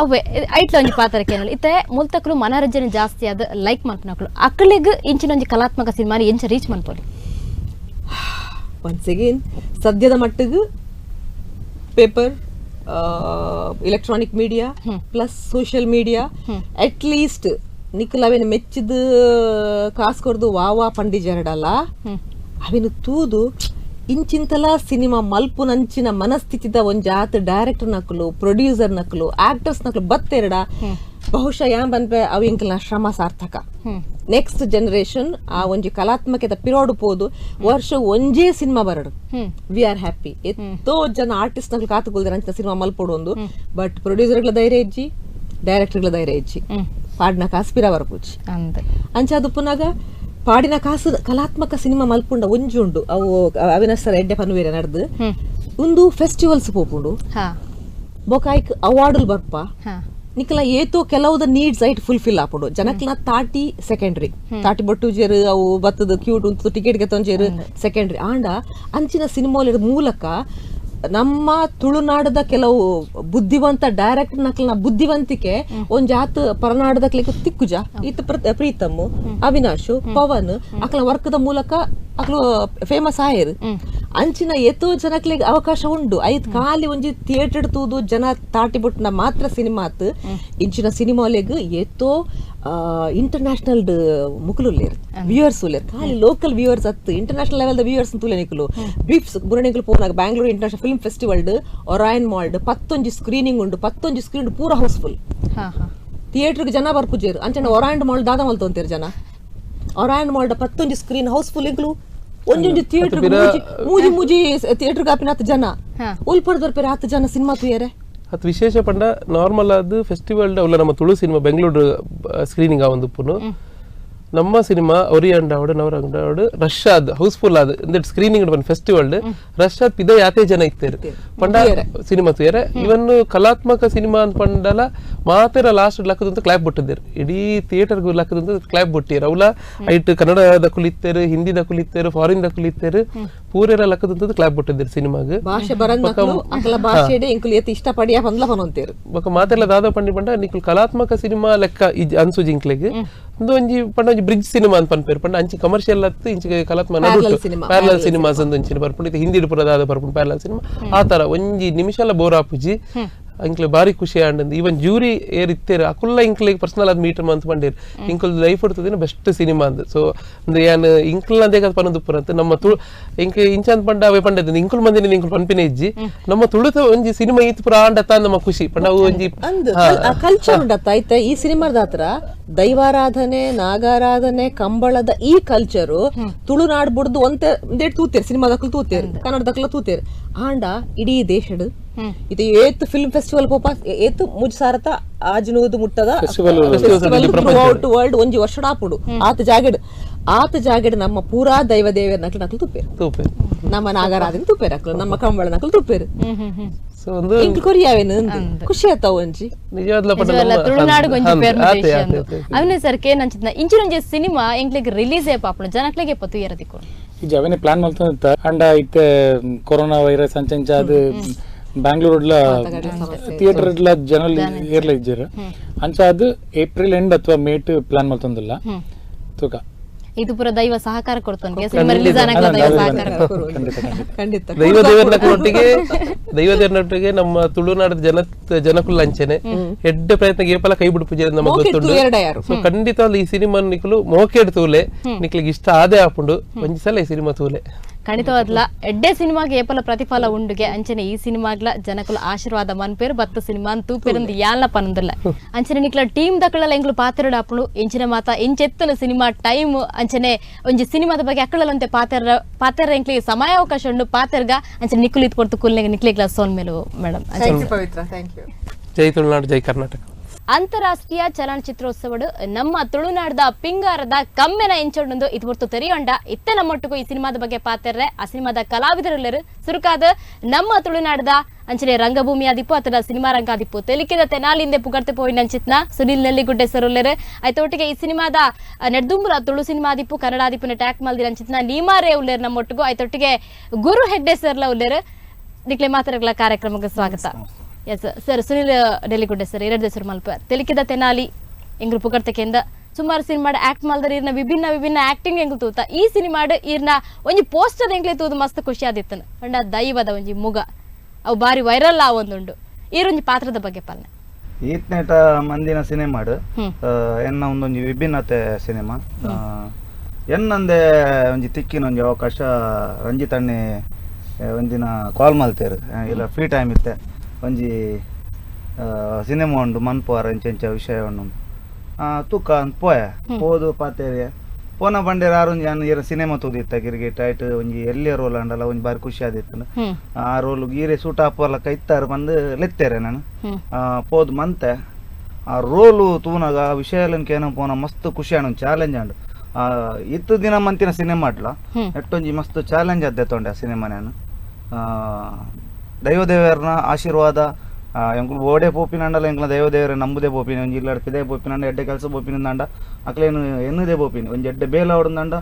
Speaker 1: ಅವೇ ಐಟ್ಲ ಒಂಜಿ ಪಾತ್ರ ಕೇನಲ್ ಇತ್ತೆ ಮುಲ್ತಕ್ಲು ಮನೋರಂಜನೆ ಜಾಸ್ತಿ ಆದ ಲೈಕ್ ಮನ್ಪುನಕ್ಲು ಅಕ್ಲೆಗ್ ಇಂಚಿನ ಒಂಜಿ ಕಲಾತ್ಮಕ ಸಿನಿಮಾ ಎಂಚ ರೀಚ್ ಮನ್ಪೊಲಿ
Speaker 2: ಒನ್ಸ್ ಅಗೇನ್ ಸದ್ಯದ ಮಟ್ಟಿಗೆ paper electronic media plus social media at least nickel ಅವೇನು ಮೆಚ್ಚಿದ ಕಾಸು ಕೊರ್ದು ವಾ ವಾ ಪಂಡಿಜರಡಲ್ಲ ಅವೇನು ತೂದು ಇಂಚಿಂತಲ ಸಿನಿಮಾ ಮಲ್ಪುನಂಚಿನ ಮನಸ್ಥಿತಿದ ಒಂಜಾತ್ ಡೈರೆಕ್ಟರ್ ನಕಲು ಪ್ರೊಡ್ಯೂಸರ್ ನಕಲು ಆಕ್ಟರ್ಸ್ ನಕಲು ಬತ್ತೆರಡ ಬಹುಶಃ ಯಾನ್ ಬನ್ಪೆ ಅವು ಇಂಕಲ್ನ ಶ್ರಮ ಸಾರ್ಥಕ ನೆಕ್ಸ್ಟ್ ಜನರೇಷನ್ ಆ ಒಂಜಿ ಕಲಾತ್ಮಕದ ಪಿರೋಡು ಪೋದು ವರ್ಷ ಒಂಜೇ ಸಿನಿಮಾ ಬರಡು we are happy ಎತ್ತೋ ಜನ ಆರ್ಟಿಸ್ಟ್ ನಕಲು ಕಾತುಕೊಲ್ದಿರ ಅಂಚಿನ ಸಿನಿಮಾ ಮಲ್ಪೊಡು ಒಂದು ಬಟ್ ಪ್ರೊಡ್ಯೂಸರ್ಗಳ ಧೈರ್ಯ ಇಜ್ಜಿ ಡೈರೆಕ್ಟರ್ಗಳ ಧೈರ್ಯ ಇಜ್ಜಿ ಪಾಡ್ನ ಕಾಸ್ಪಿರ ಬರಪೂಜಿ ಅಂಚಾದು ಪುನಗ ಪಾಡಿನ ಕಾಸು ಕಲಾತ್ಮಕ ಸಿನಿಮಾ ಮಲ್ಪುಂಡ ಒಂಜಿ ಉಂಡು ಅವು ಅವಿನಾಶ್ ಸರ್ ಎಡ್ಡೆ ಪನ್ವೇರೆ ನಡೆದು ಒಂದು ಫೆಸ್ಟಿವಲ್ಸ್ ಪೋಪುಂಡು ಬೊಕಾಯ್ಕ್ ಅವಾರ್ಡ್ ಬರ್ಪ ನಿಕಲ ಏತೋ ಕೆಲವುದ ನೀಡ್ಸ್ ಐಟ್ ಫುಲ್ಫಿಲ್ ಆಪುಂಡು ಜನಕ್ಲ ತಾಟಿ ಸೆಕೆಂಡ್ರಿ ತಾಟಿ ಬೊಟ್ಟುಜೇರು ಅವು ಬತ್ತದ ಕ್ಯೂಟ್ ಉಂತು ಟಿಕೆಟ್ ಗೆತ್ತೊಂಜೇರು ಸೆಕೆಂಡ್ರಿ ಆಂಡ ಅಂಚಿನ ಸಿನಿಮಾಲ ಮೂಲಕ ನಮ್ಮ ತುಳುನಾಡದ ಕೆಲವು ಬುದ್ಧಿವಂತ ಡೈರೆಕ್ಟರ್ ನಕ್ಲನ ಬುದ್ಧಿವಂತಿಕೆ ಒಂಜಾತ್ ಪರನಾಡದ ಕ್ಲಿಕ್ ತಿಕ್ಕುಜ ಇತ್ತ ಪ್ರೀತಮ್ ಅವಿನಾಶ್ ಪವನ್ ಅಕ್ಲ ವರ್ಕದ ಮೂಲಕ ಅಕ್ಲು ಫೇಮಸ್ ಆಯರು ಅಂಚಿನ ಎತ್ತೋ ಜನಕ್ಲಿಗೆ ಅವಕಾಶ ಉಂಡು ಐತ್ ಖಾಲಿ ಒಂಜಿ ಥಿಯೇಟರ್ ತೂದು ಜನ ತಾಟಿ ಬುಟ್ನ ಮಾತ್ರ ಸಿನಿಮಾ ಆತ್ ಇಂಚಿನ ಸಿನಿಮಾಲೆಗ್ ಏತೋ ಇಂಟರ್ನ್ಯಾಷನಲ್ ಮುಕುಲು ವ್ಯೂವರ್ಸ್ ಉಲ್ಲೇರ್ ಖಾಲಿ ಲೋಕಲ್ ವ್ಯೂವರ್ಸ್ ಅತ್ತು international level viewers ತೂಲೆ ನಿಕುಲು ಬಿಫ್ಸ್ ಬುರಣಿಗಳು ಪೋನಾಗ Bangalore international film festival Orion mould 10 screening ಉಂಡು 10 ಸ್ಕ್ರೀನ್ ಪೂರ ಹೌಸ್ಫುಲ್ ಥಿಯೇಟರ್ಗೆ ಜನ ಬರ್ಪುಜೇರು ಅಂಚನ ಒರಾಯನ್ ಮಾಲ್ ದಾದ ಮಲ್ತೊಂತೇರು ಜನ Orion mall 10 screen house full ಇಂಕ್ಲು ಒಂಜೊಂಜಿ theatre ಮೂಜಿ ಮೂಜಿ ಥಿಯೇಟರ್ ಕಾಪಿನ 10 ಜನ ಉಲ್ಪಡ್ದರ್ ಪೇರೆ 10 ಜನ ಸಿನಿಮಾ ತುಯರೆ
Speaker 3: ಅದು ವಿಶೇಷ ಪಂಡ ನಾರ್ಮಲ್ ಆದ ಫೆಸ್ಟಿವಲ್ ಅವಲ್ಲ ನಮ್ಮ ತುಳು ಸಿನಿಮಾ ಬೆಂಗಳೂರು ಸ್ಕ್ರೀನಿಂಗ್ ಆ ಒಂದು ಪುನು ನಮ್ಮ ಸಿನಿಮಾ ಒರಿಯಂಡಾವಡು ನವರಂಗಡಾವಡು ರಶ್ ಆದ್ ಹೌಸ್ಫುಲ್ ಆದ್ ಇಂದ screening festival rush ಆದ್ ಪಿದ ಯಾತೆ ಜನ ಇತ್ತೇರು ಪಂಡ ಸಿನಿಮಾ ತೂಯರೆ. ಇವನ್ ಕಲಾತ್ಮಕ ಸಿನಿಮಾ ಅಂತ ಪಂಡಲ ಮಾತೆರ ಲಾಸ್ಟ್ ಲಕ್ಕದಂತ ಕ್ಲಾಪ್ ಬಿಟ್ಟಿದ್ದೇರು, ಇಡೀ ಥಿಯೇಟರ್ ಲಕ್ಕದಂತ ಕ್ಲಾಪ್ ಬಿಟ್ಟಿರು. ಅವಲ ಐಟ್ ಕನ್ನಡ ದಕುಲು ಇತ್ತೇರು, ಹಿಂದಿ ದಕುಲು ಇತ್ತೇರು, ಫಾರಿನ್ ದಕುಲು ಇತ್ತೇರು, ಪೂರೆರ ಲಕ್ಕದಂತ ಕ್ಲಾಪ್ ಬಿಟ್ಟಿದ್ದೇರು ಸಿನಿಮಾಗ್.
Speaker 2: ಭಾಷೆ ಬರಂದ ಅಕಲ ಭಾಷೆಡೆ ಇಂಕುಲು ಏತ್ ಇಷ್ಟ ಪಡಿಯ ಪಂದ್ಲ ಪನೊಂತೇರು.
Speaker 3: ಬೊಕ ಮಾತೆಲ್ಲ ದಾದ ಪಂಡಿ ಪಂಡ ನಿಕುಲ್ ಕಲಾತ್ಮಕ ಸಿನಿಮಾ ಲೆಕ್ಕ ಅನ್ಸುಜಿ ಇಂಕ್ಲೆಗ್ ಒಂದು ಒಂಜಿ ಪಂಡ ಒಂಜಿ ಬ್ರಿಡ್ಜ್ ಸಿನಿಮಾ ಅಂತ ಪನ್ಪೇರು. ಪಂಡ ಅಂಚಿ ಕಮರ್ಷಿಯಲ್ ಅತ್ತು ಇಂಚಿ ಕಲಾತ್ಮಕ ಪ್ಯಾರಲಲ್ ಸಿನಿಮಾಸ್ ಅಂತ ಒಂಚಿನ ಬರ್ಪುಂಡು, ಹಿಂದಿ ಪುರ ದಾದ ಬರ್ಪುಂಡು ಪ್ಯಾರಲಲ್ ಸಿನಿಮಾ. ಆ ತರ ಒಂಜಿ ನಿಮಿಷಲ ಬೋರ್ ಆಪುಜಿ. ಇಂಕ್ಲೆ ಬಾರಿ ಖುಷಿ ಆಂಡ್ ಈವನ್ ಜೂರಿ ಏರ್ ಇತ್ತೇರು ಅಕುಲ್ಲ ಇಂಕ್ಲೆ ಪರ್ಸನಲ್ ಆದ್ ಮೀಟ್ ಅಂತ ಪಂಡೇರು ಇಂಕುಲ್ ಲೈಫ್ ಇರ್ತದಿನ ಬೆಸ್ಟ್ ಸಿನಿಮಾ ಅಂದ್. ಸೊ ಅಂದ್ರೆ ಯಾನ್ ಇಂಕ್ಲ್ ಅಂದೇ ಪನೊಂದು ಅಂತ ನಮ್ಮ ತುಳು ಇಂಕ್ ಇಂಚ ಅಂತ ಪಂಡ ಅವೇ ಪಂಡದ ಇಂಕುಲ್ ಮಂದಿನ ಇಂಕುಲ್ ಪನ್ಪಿನ ಇಜ್ಜಿ ನಮ್ಮ ತುಳುತ ಒಂಜಿ ಸಿನಿಮಾ ಈತ್ ಪುರ ಆಂಡತ ನಮ್ಮ ಖುಷಿ ಪಂಡ ಅವು ಒಂಜಿ
Speaker 2: ಕಲ್ಚರ್ ಉಂಡತ್ತ ಐತೆ. ಈ ಸಿನಿಮಾದ ಹತ್ರ ದೈವಾರಾಧನೆ, ನಾಗಾರಾಧನೆ, ಕಂಬಳದ ಈ ಕಲ್ಚರು ತುಳುನಾಡು ಬುಡ್ದು ಒಂತೆ ತೂತೇರು ಸಿನಿಮಾದಕ್ಕಲು ತೂತೇರು, ಕನ್ನಡದಕ್ಕಲ ತೂತೇರು. ಆಂಡ ಇಡೀ ದೇಶಡ್ ಇದು ಏತ್ ಫಿಲ್ಮ್ ಫೆಸ್ಟಿವಲ್ ಪೋಪ ಏತ್ ಮುಜ್ ಸಾರತ ಆಜನೂದು ಮುಟ್ಟದ ಔಟ್ ವರ್ಲ್ಡ್ ಒಂಜಿ ವರ್ಷ ಆಪುಡು ಆತ ಜಾಗೆಡ್ ಆತ ಜಾಗೆಡ್ ನಮ್ಮ ಪೂರಾ ದೈವ ದೇವರ ನಕಲು ನಕಲು ತುಪ್ಪೇರು, ನಮ್ಮ ನಾಗರಾಧನೆ ತುಪ್ಪೇರು, ಅಕ್ಲು ನಮ್ಮ ಕಂಬಳ ನಕಲು ತುಪ್ಪೇರು. ಖುಷಿ ಆತಾವ ಒಂಜಿ
Speaker 1: ಅವನೇ ಸರ್ ಕೇನ್ ಅಂಚಿನ ಇಂಚಿನೊಂಜಿ ಸಿನಿಮಾ ಎಂಕ್ಲೆಗ್ ರಿಲೀಸ್ ಪಾಪುಂಡು ಜನಕ್ಲೆಗೆ ಪತ್ತು ಏರದಿಕ್ಕು
Speaker 4: ಇಜ್ಜಿ ಅವನೇ ಪ್ಲಾನ್ ಮಲ್ತೊಂದಿತ್ತ. ಅಂಡ ಇತ್ತೆ ಕೊರೋನಾ ವೈರಸ್ ಅಂಚಂಚ ಅದು ಬ್ಯಾಂಗ್ಳೂರ್ಲ ಥಿಯೇಟರ್ ಜನಲ್ ಏರ್ಲ ಇಜ್ಜೆರ್ ಅಂಚ ಅದು ಏಪ್ರಿಲ್ ಎಂಡ್ ಅಥವಾ ಮೇಟ್ ಪ್ಲಾನ್ ಮಲ್ತೊಂದಿಲ್ಲ ತೂಕ.
Speaker 1: ಇದು ಪೂರ ದೈವ ಸಹಕಾರ ಕೊಡ್ತಾನೆ ಸಿನಿಮಾ ರಿಲೀಸ್ ಆನಗ ದೈವ ಸಹಕಾರ
Speaker 2: ಖಂಡಿತ.
Speaker 3: ದೈವ ದೇವರನೊಟ್ಟಿಗೆ ದೈವ ದೇವರನೊಟ್ಟಿಗೆ ನಮ್ಮ ತುಳುನಾಡದ ಜನಕುಲ ಅಂಚನೆ ಎಡ್ಡೆ ಪ್ರಯತ್ನ ಏಪಲ ಕೈ ಬಿಡು ಪೂಜೆ ನಮಗೆ ಗೊತ್ತುಂಡು. ಸೊ ಖಂಡಿತ ಈ ಸಿನಿಮಾ ನಿಕುಲು ಮೋಕೆಡ್ ತೂಲೆ ನಿಕ್ಲಿಗೆ ಇಷ್ಟ ಆದೇ ಆಪುಂಡು ಒಂಜಿ ಸಲ ಈ ಸಿನಿಮಾ ತೂಲೆ.
Speaker 1: ಖಂಡಿತವಾದ್ಲ ಎಡ್ಡೆ ಸಿನಿಮಾಗೆ ಏಪಲ ಪ್ರತಿಫಲ ಉಂಡುಗೆ ಅಂಚನೆ ಈ ಸಿನಿಮಾಗ್ಲ ಜನಕುಲ ಆಶೀರ್ವಾದ ಮನ್ಪೇರು ಬತ್ತ ಸಿನಿಮಾ ತೂಪೇರಂದು ಯಾಲ್ನ ಪನೊಂದುಲ್ಲ. ಅಂಚನೆ ನಿಕ್ಲ ಟೀಮ್ ದಕ್ಕಳಲ್ಲ ಎಂಕ್ಲು ಪಾತೆರಡು ಆಪುಂಡು ಎಂಚಿನ ಮಾತ ಎಂಚೆತ್ತನ ಸಿನಿಮಾ ಟೈಮ್ ಅಂಚನೆ ಒಂಜಿ ಸಿನಿಮಾದ ಬಗ್ಗೆ ಅಕ್ಕಳಲ್ಲಂತೆ ಪಾತೆರ ಪಾತೆರ ಎಂಕ್ಲಿಗೆ ಸಮಯಾವಕಾಶ ಉಂಡು ಪಾತೆರ್ಗ ಅಂಚನೆ ನಿಕ್ಕುಲು ಇತ್ ಕೊಡ್ತು ಕುಲ್ನೆಗೆ ನಿಕ್ಲಿಗ್ಲ ಸೋನ್ ಮೇಲು ಮೇಡಮ್.
Speaker 3: ಜೈ ತುಳುನಾಡು, ಜೈ ಕರ್ನಾಟಕ.
Speaker 1: ಅಂತಾರಾಷ್ಟ್ರೀಯ ಚಲನಚಿತ್ರೋತ್ಸವಡು ನಮ್ಮ ತುಳುನಾಡದ ಪಿಂಗಾರದ ಕಮ್ಮೆನ ಎಂಚೊಂಡು ಇದು ಹೊರತು ತೆರೆಯೊಂಡ ಇತ್ತೆ ನಮ್ಮೊಟ್ಟಿಗೂ ಈ ಸಿನಿಮಾದ ಬಗ್ಗೆ ಪಾತೆರ್ರೆ ಆ ಸಿನಿಮಾದ ಕಲಾವಿದರುಲ್ಲರು ಸುರುಕಾದ ನಮ್ಮ ತುಳುನಾಡದ ಅಂಚನೆ ರಂಗಭೂಮಿ ಆದಿಪ್ಪು ಅಥವಾ ಸಿನಿಮಾ ರಂಗಾದಿಪ್ಪು ತೆಲಿಕೆದ ತೆನಾಲಿಂದೆ ಪುಗರ್ತೆ ಪೋಯಿನ ಅಂಚಿತ್ನ ಸುನಿಲ್ ನೆಲ್ಲಿಗುಡ್ಡೆ ಸರುಲ್ಲೆರು ಆಯ್ತೊಟ್ಟಿಗೆ ಈ ಸಿನಿಮಾದ ನೆಡ್ದುಂಬುರ ತುಳು ಸಿನಿಮಾದಿಪ್ಪು ಕನ್ನಡಾದಿಪ್ಪುನ ಟ್ಯಾಕ್ ಮಲ್ದಿರ ಅಂಚಿತ್ನ ನೀಮಾರೇ ಉಲ್ಲೇರು ನಮ್ಮೊಟ್ಟಿಗೂ ಆಯ್ತೊಟ್ಟಿಗೆ ಗುರು ಹೆಗ್ಡೆ ಸರ್ಲ ಉಲ್ಲೇರು ನಿಕ್ಲೆ ಮಾತಾಡಗಳ ಕಾರ್ಯಕ್ರಮಕ್ಕೆ ಸ್ವಾಗತ. Yes sir, Sunil Nelligudde sir ಎರಡು ಹೆಸರು ಮಲ್ಪ ತೆಲಿಕೆದ ತೆನಾಲಿ ಎಂಗ್ರು ಪುಗರ್ತೆಕೆಂದ ಸುಮಾರು ಸಿನಿಮಾಡ್ ಆಕ್ಟ್ ಮಲ್ದರ್ ಈರ್ನ ವಿಭಿನ್ನ ವಿಭಿನ್ನ ಆಕ್ಟಿಂಗ್ ಎಂಗ್ಲು ತೂತ ಈ ಸಿನಿಮಾಡ್ ಈರ್ನ ಒಂಜಿ ಪೋಸ್ಟರ್ ಎಂಗ್ಲೆ ತೂದು ಮಸ್ತ್ ಖುಷಿ ಆದಿತ್ತನ ಪಂಡ ದೈವದ ಒಂಜಿ ಮುಗ ಅವು ಬಾರಿ ವೈರಲ್ ಆ ಒಂದುಂಡು ಈರೊಂಜಿ ಪಾತ್ರದ ಬಗ್ಗೆ ಪಾಲನೆ
Speaker 5: ಈತ್ನೇಟ ಮಂದಿನ ಸಿನಿಮಾಡ್ ಎನ್ನ ಒಂದೊಂಜಿ ವಿಭಿನ್ನತೆ ಸಿನಿಮಾ ಎನ್ನಂದೆ ಒಂಜಿ ತಿಕ್ಕಿನ ಒಂಜಿ ಅವಕಾಶ ರಂಜಿತ್ ಅಣ್ಣೆ ಒಂದಿನ ಕಾಲ್ ಮಲ್ತೇರು ಇಲ್ಲ ಫ್ರೀ ಟೈಮ್ ಇತ್ತೆ ಒಂಜಿ ಸಿನಿಮಾ ಉಂಡು ಮನ್ಪುವಾರ ಇಂಚ ವಿಷಯ ಉಂಡು ತೂಕ ಅಂತ ಪೋಯ ಪೋದು ಪಾತೇರಿಯ ಪೋನ ಬಂಡೇರ ಆರೊಂಜಿ ಅನ್ ಈರ ಸಿನಿಮಾ ತೂದಿತ್ತ ಗಿರ್ಗಿಟ್ ಆಯ್ತು ಒಂಜಿ ಎಲ್ಲಿಯ ರೋಲ್ ಅಂಡಲ್ಲ ಒಂಜಿ ಬಾರಿ ಖುಷಿ ಆದಿತ್ತು ಆ ರೋಲ್ ಗೀರೆ ಸೂಟ್ ಆಪರ್ಲಕ್ಕ ಇತ್ತಾರು ಬಂದು ಲೆತ್ತೇರೆ ನಾನು ಪೋದು ಮಂತೆ ಆ ರೋಲು ತೂನಾಗ ಆ ವಿಷಯ ಏನೋ ಪೋನ ಮಸ್ತ್ ಖುಷಿ ಆಂಡ್ ಒಂದು ಚಾಲೆಂಜ್ ಆಂಡ್ ಇತ್ತು ದಿನ ಮಂತಿನ ಸಿನಿಮಾ ಅಟ್ಲ ಎಟ್ಟೊಂಜಿ ಮಸ್ತ್ ಚಾಲೆಂಜ್ ಅದ್ದೆ ತೊಂಡೆ ಆ ಸಿನಿಮಾ ನಾನು ದೈವದೇವರನ ಆಶೀರ್ವಾದ ಎಂಕುಲು ಓಡೆ ಪೋಪಿನಂಡಲ ಎಂಕ್ಲ ದೈವದೇವರ ನಂಬುದೇ ಪೋಪಿನಿ ಒಂಜಿ ಇಲ್ಲಡ್ ಪಿದೆ ಪೋಪಿನಂಡ ಎಡ್ಡೆ ಕೆಲಸ ಪೋಪಿನಂಡ ಅಕ್ಲೇನು ಎನ್ನುದೇ ಪೋಪಿನಿ ಒಂಜಿ ಎಡ್ಡೆ ಬೇಲ ಹೊಡ್ದಂಡ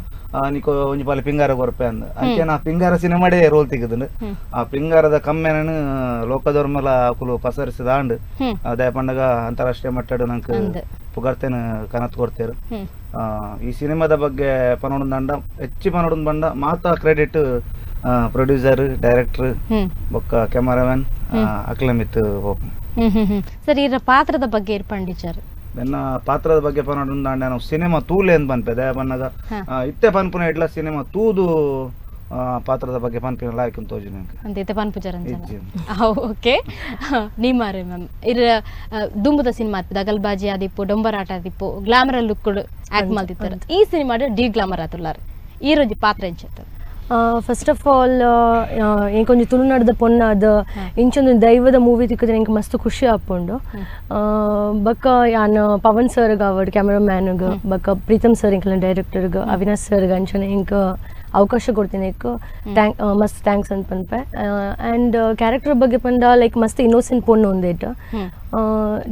Speaker 5: ನಿಕೋ ಒಂಜಿ ಪಾಲೆ ಪಿಂಗಾರ ಕೊರ್ಪೆ ಅಂದ ಅಂಚೆನ ಆ ಪಿಂಗಾರ ಸಿನಿಮಾಡೇ ರೋಲ್ ತೆಗೆದುಂಡು ಆ ಪಿಂಗಾರದ ಕಮ್ಮೆನನು ಲೋಕದವ್ರ ಅಕುಲು ಪಸರಿಸಿದ ಆಂಡ್ ದಯ ಪಂಡಗ ಅಂತಾರಾಷ್ಟ್ರೀಯ ಮಟ್ಟಡ್ ನಂಗೆ ಪುಗರ್ತೇನು ಕನತ್ ಕೊಡ್ತೇರು. ಈ ಸಿನಿಮಾದ ಬಗ್ಗೆ ಪನೋಡಂಡ ಹೆಚ್ಚು ಪನೋಡಂದ ಬಂಡ ಮಾತಾ credit producer director ಬೊಕ್ಕ ಕ್ಯಾಮರಾಮನ್ ಅಕ್ಲಮಿತ್
Speaker 1: ಸರ್ ಇದರ ಪಾತ್ರದ ಬಗ್ಗೆ ಇರ್ಪಂಡಿಚಾರ್
Speaker 5: ನನ್ನ ಪಾತ್ರದ ಬಗ್ಗೆ ಪನೋಡಂದ ನಾವು ಸಿನಿಮಾ ತೂಲೆ ಅಂತ ಪನ್ಪೆ ದಯ ಪನ್ನಗ ಇತ್ತೆ ಪನ್ಪುನ ಇಡ್ಲ ಸಿನಿಮಾ ತೂದು ಪಾತ್ರದ ಬಗ್ಗೆ ಪನ್ಪಿನ ಲಾಯ್ಕ್ ಅಂತ ತೋಜಿ ನಂಗೆ
Speaker 1: ಅಂತ ಇತ್ತೆ ಪನ್ಪುಚಾರ ಓಕೆ ನೀಮಾರೆ ಮ್ಯಾಮ್ ಇರ ದುಂಬುದ ಸಿನಿಮಾ ದಗಲ್ಬಾಜಿ ಆದಿಪ್ಪು ಡೊಂಬರಾಟ ಆದಿಪ್ಪು glamour look act ಮಾಡ್ತಿರ್ತಾರೆ ಈ cinema D glamour ಆತುಲ್ಲಾರ ಈ ರೋಜಿ ಪಾತ್ರ ಎಂಚತ್ತ?
Speaker 6: First of all ಎಂಕೊಂಜಿ ತುಳುನಾಡದ ಪೊನ್ನಾದ ಇಂಚೊಂದು ದೈವದ ಮೂವಿ ತಿಕ್ಕಿದ್ರೆ ಎಂಕ್ ಮಸ್ತ್ ಖುಷಿ ಆಪುಂಡು. ಬೊಕ್ಕ ಯಾನ್ ಪವನ್ ಸರ್ಗ್ ಅವಡ್ ಕ್ಯಾಮ್ರಾಮ್ಯಾನ್ಗ್ ಬೊಕ್ಕ ಪ್ರೀತಮ್ ಸರ್ ಎಂಕಲ್ನ ಡೈರೆಕ್ಟರ್ಗ್ ಅವಿನಾಶ್ ಸರ್ಗ್ ಅಂಚನೆ ಎಂಕ್ ಅವಕಾಶ ಕೊಡ್ತೀನಿ thank ಮಸ್ತ್ thanks ಅಂತ ಪನ್ಪೆ. ಆ್ಯಂಡ್ ಕ್ಯಾರೆಕ್ಟರ್ ಬಗ್ಗೆ ಪಂಡ ಲೈಕ್ ಮಸ್ತ್ ಇನ್ನೋಸೆಂಟ್ ಪೊಣ್ಣು ಒಂದೇಟ್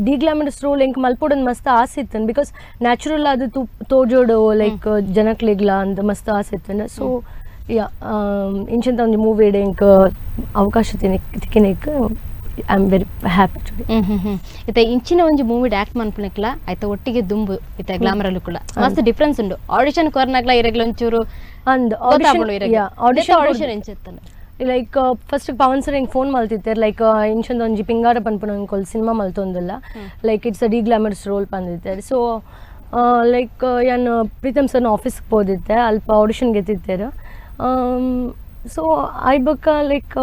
Speaker 6: D glamorous roll ಎಂಕ್ ಮಲ್ಪೊಡೊಂದು ಮಸ್ತ್ ಆಸೆ ಇತ್ತು because natural ಅದು ತೋಜೋಡು ಲೈಕ್ ಜನಕ್ಲೆಗ್ಲ ಅಂತ ಮಸ್ತ್ ಆಸೆ ಇತ್ತು. ಸೊ ಯಾ ಇಂಚಂತ ಒಂಜಿ ಮೂವಿ ಎಂಕ್ ಅವಕಾಶ ತಿಕ್ಕಿನೆಕ್ I am very happy today.
Speaker 1: ಇತ್ತೆ ಇಂಚಿನ ಒಂಜಿ ಮೂವಿ ಆಕ್ಟ್ ಮನ್ಪುನೆಕ್ಲ ಐತ ಒಟ್ಟಿಗೆ ದುಂಬು ಇತ್ತೆ ಗ್ಲಾಮರ್ ಅಲ್ಲೂ ಕೂಡ ಮಸ್ತ್ ಡಿಫ್ರೆನ್ಸ್ ಉಂಡು. ಆಡಿಷನ್ ಕೊರ್ನಾಗ್ಲ ಇರೆಗ್ಲ ಒಂಚೂರು
Speaker 6: ಅಂದ್
Speaker 1: ಆಡಿಷನ್ ಆಡಿಷನ್ ಎಂಚಿತ್ತನ
Speaker 6: like first Pavan sir ಎಂಕ್ ಫೋನ್ ಮಲ್ತಿತ್ತೆರ್ ಲೈಕ್ ಇಂಚೊಂದು ಒಂಜಿ ಪಿಂಗಾರ ಪನ್ಪುನ ಒಂಕೊಲ್ ಸಿನಿಮಾ ಮಲ್ತೊಂದಿಲ್ಲ like it's a de glamorous role ಪಂದಿತ್ತೆರ್. So like ಯಾನ್ ಪ್ರೀತಮ್ ಸರ್ನ ಆಫೀಸ್ಗೆ ಪೋದಿತ್ತೆ ಅಲ್ಪ ಆಡಿಷನ್ ಗೆತ್ತಿತ್ತೆರ್. ಸೊ I ಬೊಕ್ಕ ಲೈಕ್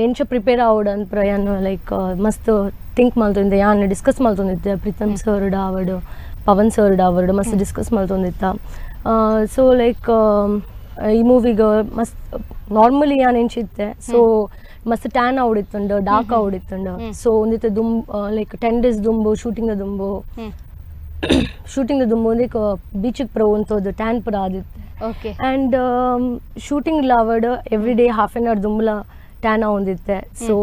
Speaker 6: ಎಂಚ ಪ್ರಿಪೇರ್ ಆವಡ್ ಅಂತ ಯಾನ್ ಲೈಕ್ ಮಸ್ತ್ ಥಿಂಕ್ ಮಲ್ತೊಂದಿದ್ದೆ ಯಾನ್ ಡಿಸ್ಕಸ್ ಮಲ್ತೊಂದಿದ್ದೆ ಪ್ರೀತಮ್ ಸರ್ ಆವಡ್ ಪವನ್ ಸರ್ ಆವಡ್ ಮಸ್ತ್ ಡಿಸ್ಕಸ್ ಮಲ್ತೊಂದಿತ್ತ. ಸೊ ಲೈಕ್ ಈ ಮೂವಿಗೆ ಮಸ್ತ್ ನಾರ್ಮಲಿ ಯಾನ್ ಎಂಚಿತ್ತೆ ಸೊ ಮಸ್ತ್ ಟ್ಯಾನ್ ಆವಡಿತ್ತುಂಡು ಡಾರ್ಕ್ ಆವಡಿತ್ತುಂಡು. ಸೊ ಒಂದಿತ್ತೆ ದುಂಬು ಲೈಕ್ 10 ಡೇಸ್ ದುಂಬು ಶೂಟಿಂಗ್ ದುಂಬು ಶೂಟಿಂಗ್ ದುಂಬು ಒಂದಿಕ್ ಬೀಚಿಗೆ ಪ್ರ ಉಂತೋದು ಟ್ಯಾನ್ ಪುರ ಆದಿತ್ತೆ.
Speaker 1: Okay
Speaker 6: and shooting ಲಾವಡ್ every day half an hour ದುಂಬುಲ tan ಆವೊಂದಿತ್ತೆ. So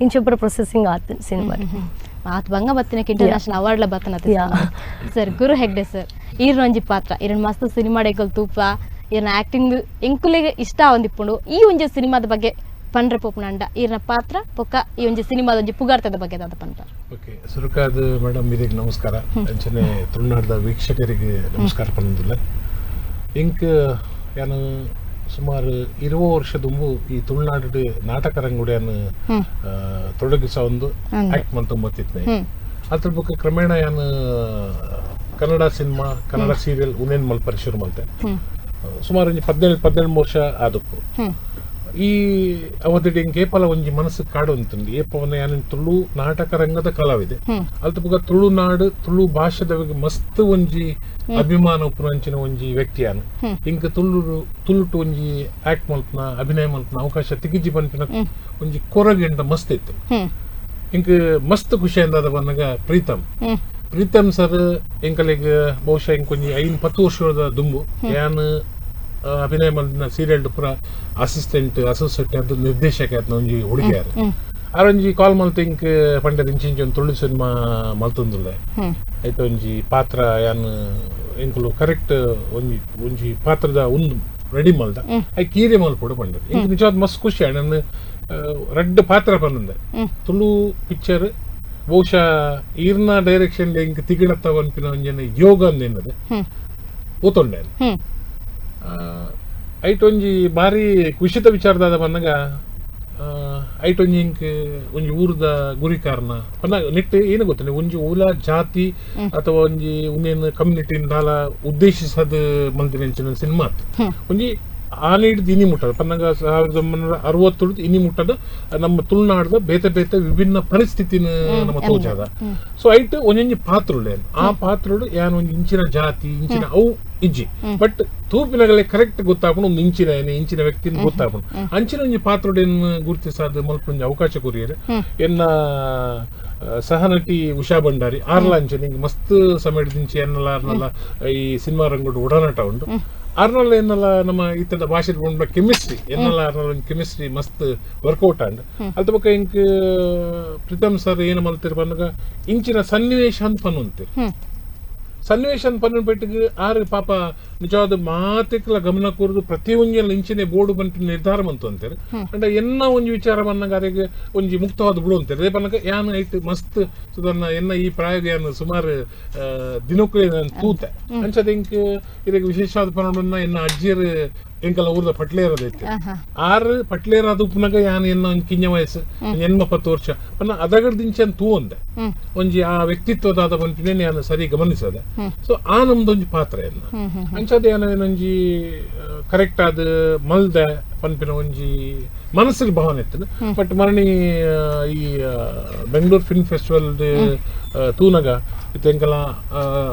Speaker 6: ಇಂಚ ಪೂರ ಪ್ರೊಸೆಸಿಂಗ್ ಆತು ಸಿನಿಮಾ.
Speaker 1: ಆತ್ ಬಂಗ ಬತ್ತಿನಕ್ಕೆ ಇಂಟರ್ನ್ಯಾಷನಲ್ ಅವಾರ್ಡ್ಲ ಬತ್ತನ ಸರ್. ಗುರು ಹೆಗ್ಡೆ ಸರ್ ಈರ್ನ ಒಂಜಿ ಪಾತ್ರ ಈರನ್ ಮಸ್ತ್ ಸಿನಿಮಾ ಡೇಕಲ್ ತೂಪ ಈರ್ನ ಆಕ್ಟಿಂಗ್ ಎಂಕುಲೆಗೆ ಇಷ್ಟ ಆವೊಂದಿಪ್ಪುಂಡು. ಈ ಒಂಜಿ ಸಿನಿಮಾದ ಬಗ್ಗೆ ಪಂಡ್ರೆ ಪೋಪುನಂಡ ಈರ್ನ ಪಾತ್ರ ಪೊಕ್ಕ ಈ ಒಂಜಿ ಸಿನಿಮಾದ ಒಂಜಿ ಪುಗಾರ್ತದ ಬಗ್ಗೆ ದಾದ ಪನ್ಪರ್.
Speaker 7: ಓಕೆ ಸುರುಕಾದ ಮೇಡಮ್ ಇದಕ್ಕೆ ನಮಸ್ಕಾರ ಅಂಚನೆ ತುಳುನಾಡದ ವೀಕ್ಷಕರಿಗೆ ನಮಸ್ಕಾರ ಪನ್ನೊಂದಿಲ್ಲ. ಇಂಕ್ ಯಾನು ಸುಮಾರು 20 ವರ್ಷ ದುಂಬು ಈ ತುಳುನಾಡು ನಾಟಕ ರಂಗುಡಿಯನ್ನು ತೊಡಗಿಸ ಒಂದು ಆಕ್ಟ್ ಮಲ್ತೊಂಬತ್ತಿತ್ನೆ. ಅದ್ರ ಬೊಕ್ಕ ಕ್ರಮೇಣ ಯಾನು ಕನ್ನಡ ಸಿನಿಮಾ ಕನ್ನಡ ಸೀರಿಯಲ್ ಉನೇನ್ ಮಲ್ಪರೆ ಶುರು ಮಲ್ತೆ. ಸುಮಾರು ಒಂಜಿ 17 ವರ್ಷ ಆದಪ್ಪು. ಈ ಅವಧಿಡ್ ಎಂಕ್ ಏಪಲ ಒಂಜಿ ಮನಸ್ಸು ಕಾಡು ಅಂತಂದು ಏಪವನ್ನ ಯಾನು ತುಳು ನಾಟಕ ರಂಗದ ಕಲಾವಿದೆ ಅಲ್ತ ಬೊಕ್ಕ ತುಳುನಾಡು ತುಳು ಭಾಷೆದ ಮಸ್ತ್ ಒಂಜಿ ಅಭಿಮಾನ ಉಪ್ಪುನಂಚಿನ ಒಂಜಿ ವ್ಯಕ್ತಿಯಾನು. ಇಂಕ ತುಳುಟು ಒಂಜಿ ಆಕ್ಟ್ ಮಲ್ಪನ ಅಭಿನಯ ಮಲ್ಪನ ಅವಕಾಶ ತಿಗಿಜಿ ಪನ್ಪಿನ ಒಂಜಿ ಕೊರಗಿಂಡ ಮಸ್ತ್ ಇತ್ತು. ಇಂಕ್ ಮಸ್ತ್ ಖುಷಿಯಿಂದ ಬಂದಾಗ ಪ್ರೀತಮ್ ಪ್ರೀತಮ್ ಸರ್ ಎಂಕಲಿಗ್ ಬಹುಶಃ ಇಂಕ್ ಒಂಜಿ 5-10 ವರ್ಷದ ದುಂಬು ಯಾನ್ ಅಭಿನಯ ಮಲ್ದಿನ ಸೀರಿಯಲ್ ಪೂರ ಅಸಿಸ್ಟೆಂಟ್ ಅಸೋಸಿಯೇಟ್ ಅದು ನಿರ್ದೇಶಕ ಆಯ್ತು ಒಂಜಿ ಹುಡುಗಿಯಾರು ಆರೊಂಜಿ ಕಾಲ್ ಮಲ್ತ ಇಂಕ್ ಪಂಡದ ಇಂಚಿಂಚಿ ಒಂದು ತುಳು ಸಿನಿಮಾ ಮಲ್ತೊಂದುಲ್ಲೆ ಐತ ಒಂಜಿ ಪಾತ್ರ ಯಾನ್ ಎಂಕುಲು ಕರೆಕ್ಟ್ ಒಂಜಿ ಒಂಜಿ ಪಾತ್ರದ ಒಂದು ರೆಡಿ ಮಲ್ದ I ಕೀರೆ ಮಲ್ಪೊಡು ಪಂಡರ್. ಇಂಕ್ ನಿಜವಾದ ಮಸ್ತ್ ಖುಷಿ ಆಯ್ತು. ನನ್ನ ರಡ್ಡ್ ಪಾತ್ರ ಪಂದಂದೆ ತುಳು ಪಿಕ್ಚರ್ ಬಹುಶಃ ಈರ್ನ ಡೈರೆಕ್ಷನ್ ಇಂಕ್ ತಿಗಿಡತ್ತ ಪನ್ಪಿನ ಒಂಜಿ ಯೋಗ ಅಂದೇನದು ಓತೊಂಡೆ. ಐಟ್ ಒಂಜಿ ಬಾರಿ ಖುಷಿತ ವಿಚಾರದಾದ ಬಂದಾಗ ಐಟ್ ಒಂಜಿ ಇಂಕ್ ಒಂಜಿ ಊರದ ಗುರಿಕಾರನ ಪನ್ನ ನೆಟ್ ಏನು ಗೊತ್ತಿಲ್ಲ ಒಂಜಿ ಊಲ ಜಾತಿ ಅಥವಾ ಒಂಜಿ ಒಂದೇನು ಕಮ್ಯುನಿಟಿ ದಾಲ ಉದ್ದೇಶಿಸದ ಮಲ್ದಿನ ಸಿನಿಮಾ ಒಂಜಿ ಆನೆ ಹಿಡ್ದು ಇನಿ ಮುಟ್ಟದ ಪನ್ನಗ 1960 ಇನಿ ಮುಟ್ಟದ ನಮ್ಮ ತುಳುನಾಡದ ಬೇತೆ ಬೇತೆ ವಿಭಿನ್ನ ಪರಿಸ್ಥಿತಿನ ನಮ್ಮ ತೋಜಾದ. ಸೊ ಐಟ್ ಒಂಜೊಂಜಿ ಪಾತ್ರುಳೆ ಆ ಪಾತ್ರುಡು ಯಾನ್ ಒಂಜಿ ಇಂಚಿನ ಜಾತಿ ಇಂಚಿನ ಅವು ಇಜ್ಜಿ ಬಟ್ ತೂಪಿನಗಲೆ ಕರೆಕ್ಟ್ ಗೊತ್ತಾಪುಂಡು ಒಂದು ಇಂಚಿನ ಏನೆ ಇಂಚಿನ ವ್ಯಕ್ತಿನ ಗೊತ್ತಾಪುಂಡು ಅಂಚಿನ ಒಂಜಿ ಪಾತ್ರುಡೆನ್ ಗುರುತಿಸಾದ ಮಲ್ಪೊಂಜಿ ಅವಕಾಶ ಕೊರಿಯರ್. ಎನ್ನ ಸಹನಟಿ ಉಷಾ ಭಂಡಾರಿ ಆರ್ಲ ಅಂಚೆ ನಿಂಗೆ ಮಸ್ತ್ ಸಮಯದಿಂಚಿ ಎನ್ನಲ ಆರ್ನಲ್ಲ ಈ ಸಿನಿಮಾ ರಂಗುಡು ಒಡನಾಟ ಉಂಡು. ಆರ್ನಲ್ಲ ಎನ್ನಲ್ಲ ನಮ್ಮ ಇತ್ತದ ಭಾಷೆ ಉಂಡ ಕೆಮಿಸ್ಟ್ರಿ ಎನ್ನಲ್ಲ ಆರ್ನಲ್ಲ ಒಂದು ಕೆಮಿಸ್ಟ್ರಿ ಮಸ್ತ್ ವರ್ಕೌಟ್ ಆಂಡ್ ಅಲ್ತ ಬೊಕ್ಕ ಇಂಕ್ ಪ್ರೀತಮ್ ಸರ್ ಏನು ಮಲ್ತಿರ್ ಪನ್ನಗ ಇಂಚಿನ ಸನ್ನಿವೇಶ ಅಂತ ಪನ್ನುಂತಿರ್. ಸನ್ನಿವೇಶ ಅಂತ ಪನ್ನುಪೆಟ್ಟಿಗೆ ಆರು ಪಾಪ ನಿಜವಾದ ಮಾತಿಕ್ಲ ಗಮನ ಕೂರ್ದು ಪ್ರತಿ ಒಂಜಿನ ಇಂಚಿನ ಬೋರ್ಡು ಬಂತು ನಿರ್ಧಾರ ಬಂತು ಅಂತಾರೆ. ಅಂಡ ಎನ್ನ ಒಂಜಿ ವಿಚಾರ ಬಂದಾಗ ಅರೆಗೆ ಒಂಜಿ ಮುಕ್ತವಾದ ಬಿಡು ಅಂತಾರೆ. ಅದೇ ಪನ್ನಗ ಯಾನ್ ಐಟ್ ಮಸ್ತ್ ಸುಧಾರಣ ಎನ್ನ ಈ ಪ್ರಾಯೋಗ ಯಾನ್ ಸುಮಾರು ದಿನಕ್ಕೂ ನಾನು ತೂತೆ ಅಂಚದ ಇಂಕ್ ಇದಕ್ಕೆ ವಿಶೇಷವಾದ ಪನ್ನಡನ್ನ ಎನ್ನ ಅಜ್ಜಿಯರು ಎಂಕಲ ಊರ್ದ ಪಟ್ಲೇರದೈತೆ ಆರು ಪಟ್ಲೇರಾದ ಉಪ್ಪುನಾಗ ಯಾನ್ ಎನ್ನ ಒಂಜಿ ಕಿಂಜ ವಯಸ್ಸು 80 ವರ್ಷ ಪನ್ನ ಅದಗಡ್ದಿಂಚೆ ತೂ ಅಂದೆ ಒಂಜಿ ಆ ವ್ಯಕ್ತಿತ್ವದಾದ ಪನ್ಪಿನೇ ಯಾನ್ ಸರಿ ಗಮನಿಸದೆ. ಸೊ ಆ ನಮ್ದೊಂಜಿ ಪಾತ್ರ ಎನ್ನ ಅಂಚದ ಏನೊಂಜಿ ಕರೆಕ್ಟ್ ಆದ ಮಲ್ದೆ ಪನ್ಪಿನ ಒಂಜಿ ಮನಸ್ಸಿನ ಭಾವನೆ ಇತ್ತು. ಬಟ್ ಮರಣಿ ಈ ಬೆಂಗಳೂರು ಫಿಲ್ಮ್ ಫೆಸ್ಟಿವಲ್ ತೂನಗ ಇತ್ತೆ ಎಂಕಲ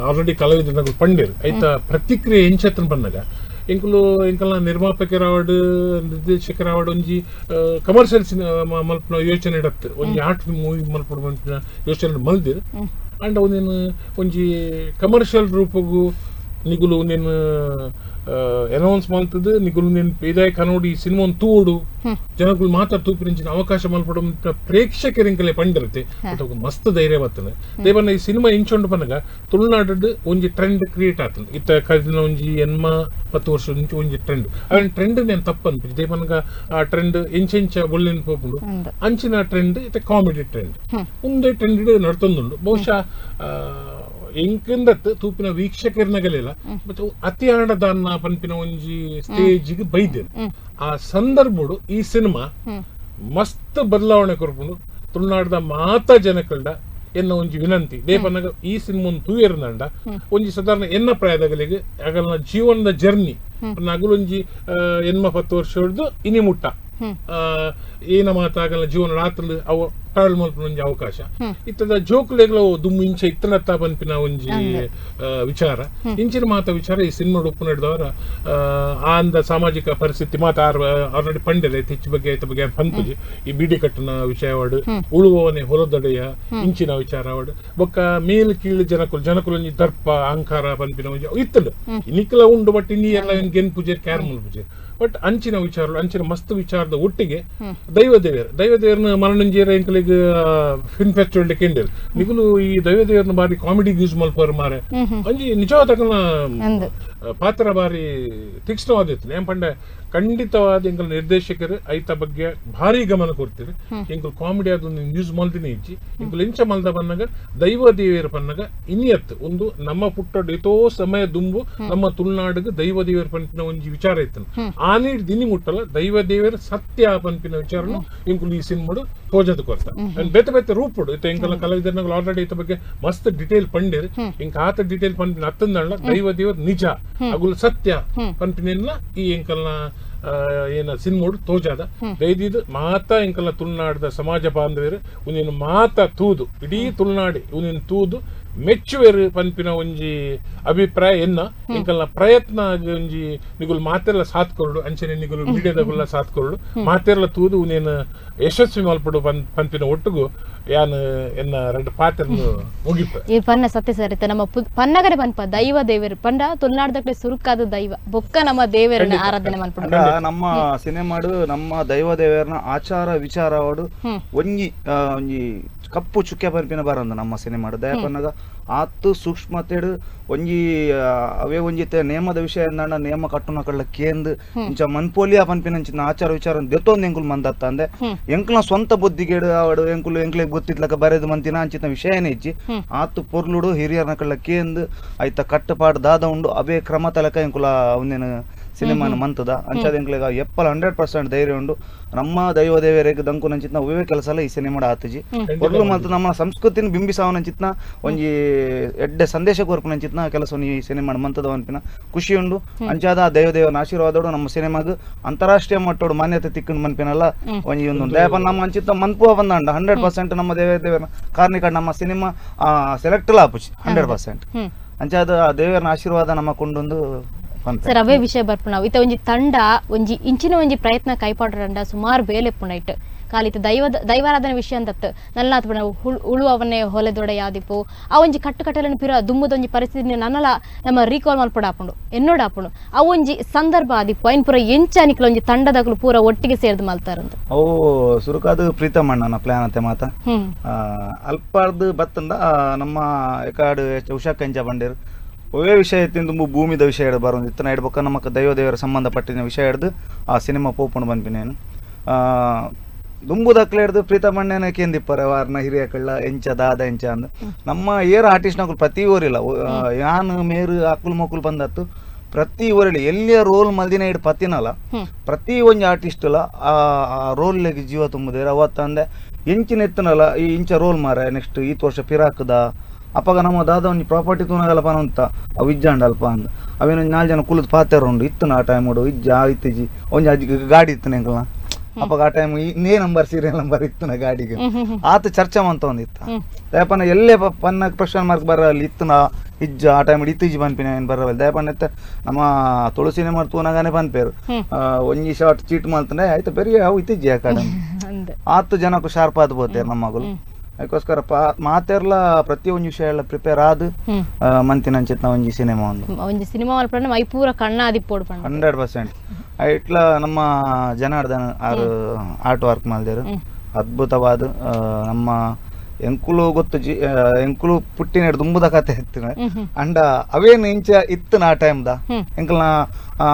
Speaker 7: ಆಲ್ರೆಡಿ ಕಲಾವಿದ ಪಂಡೇರು ಐತ ಪ್ರತಿಕ್ರಿಯೆ ಎಂಚತ್ತನ ಬಂದಾಗ ಎಂಕುಲು ಎಂಕಲ್ನ ನಿರ್ಮಾಪಕರಾವಡ್ ನಿರ್ದೇಶಕರಾವಡ್ ಒಂಜಿ ಕಮರ್ಷಿಯಲ್ ಸಿನಿಮಾ ಮಲ್ಪುನ ಯೋಚನೆ ಇಡತ್ತು ಒಂಜಿ ಆರ್ಟ್ ಮೂವಿ ಮಲ್ಪುನ ಮನ್ಪಿನ ಯೋಚನೆ ಮಲ್ದಿರ್ ಅಂಡ ಒಂದೇನು ಒಂಜಿ ಕಮರ್ಷಿಯಲ್ ರೂಪಗು ನಿಗುಲು ಒಂದೇನು ಅನೌನ್ಸ್ ಮಲ್ತದ ನಿಗುಲು ನಿನ್ ಪೇದಾಯ ಕನೋಡಿ ಸಿನಿಮಾ ತೂಡು ಜನಗಳು ಮಾತ್ರ ತೂಪಿನ ಅವಕಾಶ ಮಲ್ಪಡ ಪ್ರೇಕ್ಷಕರಿಂಕಲೆ ಪಂಡಿರುತ್ತೆ ಮಸ್ತ್ ಧೈರ್ಯ ಬರ್ತದೆ. ದೇವನ್ನ ಈ ಸಿನಿಮಾ ಇಂಚೊಂಡು ಪನಗ ತುಳುನಾಡು ಒಂಜಿ ಟ್ರೆಂಡ್ ಕ್ರಿಯೇಟ್ ಆತನ ಇತ್ತ ಕದಿನ ಒಂಜಿ ಎನ್ಮ 10 ವರ್ಷ ಒಂಜಿ ಒಂಜಿ ಟ್ರೆಂಡ್ ಅವನ್ ಟ್ರೆಂಡ್ నేను ತಪ್ಪು ಅನ್ಪಿಜಿ ದೇವನ್ಗ ಆ ಟ್ರೆಂಡ್ ಎಂಚೆಂಚ ಬೊಳ್ಳಿನ ಪೋಪುಂಡು ಅಂಚಿನ ಟ್ರೆಂಡ್ ಇತ್ತ ಕಾಮಿಡಿ ಟ್ರೆಂಡ್ ಒಂದೇ ಟ್ರೆಂಡ್ ನಡ್ತೊಂದುಂಡು. ಬಹುಶಃ ಎಂಕಿಂದತ್ತು ತೂಪಿನ ವೀಕ್ಷಕರನಗಲಿಲ್ಲ ಬಟ್ ಅತಿ ಆಡದಾನ್ನ ಪನ್ಪಿನ ಒಂಜಿ ಸ್ಟೇಜಿಗೆ ಬೈದೇನೆ ಆ ಸಂದರ್ಭಡು ಈ ಸಿನಿಮಾ ಮಸ್ತ್ ಬದಲಾವಣೆ ಕೊರ್ಪುಂಡು ತುಳುನಾಡದ ಮಾತಾ ಜನಕಲ್ಡ ಎನ್ನ ಒಂಜಿ ವಿನಂತಿ ದೇಪನಗ ಈ ಸಿನಿಮಾ ತೂಯರ್ನಂಡ ಒಂಜಿ ಸಾಧಾರಣ ಎನ್ನ ಪ್ರಾಯದಗಲಿಗೆ ಆಗಲ್ನ ಜೀವನದ ಜರ್ನಿ ಅಗಲೊಂಜಿ ಎನ್ಮ 10 ವರ್ಷ ಹಿಡಿದು ಇನಿ ಮುಟ್ಟ ಏನ ಮಾತಾಗಲ್ಲ ಜೀವನ ರಾತ್ರಿ ಅವ ಟ್ರಾವೆಲ್ ಮಲ್ಪುನ ಒಂಜಿ ಅವಕಾಶ ಇತ್ತದ ಜೋಕುಲೆಗ್ಲ ದುಮ್ಮು ಇಂಚ ಇತ್ತನತ್ತ ಪನ್ಪಿನ ಒಂಜಿ ವಿಚಾರ ಇಂಚಿನ ಮಾತ ವಿಚಾರ ಈ ಸಿನಿಮಾ ಉಪ್ಪು ನಡೆದವರ ಆಂದ ಸಾಮಾಜಿಕ ಪರಿಸ್ಥಿತಿ ಮಾತ ಆಲ್ರೆಡಿ ಪಂಡೆರೆ ಹೆಚ್ಚು ಬಗ್ಗೆ ಐತ ಬಗ್ಗೆ ಪನ್ಪುಜಿ ಈ ಬೀಡಿ ಕಟ್ಟನ ವಿಷಯವಾಡು ಉಳುವವನೇ ಹೊಲದೊಡೆಯ ಇಂಚಿನ ವಿಚಾರವಾಡು ಬೊಕ್ಕ ಮೇಲ್ ಕೀಳು ಜನಕುಲು ಜನಕುಲು ಒಂಜಿ ದರ್ಪ ಅಹಂಕಾರ ಪನ್ಪಿನ ಒಂಜಿ ಇತ್ತಂಡು ಇನಿಕ್ಲ ಉಂಡು ಬಟ್ ಇನ್ನಿ ಎಲ್ಲ ಗೆನ್ ಪೂಜೆ ಕ್ಯಾರ್ ಪೂಜೆ ಬಟ್ ಅಂಚಿನ ವಿಚಾರ ಅಂಚಿನ ಮಸ್ತ್ ವಿಚಾರದ ಒಟ್ಟಿಗೆ ದೈವ ದೇವರು ದೈವ ದೇವರನ್ನ ಮನರಂಜನೆ ಎಂಕಲಿಗೆ ಫಿನ್ ಫೆಸ್ಟಿವಲ್ ಕೇಂದ್ರ ನಿಗುಲು ಈ ದೈವ ದೇವರನ್ನ ಬಾರಿ ಕಾಮಿಡಿ ಯೂಸ್ ಮಲ್ಪರ್ ಮಾರೆ ಅಂಜಿ ನಿಜವಾದ ಪಾತ್ರ ಬಾರಿ ತೀಕ್ಷ್ಣವಾದಿತ್ತು. ಏನ್ ಪಂಡೆ ಖಂಡಿತವಾದ ಎಂಕಲ್ ನಿರ್ದೇಶಕರು ಐತ ಬಗ್ಗೆ ಭಾರಿ ಗಮನ ಕೊಡ್ತೀರಿ. ಎಂಕಲ್ ಕಾಮಿಡಿ ಅದೊಂದು ಯೂಸ್ ಮಲ್ದಿನ ಇಜ್ಜಿ ಎಂಕಲ್ ಇಂಚ ಮಲ್ದ ಬನ್ನಗ ದೈವ ದೇವಿಯರ ಪನ್ನಗ ಇನಿಯತ್ ಒಂದು ನಮ್ಮ ಪುಟ್ಟ ಏತೋ ಸಮಯ ದುಂಬು ನಮ್ಮ ತುಳುನಾಡಿಗೆ ದೈವ ದೇವಿಯರ ಪನ್ಪಿನ ಒಂಜಿ ವಿಚಾರ ಇತ್ತು ಆ ನೀಡ್ ದಿನಿ ಮುಟ್ಟಲ್ಲ ದೈವ ದೇವಿಯರ ಸತ್ಯ ಪನ್ಪಿನ ವಿಚಾರನು ಎಂಕುಲು ಈ ಸಿನಿಮಾಡು ತೋಜದ ಕೊರ್ತ ಬೇತೆ ಬೇತೆ ರೂಪುಡು ಇತ್ತ ಎಂಕಲ್ ಕಲಾವಿದರ್ನಾಗ ಆಲ್ರೆಡಿ ಐತ ಬಗ್ಗೆ ಮಸ್ತ್ ಡಿಟೇಲ್ ಪಂಡಿರ್ ಎಂಕ ಆತ ಡಿಟೇಲ್ ಪನ್ಪಿನ ಅತ್ತಂದಣ್ಣ ದೈವ ದೇವರ ನಿಜ ಅಗುಲ್ ಸತ್ಯ ಪನ್ಪಿನ ಈ ಎಂಕಲ್ನ ಏನ ಸಿನಿಮೋಡು ತೋಜಾದ ದೈದಿದ್ ಮಾತಾ ಎಂಕಲ್ನ ತುಳುನಾಡದ ಸಮಾಜ ಬಾಂಧವ್ಯರು ಒಂದೇನು ಮಾತಾ ತೂದು ಇಡೀ ತುಳುನಾಡಿ ಒಂದೇನು ತೂದು ಮೆಚ್ಚುವೆರು ಪನ್ಪಿನ ಒಂಜಿ ಅಭಿಪ್ರಾಯ ಎನ್ನ ಎಂಕಲ್ನ ಪ್ರಯತ್ನ ಒಂಜಿ ನಿಗುಲ್ ಮಾತೆಲ್ಲ ಸಾಥ್ ಕೊರಡು ಅಂಚನೆ ನಿಗುಲು ಮೀಡಿಯಾದಗುಲ್ಲ ಸಾಥ್ ಕೊರಡು ಮಾತೆಲ್ಲ ತೂದು ಉನೇನು ಯಶಸ್ವಿ ಮಲ್ಪಡು ಪನ್ಪಿನ ಒಟ್ಟುಗು ಯಾನ್ ಎನ್ನ ರೆಡ್ ಪಾತ್ರ ಮುಗಿಪ.
Speaker 1: ಈ ಪನ್ನ ಸತ್ಯ ಸರಿತ ನಮ್ಮ ಪನ್ನಗರೆ ಪನ್ಪ ದೈವ ದೇವರು ಪಂಡ ತುಳುನಾಡದಕ್ಕೆ ಸುರುಕಾದ ದೈವ ಬೊಕ್ಕ ನಮ್ಮ ದೇವರನ್ನ ಆರಾಧನೆ ಮಲ್ಪಡು.
Speaker 5: ನಮ್ಮ ಸಿನಿಮಾಡು ನಮ್ಮ ದೈವ ದೇವರನ್ನ ಆಚಾರ ವಿಚಾರವಾಡು ಒಂಜಿ ಒಂಜಿ ಕಪ್ಪು ಚುಕ್ಕೆ ಪನ್ಪಿನ ಬರಂದು ನಮ್ಮ ಸಿನಿಮಾಡು ದಯಪನ್ನಗ ಆತು ಸೂಕ್ಷ್ಮತೆಡು ಒಂಜಿ ಅವೇ ಒಂಜಿ ನೇಮದ ವಿಷಯ ಎಂದಾಂಡ ನೇಮ ಕಟ್ಟುನ ಕಳ್ಳ ಕೇಂದ್ ಇಂಚ ಮನ್ಪೋಲಿಯ ಪನ್ಪಿನ ಅಂಚಿನ ಆಚಾರ ವಿಚಾರ ದೆತ್ತೊಂದು ಎಂಕುಲು ಮಂದತ್ತ ಅಂದೆ ಎಂಕುಲ ಸ್ವಂತ ಬುದ್ಧಿಗೇಡು ಅವಡು ಎಂಕುಲು ಎಂಕ್ಲೆಗ್ ಗೊತ್ತಿತ್ಲಕ ಬರೆದು ಮಂತಿನ ಅಂಚಿನ ವಿಷಯನೇ ಇಜ್ಜಿ ಆತು ಪೊರ್ಲುಡು ಹಿರಿಯರ್ನ ಕಳ್ಳ ಕೇಂದ್ ಐತ ಕಟ್ಟುಪಾಡು ದಾದ ಉಂಡು ಅವೇ ಕ್ರಮ ತಲಕ ಎಂಕುಲ ಒಂದೇನು ಸಿನಿಮಾನ ಮಂತದ ಅಂಚಾದ ಎಂಕ್ಲೆಗ ಎಪ್ಪಲ್ 100% ಧೈರ್ಯ ಉಂಡು ನಮ್ಮ ದೈವ ದೇವರಿಗೆ ದಂಕು ನಂಚಿತ್ನ ಅವೇ ಕೆಲಸ ಅಲ್ಲ ಈ ಸಿನಿಮಾಡ ಆತಜಿ ಪೊರ್ಲು ಮಂತ ನಮ್ಮ ಸಂಸ್ಕೃತಿನ ಬಿಂಬಿಸಾವನಂಚಿತ್ನ ಒಂಜಿ ಎಡ್ಡೆ ಸಂದೇಶ ಕೊರ್ಪುನಂಚಿತ್ನ ಕೆಲಸ ಈ ಸಿನಿಮಾ ಮಂತದ ಅನ್ಪಿನ ಖುಷಿ ಉಂಡು. ಅಂಚಾದ ದೈವ ದೇವನ ಆಶೀರ್ವಾದೋಡು ನಮ್ಮ ಸಿನಿಮಾಗ ಅಂತಾರಾಷ್ಟ್ರೀಯ ಮಟ್ಟೋಡು ಮಾನ್ಯತೆ ತಿಕ್ಕಂಡು ಮನ್ಪಿನಲ್ಲ ಒಂಜಿ ಒಂದು ದಯಪ ನಮ್ಮ ಅಂಚಿತ್ತ ಮನ್ಪುವ ಬಂದಂಡ 100% ನಮ್ಮ ದೇವ ದೇವರ ಕಾರ್ಣಿಕ ನಮ್ಮ ಸಿನಿಮಾ ಸೆಲೆಕ್ಟ್ ಆಪುಜಿ 100% ಅಂಚಾದ ದೇವರನ ಆಶೀರ್ವಾದ ನಮ್ಮ ಕೊಂಡೊಂದು.
Speaker 1: ಸರ್ ಅವೇ ವಿಷಯ ಬರ್ಪು ನಾವು ಇತ್ತ ಒಂಜಿ ತಂಡ ಒಂಜಿ ಇಂಚಿನ ಒಂಜಿ ಪ್ರಯತ್ನ ಕೈಪಾಡ್ರಂಡ ಸುಮಾರು ಬೇಲೆ ಪುಣೈಟ್ ಕಾಲಿತ ದೈವ ದೈವಾರಾಧನೆ ವಿಷಯ ಅಂತತ್ತು ನಲ್ಲಾತ್ ಉಳುವವನ್ನೇ ಹೊಲೆದೊಡೆ ಯಾದಿಪ್ಪು ಆ ಒಂಜಿ ಕಟ್ಟುಕಟ್ಟಲನ್ನು ಪಿರ ದುಮ್ಮದೊಂಜಿ ಪರಿಸ್ಥಿತಿ ನನ್ನಲ ನಮ್ಮ ರೀಕಾಲ್ ಮಲ್ಪಡ ಆಪುಂಡು ಎನ್ನೋಡ ಆಪುಂಡು ಆ ಒಂಜಿ ಸಂದರ್ಭ ಆದಿಪ್ಪು ಐನ್ ಪೂರ ಎಂಚಾನಿಕ್ಲ ಒಂಜಿ ತಂಡದಕಲು ಪೂರ ಒಟ್ಟಿಗೆ ಸೇರ್ದು ಮಲ್ತಾರಂತ.
Speaker 5: ಅವು ಸುರುಕಾದ ಪ್ರೀತಮಣ್ಣನ ಪ್ಲಾನ್ ಅಂತೆ ಮಾತ ಅಲ್ಪಾರ್ದು ಬತ್ತಂದ ನಮ್ಮ ಎಕಾಡು ಉಷಾ ಕಂಜ ಬಂಡೇರು ಒವೇ ವಿಷಯ ತುಂಬ ಭೂಮಿದ ವಿಷಯ ಹಿಡ್ದು ಬರೋದು ಇತ್ತನ ಹಿಡ್ಬೇಕ ನಮ್ಮಕ್ಕ ದೈವ ದೇವರ ಸಂಬಂಧಪಟ್ಟಿನ ವಿಷಯ ಹಿಡ್ದು ಆ ಸಿನಿಮಾ ಪೋಪುಂಡು ಬಂದ್ಪಿನೇನು ದುಂಬುದಕ್ಲೆ ಹಿಡ್ದು ಪ್ರೀತಮಣ್ಣನ ಕೇಂದಿಪ್ಪರೆ ವಾರ್ನ ಹಿರಿಯ ಕಳ್ಳ ಎಂಚ ದಾದ ಎಂಚ ಅಂದ್ ನಮ್ಮ ಏರ್ ಆರ್ಟಿಸ್ಟ್ನಕುಲು ಪ್ರತಿ ಊರಿಲ್ಲ ಯಾನ್ ಮೇರು ಅಕ್ಕುಲು ಮಕ್ಕಳು ಬಂದತ್ತು ಪ್ರತಿ ಊರಲ್ಲಿ ಎಲ್ಲಿಯ ರೋಲ್ ಮಲ್ದಿನ ಹಿಡ್ ಪತ್ತಿನಲ್ಲ ಪ್ರತಿ ಒಂಜಿ ಆರ್ಟಿಸ್ಟ್ಲ ಆ ರೋಲ್ಗೆ ಜೀವ ತುಂಬುದೇರು ಅವತ್ತಂದೆ ಎಂಚಿನ ಎತ್ತನಲ್ಲ ಈ ಇಂಚ ರೋಲ್ ಮಾರೆ ನೆಕ್ಸ್ಟ್ ಈತ್ ವರ್ಷ ಪಿರಾಕದ ಅಪ್ಪಗ ನಮ್ಮ ದಾದ ಒಂಜಿ ಪ್ರಾಪರ್ಟಿ ತೂನಗಲಪ ಅಂತ ಅವು ಇಜ್ಜಾಂಡ ಅಲ್ಪ ಅಂದ್ ಅವೇನೊಂದು 4 ಜನ ಕುಲದ ಪಾತೆರ ಉಂಡು ಇತ್ತನ ಆ ಟೈಮ್ ಉಂಡು ಇಜ್ಜ ಇತ್ತೀಜಿ ಒಂಜಿ ಅಜ್ಜಿ ಗಾಡಿ ಇತ್ತನ ಎಂಕಲ್ನ ಅಪ್ಪಗ ಆ ಟೈಮ್ ಇನ್ನೇ number serial number ಇತ್ತನ ಗಾಡಿಗೆ ಆತ ಚರ್ಚೆ ಮಂತ ಒಂದಿತ್ತ ದಯಪನ ಎಲ್ಲೇ ಪನ್ನ ಕ್ವಶನ್ ಮಾರ್ಕ್ ಬರ ಅಲ್ಲಿ ಇತ್ತನ ಇಜ್ಜ ಆ ಟೈಮ್ ಇತ್ತೀಚೆ ಪನ್ಪಿನ ಏನು ಬರವಲ್ಲ ದಯಪಂಡ ನಮ್ಮ ತುಳು ಸಿನಿಮಾ ತೂನಗಾನೆ ಪನ್ಪೇರು ಒಂಜಿ ಶಾರ್ಟ್ ಚೀಟ್ ಮಾಡ್ತಾನೆ ಆಯ್ತು ಬೆರಿಯ ಅವು ಇತ್ತೀಚೆ ಅಕಾಡೆಮಿ ಆತು ಜನಕ್ಕೂ ಶಾರ್ಪ್ ಆದ್ ಬೋತೇರು ನಮ್ಮ ಮಗಳು ಅದಕ್ಕೋಸ್ಕರ ಮಾತೆರ್ಲ ಪ್ರತಿಯೊಂದು ವಿಷಯ ಎಲ್ಲ ಪ್ರಿಪೇರ್ ಆದ್ ಮಂತಿನಂಚಿತ್ನ ಒಂಜಿ ಸಿನಿಮಾ ಒಂದು
Speaker 1: ಒಂಜಿ ಸಿನಿಮಾ ಮಲ್ಪಂಡ ಮೈ ಪೂರ ಕಣ್ಣ ಆದಿಪ್ಪೋಡು ಪಂಡ
Speaker 5: 100% ಇಟ್ಲ ನಮ್ಮ ಜನಾರ್ದನ್ ಆರು ಆರ್ಟ್ ವರ್ಕ್ ಮಾಡಿದರು ಅದ್ಭುತವಾದ ನಮ್ಮ ಎಂಕುಲು ಗೊತ್ತು ಜಿ ಎಂಕುಲು ಪುಟ್ಟಿನ ದುಂಬುದ ಕತೆ ಎತ್ತಿನ ಅಂಡ ಅವೇನು ಇಂಚ ಇತ್ತನ ಆ ಟೈಮ್ದ ಎಂಕಲ್ನ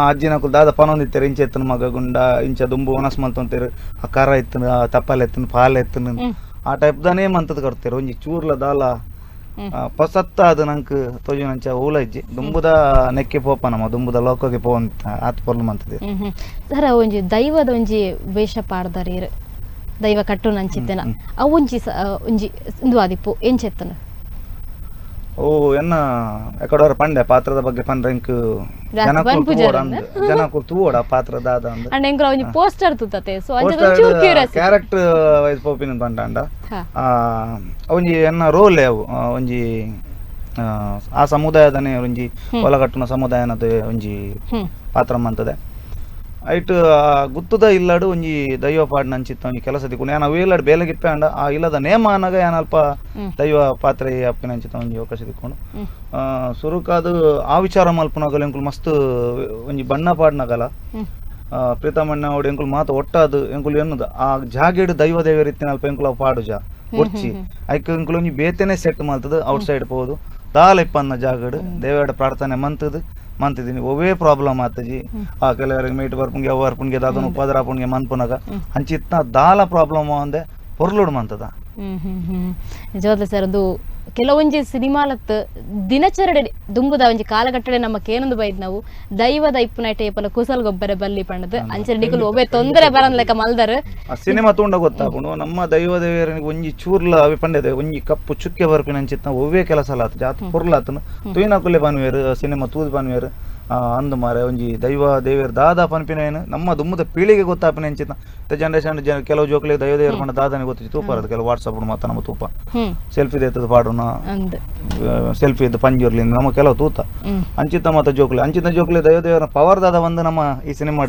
Speaker 5: ಅಜ್ಜಿನ ಕುಲ್ ದಾದ ಪನೊಂದಿತ್ತಾರೆ ಇಂಚ ಎತ್ತನ ಮಗ ಗುಂಡ ಇಂಚ ದುಂಬು ಒಣಸ್ ಮಂತೊಂತೇರು ಆ ಕರ ಎತ್ತನ ತಪ್ಪಲೆ ಎತ್ತನ ಪಾಲ್ ಎತ್ತನ ಆ ಟೈಪ್ ದಾನೇ ಮಂತದ ಕರ್ತಾರೆ ಒಂಜಿ ಚೂರ್ಲ ದಾಲ ಪಸತ್ತ ಅದು ನಂಗೆ ತೋಜಿನಂಚ ಊಲ ಇಜ್ಜಿ ದುಂಬುದ ನೆಕ್ಕೆ ಪೋಪ ನಮ್ಮ ದುಂಬುದ ಲೋಕಕ್ಕೆ ಪೋವಂತ ಆತ್ ಪೊರ್ಲು ಮಂತದೆ.
Speaker 1: ಸರ ಒಂಜಿ ದೈವದ ಒಂಜಿ ವೇಷ ಪಾಡ್ದಾರ ದೈವ ಕಟ್ಟು ನಂಚಿತ್ತೇನ ಅವು ಒಂಜಿ ಒಂಜಿ ಇಂದು ಆದಿಪ್ಪು ಎಂಚೆತ್ತನ
Speaker 5: ಓ ಎನ್ನ ಎಕಡೋರ ಪಂಡೆ ಪಾತ್ರದ ಬಗ್ಗೆ ಪಂಡ್ರೆ ಇಂಕ್ ಜನಕುಲ್ ತೂವಡ ಪಾತ್ರ ದಾದ ಅಂದ್
Speaker 1: ಅಂಡ್ ಎಂಕುಲ ಒಂಜಿ ಪೋಸ್ಟರ್ ತೂತತೆ ಸೋ ಅಂಚ ಒಂಚೂರು curious
Speaker 5: character wise ಪೋಪಿನ ಪಂಡಂಡ ಒಂಜಿ ಎನ್ನ ರೋಲ್ ಅವು ಒಂಜಿ ಆ ಸಮುದಾಯದನೆ ಒಂಜಿ ಒಲಗಟ್ಟುನ ಸಮುದಾಯನದ ಒಂಜಿ ಪಾತ್ರ ಮಂತದೆ ಐಟ್ ಗುತ್ತದ ಇಲ್ಲಡು ಒಂಜಿ ದೈವ ಪಾಡ್ನಂಚಿತ್ತ ಒಂಜಿ ಕೆಲಸ ದಿಕ್ಕು ಯಾನ ಇಲ್ಲಡು ಬೇಲೆಗಿಪ್ಪೆ ಅಂಡ ಆ ಇಲ್ಲದ ನೇಮ ಅನ್ನಾಗ ಯಾನ ಅಲ್ಪ ದೈವ ಪಾತ್ರೆ ಅಪ್ಪಿನಂಚಿತ್ತ ಒಂಜಿ ಅವಕಾಶ ದಿಕ್ಕೊಂಡು ಸುರುಕಾದು ಆ ವಿಚಾರ ಮಲ್ಪುನಗಲ ಎಂಕುಲು ಮಸ್ತ್ ಒಂಜಿ ಬಣ್ಣ ಪಾಡ್ನಗಲ ಪ್ರೀತಮಣ್ಣ ಅವಡು ಎಂಕುಲು ಮಾತು ಒಟ್ಟಾದು ಎಂಕುಲು ಎನ್ನುದು ಆ ಜಾಗೆಡು ದೈವ ದೇವ ರೀತಿನ ಅಲ್ಪ ಎಂಕುಲು ಅವು ಪಾಡುಜ ಒರ್ಚಿ ಐಕ್ ಎಂಕುಲು ಒಂಜಿ ಬೇತೆನೆ ಸೆಟ್ ಮಲ್ತದ ಔಟ್ ಸೈಡ್ ಪೋದು ದಾಲ ಇಪ್ಪನ್ನ ಜಾಗಡು ದೇವೇಡ ಪ್ರಾರ್ಥನೆ ಮಂತದು ಮಂತಿದ್ದೀನಿ ಒವೇ ಪ್ರಾಬ್ಲಮ್ ಆತಜಿ ಆ ಕೆಲವರಿಗೆ ಮೀಟ್ ಬರ್ಪುಂಗೆ ಅವು ಬರ್ಪುಂಗೆ ದಾದನ ಉಪದ್ರ ಪುಂಗೆ ಮನ್ಪುನಗ ಅಂಚಿತ್ನ ದಾಲ ಪ್ರಾಬ್ಲಮ್ ಅಂದೆ ಪೊರ್ಲುಡು ಮಂತದ.
Speaker 1: ನಿಜವಾದ ಸರ್ ಅದು ಕೆಲವೊಂಜಿ ಸಿನಿಮಾಲತ್ ದಿನಚರಣೆ ದುಂಬುದ ಒಂಜಿ ಕಾಲಘಟ್ಟಡೆ ನಮ್ಮ ಕೇನೊಂದು ಬೈದ್ ನಾವು ದೈವದ ಇಪ್ಪುನೈಟ ಏಪಲ ಕುಸಲ್ ಗೊಬ್ಬರ ಬಲ್ಲಿ ಪಂಡದು ಅಂಚೆ ನಿಕುಲು ಒಬ್ಬೆ ತೊಂದರೆ ಬರನ್ ಲೆಕ್ಕ ಮಲ್ದರು
Speaker 5: ಆ ಸಿನಿಮಾ ತೂಂಡ ಗೊತ್ತಾಪುಂಡು ನಮ್ಮ ದೈವ ದೇವರಿಗೆ ಒಂಜಿ ಚೂರ್ಲ ಅವಿ ಪಂಡೆದೆ ಒಂಜಿ ಕಪ್ಪು ಚುಕ್ಕೆ ಬರ್ಪಿನ ಅಂಚಿತ್ನ ಒವ್ವೇ ಕೆಲಸ ಲಾತ್ ಜಾತ್ ಪೊರ್ಲಾತನು ತುಯಿನಕುಲೆ ಪನ್ವೇರು ಸಿನಿಮಾ ತೂದು ಪನ್ವೇರು ಅಂದು ಮಾರೆ ಒಂಜಿ ದೈವ ದೇವೇರ್ ದಾದಾ ಪನ್ಪಿನ ಏನು ನಮ್ಮ ದುಮ್ಮದ ಪೀಳಿಗೆ ಗೊತ್ತಾಪಿನ ಅಂಚಿತ್ನ ಜನರೇಷನ್ ಜನ ಕೆಲವು ಜೋಕ್ಲೆ ದೈವ ದೇವರ ಪಂಡ ದಾದಾನೆ ಗೊತ್ತಿತ್ತು ತೂಪಾರದು ಕೆಲವು ವಾಟ್ಸಪ್ ಮಾತ ನಮ್ಮ ತೂಪ ಸೆಲ್ಫಿ ದೇತದ ಪಾಡುನ ಸೆಲ್ಫಿ ಇದ್ದು ಪಂಜುರ್ಲಿಂದ ನಮ್ಮ ಕೆಲವು ತೂತ ಅಂಚಿತ ಮಾತ ಜೋಕ್ಲೆ ಅಂಚಿತ ಜೋಕ್ಲೆ ದೈವ ದೇವರ ಪವರ್ ದಾದ ಬಂದು ನಮ್ಮ ಈ ಸಿನಿಮಾ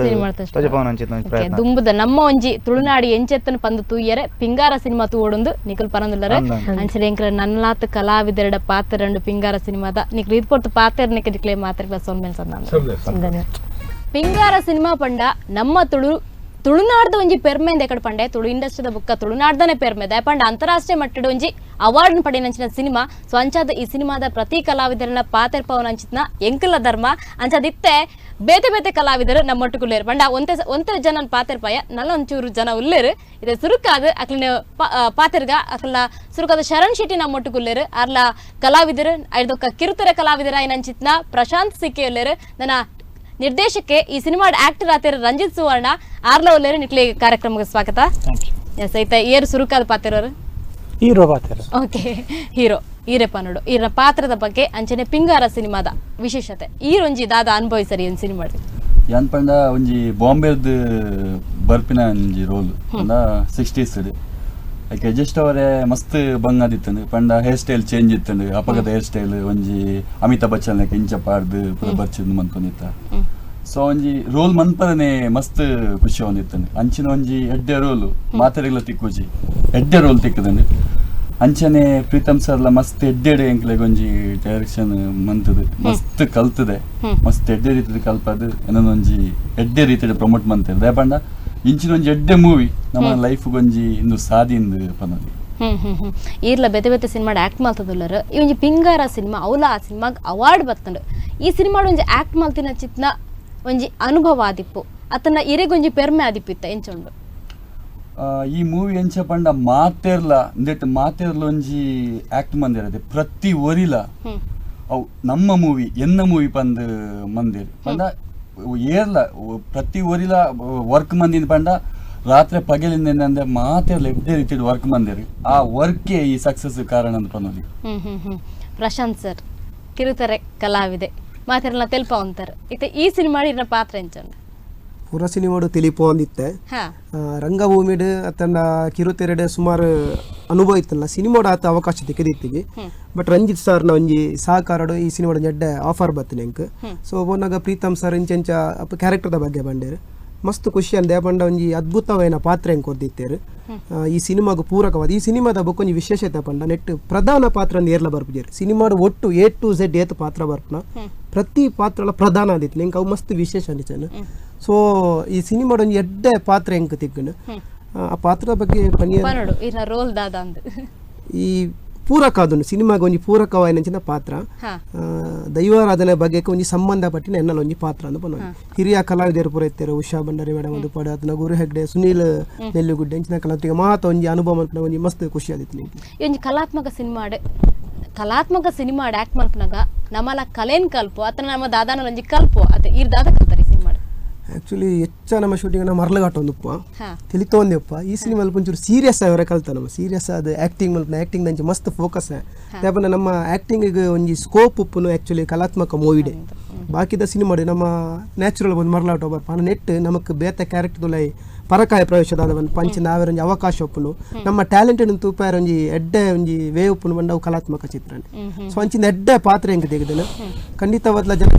Speaker 5: ತೋಜಪವನ ಅಂಚಿತ ಪ್ರಯತ್ನ
Speaker 1: ದುಂಬುದ ನಮ್ಮ ಒಂಜಿ ತುಳುನಾಡಿ ಎಂಚೆತ್ತನ ಪಂದು ತೂಯರೆ ಪಿಂಗಾರ ಸಿನಿಮಾ ತೂವೊಡೊಂದು ನಿಕುಲ್ ಪರಂದುಲ್ಲರೆ ಅಂಚನೆ ಎಂಕ್ಲ ನನ್ನಲಾತ್ ಕಲಾವಿದರಡ ಪಾತ್ರ ಪಿಂಗಾರ ಸಿನಿಮಾದ ನಿಕ್ಲು ಇದು ಪೊರ್ತು ಪಾತ್ರ ನಿಕ್ಲೆ ಮಾತ್ರ ಸೊನ್ಮೇಲ್ ಸಂದ ಪಿಂಗಾರ ಸಿನಿಮಾ ಪಂಡ ನಮ್ಮ ತುಳು ತುಳುನಾಡ್ದ ಒಂಜಿ ಪೆರ್ಮೆ ಎಕಡೆ ಪಂಡೆ ತುಳು ಇಂಡಸ್ಟ್ರಿದ ಬುಕ್ಕ ತುಳುನಾಡ್ದನೆ ಪೆರ್ಮೆ ಪಂಡ ಅಂತಾರಾಷ್ಟ್ರೀಯ ಮಟ್ಟದ ಒಂಜಿ ಅವಾರ್ಡ್ ಪಡೆಯನಂಚಿನ ಸಿನಿಮಾ. ಸೊ ಅಂಚಾದ ಈ ಸಿನಿಮಾದ ಪ್ರತಿ ಕಲಾವಿದರನ್ನ ಪಾತ್ರ ಪವನಂಚಿನ ಎಂಕಲ ಧರ್ಮ ಅಂಚಾದಿತ್ತೆ ಬೇತೆ ಬೇತೆ ಕಲಾವಿದರು ನಮ್ಮೊಟ್ಟುಕುಲ್ಲೇರು ಪಂಡ ಒಂತೆ ಒಂತೆ ಜನ ಪಾತೆರ್ಪಾಯ ನಲ್ಲ ಒಂಚೂರು ಜನ ಉಲ್ಲೇರು ಇದೆ ಸುರುಕಾದ ಅಕ್ಲಿನ ಪಾತೆರ್ಗ ಅಕ್ಲ ಸುರುಕಾದ ಶರಣ್ ಶೆಟ್ಟಿ ನಮ್ಮೊಟ್ಟುಕುಲ್ಲೇರು ಅರ್ಲ ಕಲಾವಿದರು ಐದೊಕ್ಕ ಕಿರುತೆರ ಕಲಾವಿದರ ಏನಂಚಿತ್ನ ಪ್ರಶಾಂತ್ ಸಿಕ್ಕೆ ಉಲ್ಲೇರು ನನ್ನ ನಿರ್ದೇಶಕ್ಕೆ ಈ ಸಿನಿಮಾ ಆಕ್ಟರ್ ಆತಿರ ರಂಜಿತ್ ಸುವರ್ಣ ಆರ್ಲ ಉಲ್ಲೇರು ನಿಕ್ಲೆ ಕಾರ್ಯಕ್ರಮಕ್ಕೆ ಸ್ವಾಗತ. ಎಸ್ ಐತ ಏರು ಸುರುಕಾದ ಪಾತಿರೋರು
Speaker 4: ಹೀರೋ ಪಾತ್ರ.
Speaker 1: ಓಕೆ ಹೀರೋ ಈರೆಪ್ಪ ನೋಡು ಈರ ಪಾತ್ರದ ಬಗ್ಗೆ ಅಂಚನೆ ಪಿಂಗಾರ ಸಿನಿಮಾದ ವಿಶೇಷತೆ ಈರೊಂಜಿ ದಾದ ಅನುಭವಿಸರಿ ಒಂದು ಸಿನಿಮಾ
Speaker 8: ಯಾನ್ ಪಂಡ ಒಂಜಿ ಬಾಂಬೆದ್ ಬರ್ಪಿನ ಒಂಜಿ ರೋಲ್ ಪಂಡ 60s ಐಕೆ ಜಸ್ಟ್ ಅವರೇ ಮಸ್ತ್ ಬಂಗಾದಿತ್ತಂದು ಪಂಡ hair style change ಇತ್ತಂದು ಅಪಗದ hair style ಒಂಜಿ ಅಮಿತಾಬ್ ಬಚ್ಚನ್ ಇಂಚ ಪಾಡ್ದು ಪೂರ ಬರ್ಚಿದ್ ಮಂತೊಂದಿತ್ತ. ಸೊ ಒಂಜಿ ರೋಲ್ ಮನ್ಪರನೆ ಮಸ್ತ್ ಖುಷಿ ಹೊಂದಿತ್ತಂದು ಅಂಚಿನ ಒಂಜಿ ಎಡ್ಡೆ ರೋಲ್ ಮಾತೆರೆಗ್ಲ ತಿಕ್ಕುಜಿ ಎಡ್ಡೆ ರೋಲ್ ತಿಕ್ಕದಂದು ಅಂಚನೆ ಪ್ರೀತಮ್ ಸರ್ಲ ಮಸ್ತ್ ಎಡ್ಡೆಡೆ ಎಂಕ್ಲೆಗ್ ಒಂಜಿ ಡೈರೆಕ್ಷನ್ ಮಂತದು ಮಸ್ತ್ ಕಲ್ತದೆ ಮಸ್ತ್ ಎಡ್ಡೆ ರೀತಿದ ಕಲ್ಪದು ಒಂಜಿ ಎಡ್ಡೆ ರೀತಿಯ ಪ್ರಮೋಟ್ ಮಂತದೆ ದಯಪಂಡ ಇಂಚಿನ ಒಂಜಿ ಎಡ್ಡೆ ಮೂವಿ ನಮ್ಮ ಲೈಫ್ ಒಂಜಿ ಇಂದು ಸಾದಿ ಇಂದು ಪನ್ನದಿ.
Speaker 1: ಈರ್ಲ ಬೇತೆ ಬೇತೆ ಸಿನಿಮಾ ಆಕ್ಟ್ ಮಾಡ್ತದಲ್ಲರ ಈ ಒಂಜಿ ಪಿಂಗಾರ ಸಿನಿಮಾ ಅವಲ ಆ ಸಿನಿಮಾಗ್ ಅವಾರ್ಡ್ ಬತ್ತಂಡು ಈ ಸಿನಿಮಾ ಒಂಜಿ ಆಕ್ಟ್ ಮಾಡ್ತಿನ ಚಿತ್ನ ಒಂಜಿ ಅನುಭವ ಆದಿಪ್ಪು ಅತನ ಇರೆಗೊಂಜಿ ಪೆರ್ಮೆ ಆದಿಪ್ಪಿತ್ತ ಎಂಚುಂಡು
Speaker 8: ಈ ಮೂವಿ ಎಂಚ ಪಂಡ ಮಾತೆರ್ಲ ಇಂದೆಟ್ ಮಾತೆರ್ಲ ಒಂಜಿ ಆಕ್ಟ್ ಮಂದಿರದೆ ಪ್ರತಿ ಒರಿಲ ಅವು ನಮ್ಮ ಮೂವಿ ಎನ್ನ ಮೂವಿ ಪಂದ್ ಮಂದಿರ್ ಪಂಡ ಏರ್ಲ ಪ್ರತಿ ಒರಿಲ ವರ್ಕ್ ಮಂದಿನ ಪಂಡ ರಾತ್ರಿ ಪಗಲಿಂದ ಅಂದ್ರೆ ಮಾತೆರ್ಲ ಎಡ್ಡೆ ರೀತಿಯಲ್ಲಿ ವರ್ಕ್ ಮಂದಿರಿ ಆ ವರ್ಕೇ ಈ ಸಕ್ಸಸ್ ಕಾರಣ ಅಂತ ಪನ್ನೋಲಿ.
Speaker 1: ಪ್ರಶಾಂತ್ ಸರ್ ಕಿರುತೆರೆ ಕಲಾವಿದೆ ಮಾತೆರ್ಲ ತೆಲ್ಪ ಅಂತಾರೆ ಇತ್ತೆ ಈ ಸಿನಿಮಾ ಇನ್ನ ಪಾತ್ರ ಎಂಚುಂಡು
Speaker 9: ಪೂರ ಸಿನಿಮಾಡು ತಿಳಿಪೋ ಅಂದಿತ್ತೆ ರಂಗಭೂಮಿಡು ಅತ್ತಂಡ ಕಿರುತೆರೆಡು ಸುಮಾರು ಅನುಭವ ಇತ್ತಲ್ಲ ಸಿನಿಮಾಡ ಆತ ಅವಕಾಶ ತಿಕ್ಕಿದಿತ್ತಿಗೆ. ಬಟ್ ರಂಜಿತ್ ಸರ್ನ ಒಂಜಿ ಸಹಕಾರಡು ಈ ಸಿನಿಮಾಡ ಎಡ್ಡೆ ಆಫರ್ ಬತ್ತಿನ ಎಂಕ್. ಸೊ ಬೋನಾಗ ಪ್ರೀತಮ್ ಸರ್ ಇಂಚೆಂಚ ಕ್ಯಾರೆಕ್ಟರ್ದ ಬಗ್ಗೆ ಬಂಡೇರು ಮಸ್ತ್ ಖುಷಿ ಅಂದೆ ಪಂಡ ಒಂಜಿ ಅದ್ಭುತವಾಯಿನ ಪಾತ್ರ ಎಂಕ್ ಕೊರ್ದಿತ್ತೇರು. ಈ ಸಿನಿಮಾಗು ಪೂರಕವಾದ ಈ ಸಿನಿಮಾದ ಬೊಕ್ಕ ಒಂಜಿ ವಿಶೇಷತೆ ಪಂಡ ನೆಟ್ ಪ್ರಧಾನ ಪಾತ್ರ ಏರ್ಲ ಬರ್ಪುಜೇರು ಸಿನಿಮಾಡು ಒಟ್ಟು A to Z ಏತ್ ಪಾತ್ರ ಬರ್ಪುನ ಪ್ರತಿ ಪಾತ್ರಲ ಪ್ರಧಾನ ಆದಿತ್ತು ಎಂಕ್ ಅವು ಮಸ್ತ್ ವಿಶೇಷ ಅನಿಚನು. ಸೊ ಈ ಸಿನಿಮಾಡು ಒಂಜಿ ಎಡ್ಡೆ ಪಾತ್ರ ಎಂಕ್ ತಿಕ್ಕುನು. ಆ ಪಾತ್ರದ ಬಗ್ಗೆ
Speaker 1: ರೋಲ್ ದಾದ
Speaker 9: ಈ ಪೂರಕ ಅದನ್ನು ಸಿನಿಮಾಗೆ ಒಂಜಿ ಪೂರಕವಾಯಿನಂಚಿನ ಪಾತ್ರ ದೈವಾರಾಧನೆ ಬಗ್ಗೆ ಒಂಜಿ ಸಂಬಂಧಪಟ್ಟಿನ ಎನ್ನಲ ಒಂಜಿ ಪಾತ್ರ ಅಂದು ಪನ್ನೊಂದು. ಹಿರಿಯ ಕಲಾವಿದರು ಪೂರ ಇತ್ತೆರು ಉಷಾ ಭಂಡಾರಿ ಮೇಡಮ್ ಒಂದು ಪಡ ಅದನ್ನ ಗುರು ಹೆಗ್ಡೆ ಸುನೀಲ್ ನೆಲ್ಲಿಗುಡ್ಡೆ ಅಂಚಿನ ಕಲಾವಿದರಿಗೆ ಮಾತ ಒಂಜಿ ಅನುಭವ ಮಲ್ಪುನ ಒಂಜಿ ಮಸ್ತ್ ಖುಷಿ ಆದಿತ್ತು.
Speaker 1: ಈ ಒಂಜಿ ಕಲಾತ್ಮಕ ಸಿನಿಮಾ ಆಕ್ಟ್ ಮಲ್ಪುನಗ ನಮ್ಮಲ ಕಲೆನ್ ಕಲ್ಪು ಅತನ ನಮ್ಮ ದಾದಾನ ಒಂಜಿ ಕಲ್ಪು ಅತ ಈರ್ ದಾದ ಕಲ್ತಾರೆ ಸಿನಿಮಾ.
Speaker 9: ಆಕ್ಚುಲಿ ಹೆಚ್ಚ ನಮ್ಮ ಶೂಟಿಂಗ್ ನಮ್ಮ ಮರಲಘಾಟ ಒಂದು ಉಪ್ಪ ತಿಳಿತೊಂದೇ ಉಪ್ಪ ಈ ಸಿನಿಮಾ ಒಂಚೂರು ಸೀರಿಯಸ್ ಆಗಿ ಕಲ್ತ ನಮ್ಮ ಸೀರಿಯಸ್ ಆದ ಆಕ್ಟಿಂಗ್ ಮಲ್ಪನ ಆಕ್ಟಿಂಗ್ ನಂಚೆ ಮಸ್ತ್ ಫೋಕಸ್ ಯಾಪಂಡ ನಮ್ಮ ಆಕ್ಟಿಂಗ್ ಒಂಜಿ ಸ್ಕೋಪ್ ಉಪ್ಪುನು ಆಕ್ಚುಲಿ ಕಲಾತ್ಮಕ ಮೂವಿಡೆ. ಬಾಕಿದ ಸಿನಿಮಾ ನಮ್ಮ ನ್ಯಾಚುರಲ್ ಒಂದು ಮರಲಾಟ ಬರ್ಪ ನೆಟ್ ನಮಕ್ ಬೇತ ಕ್ಯಾರೆಕ್ಟರ್ ತುಲೈ ಪರಕಾಯ ಪ್ರವೇಶದಾದ ಒಂದು ಪಂಚ ನಾವೇರೊಂಜಿ ಅವಕಾಶ ಉಪ್ಪುನು ನಮ್ಮ ಟ್ಯಾಲೆಂಟೆಡ್ ತೂಪಾರ ಒಂಜಿ ಎಡ್ಡೆ ಒಂಜಿ ವೇ ಉಪ್ಪುನು ಬಂಡ ಅವು ಕಲಾತ್ಮಕ ಚಿತ್ರ. ಸೊ ಅಂಚಿನ ಎಡ್ಡೆ ಪಾತ್ರ ಹೆಂಗೆ ತೆಗೆದನು ಖಂಡಿತವಾದ್ಲ ಜನ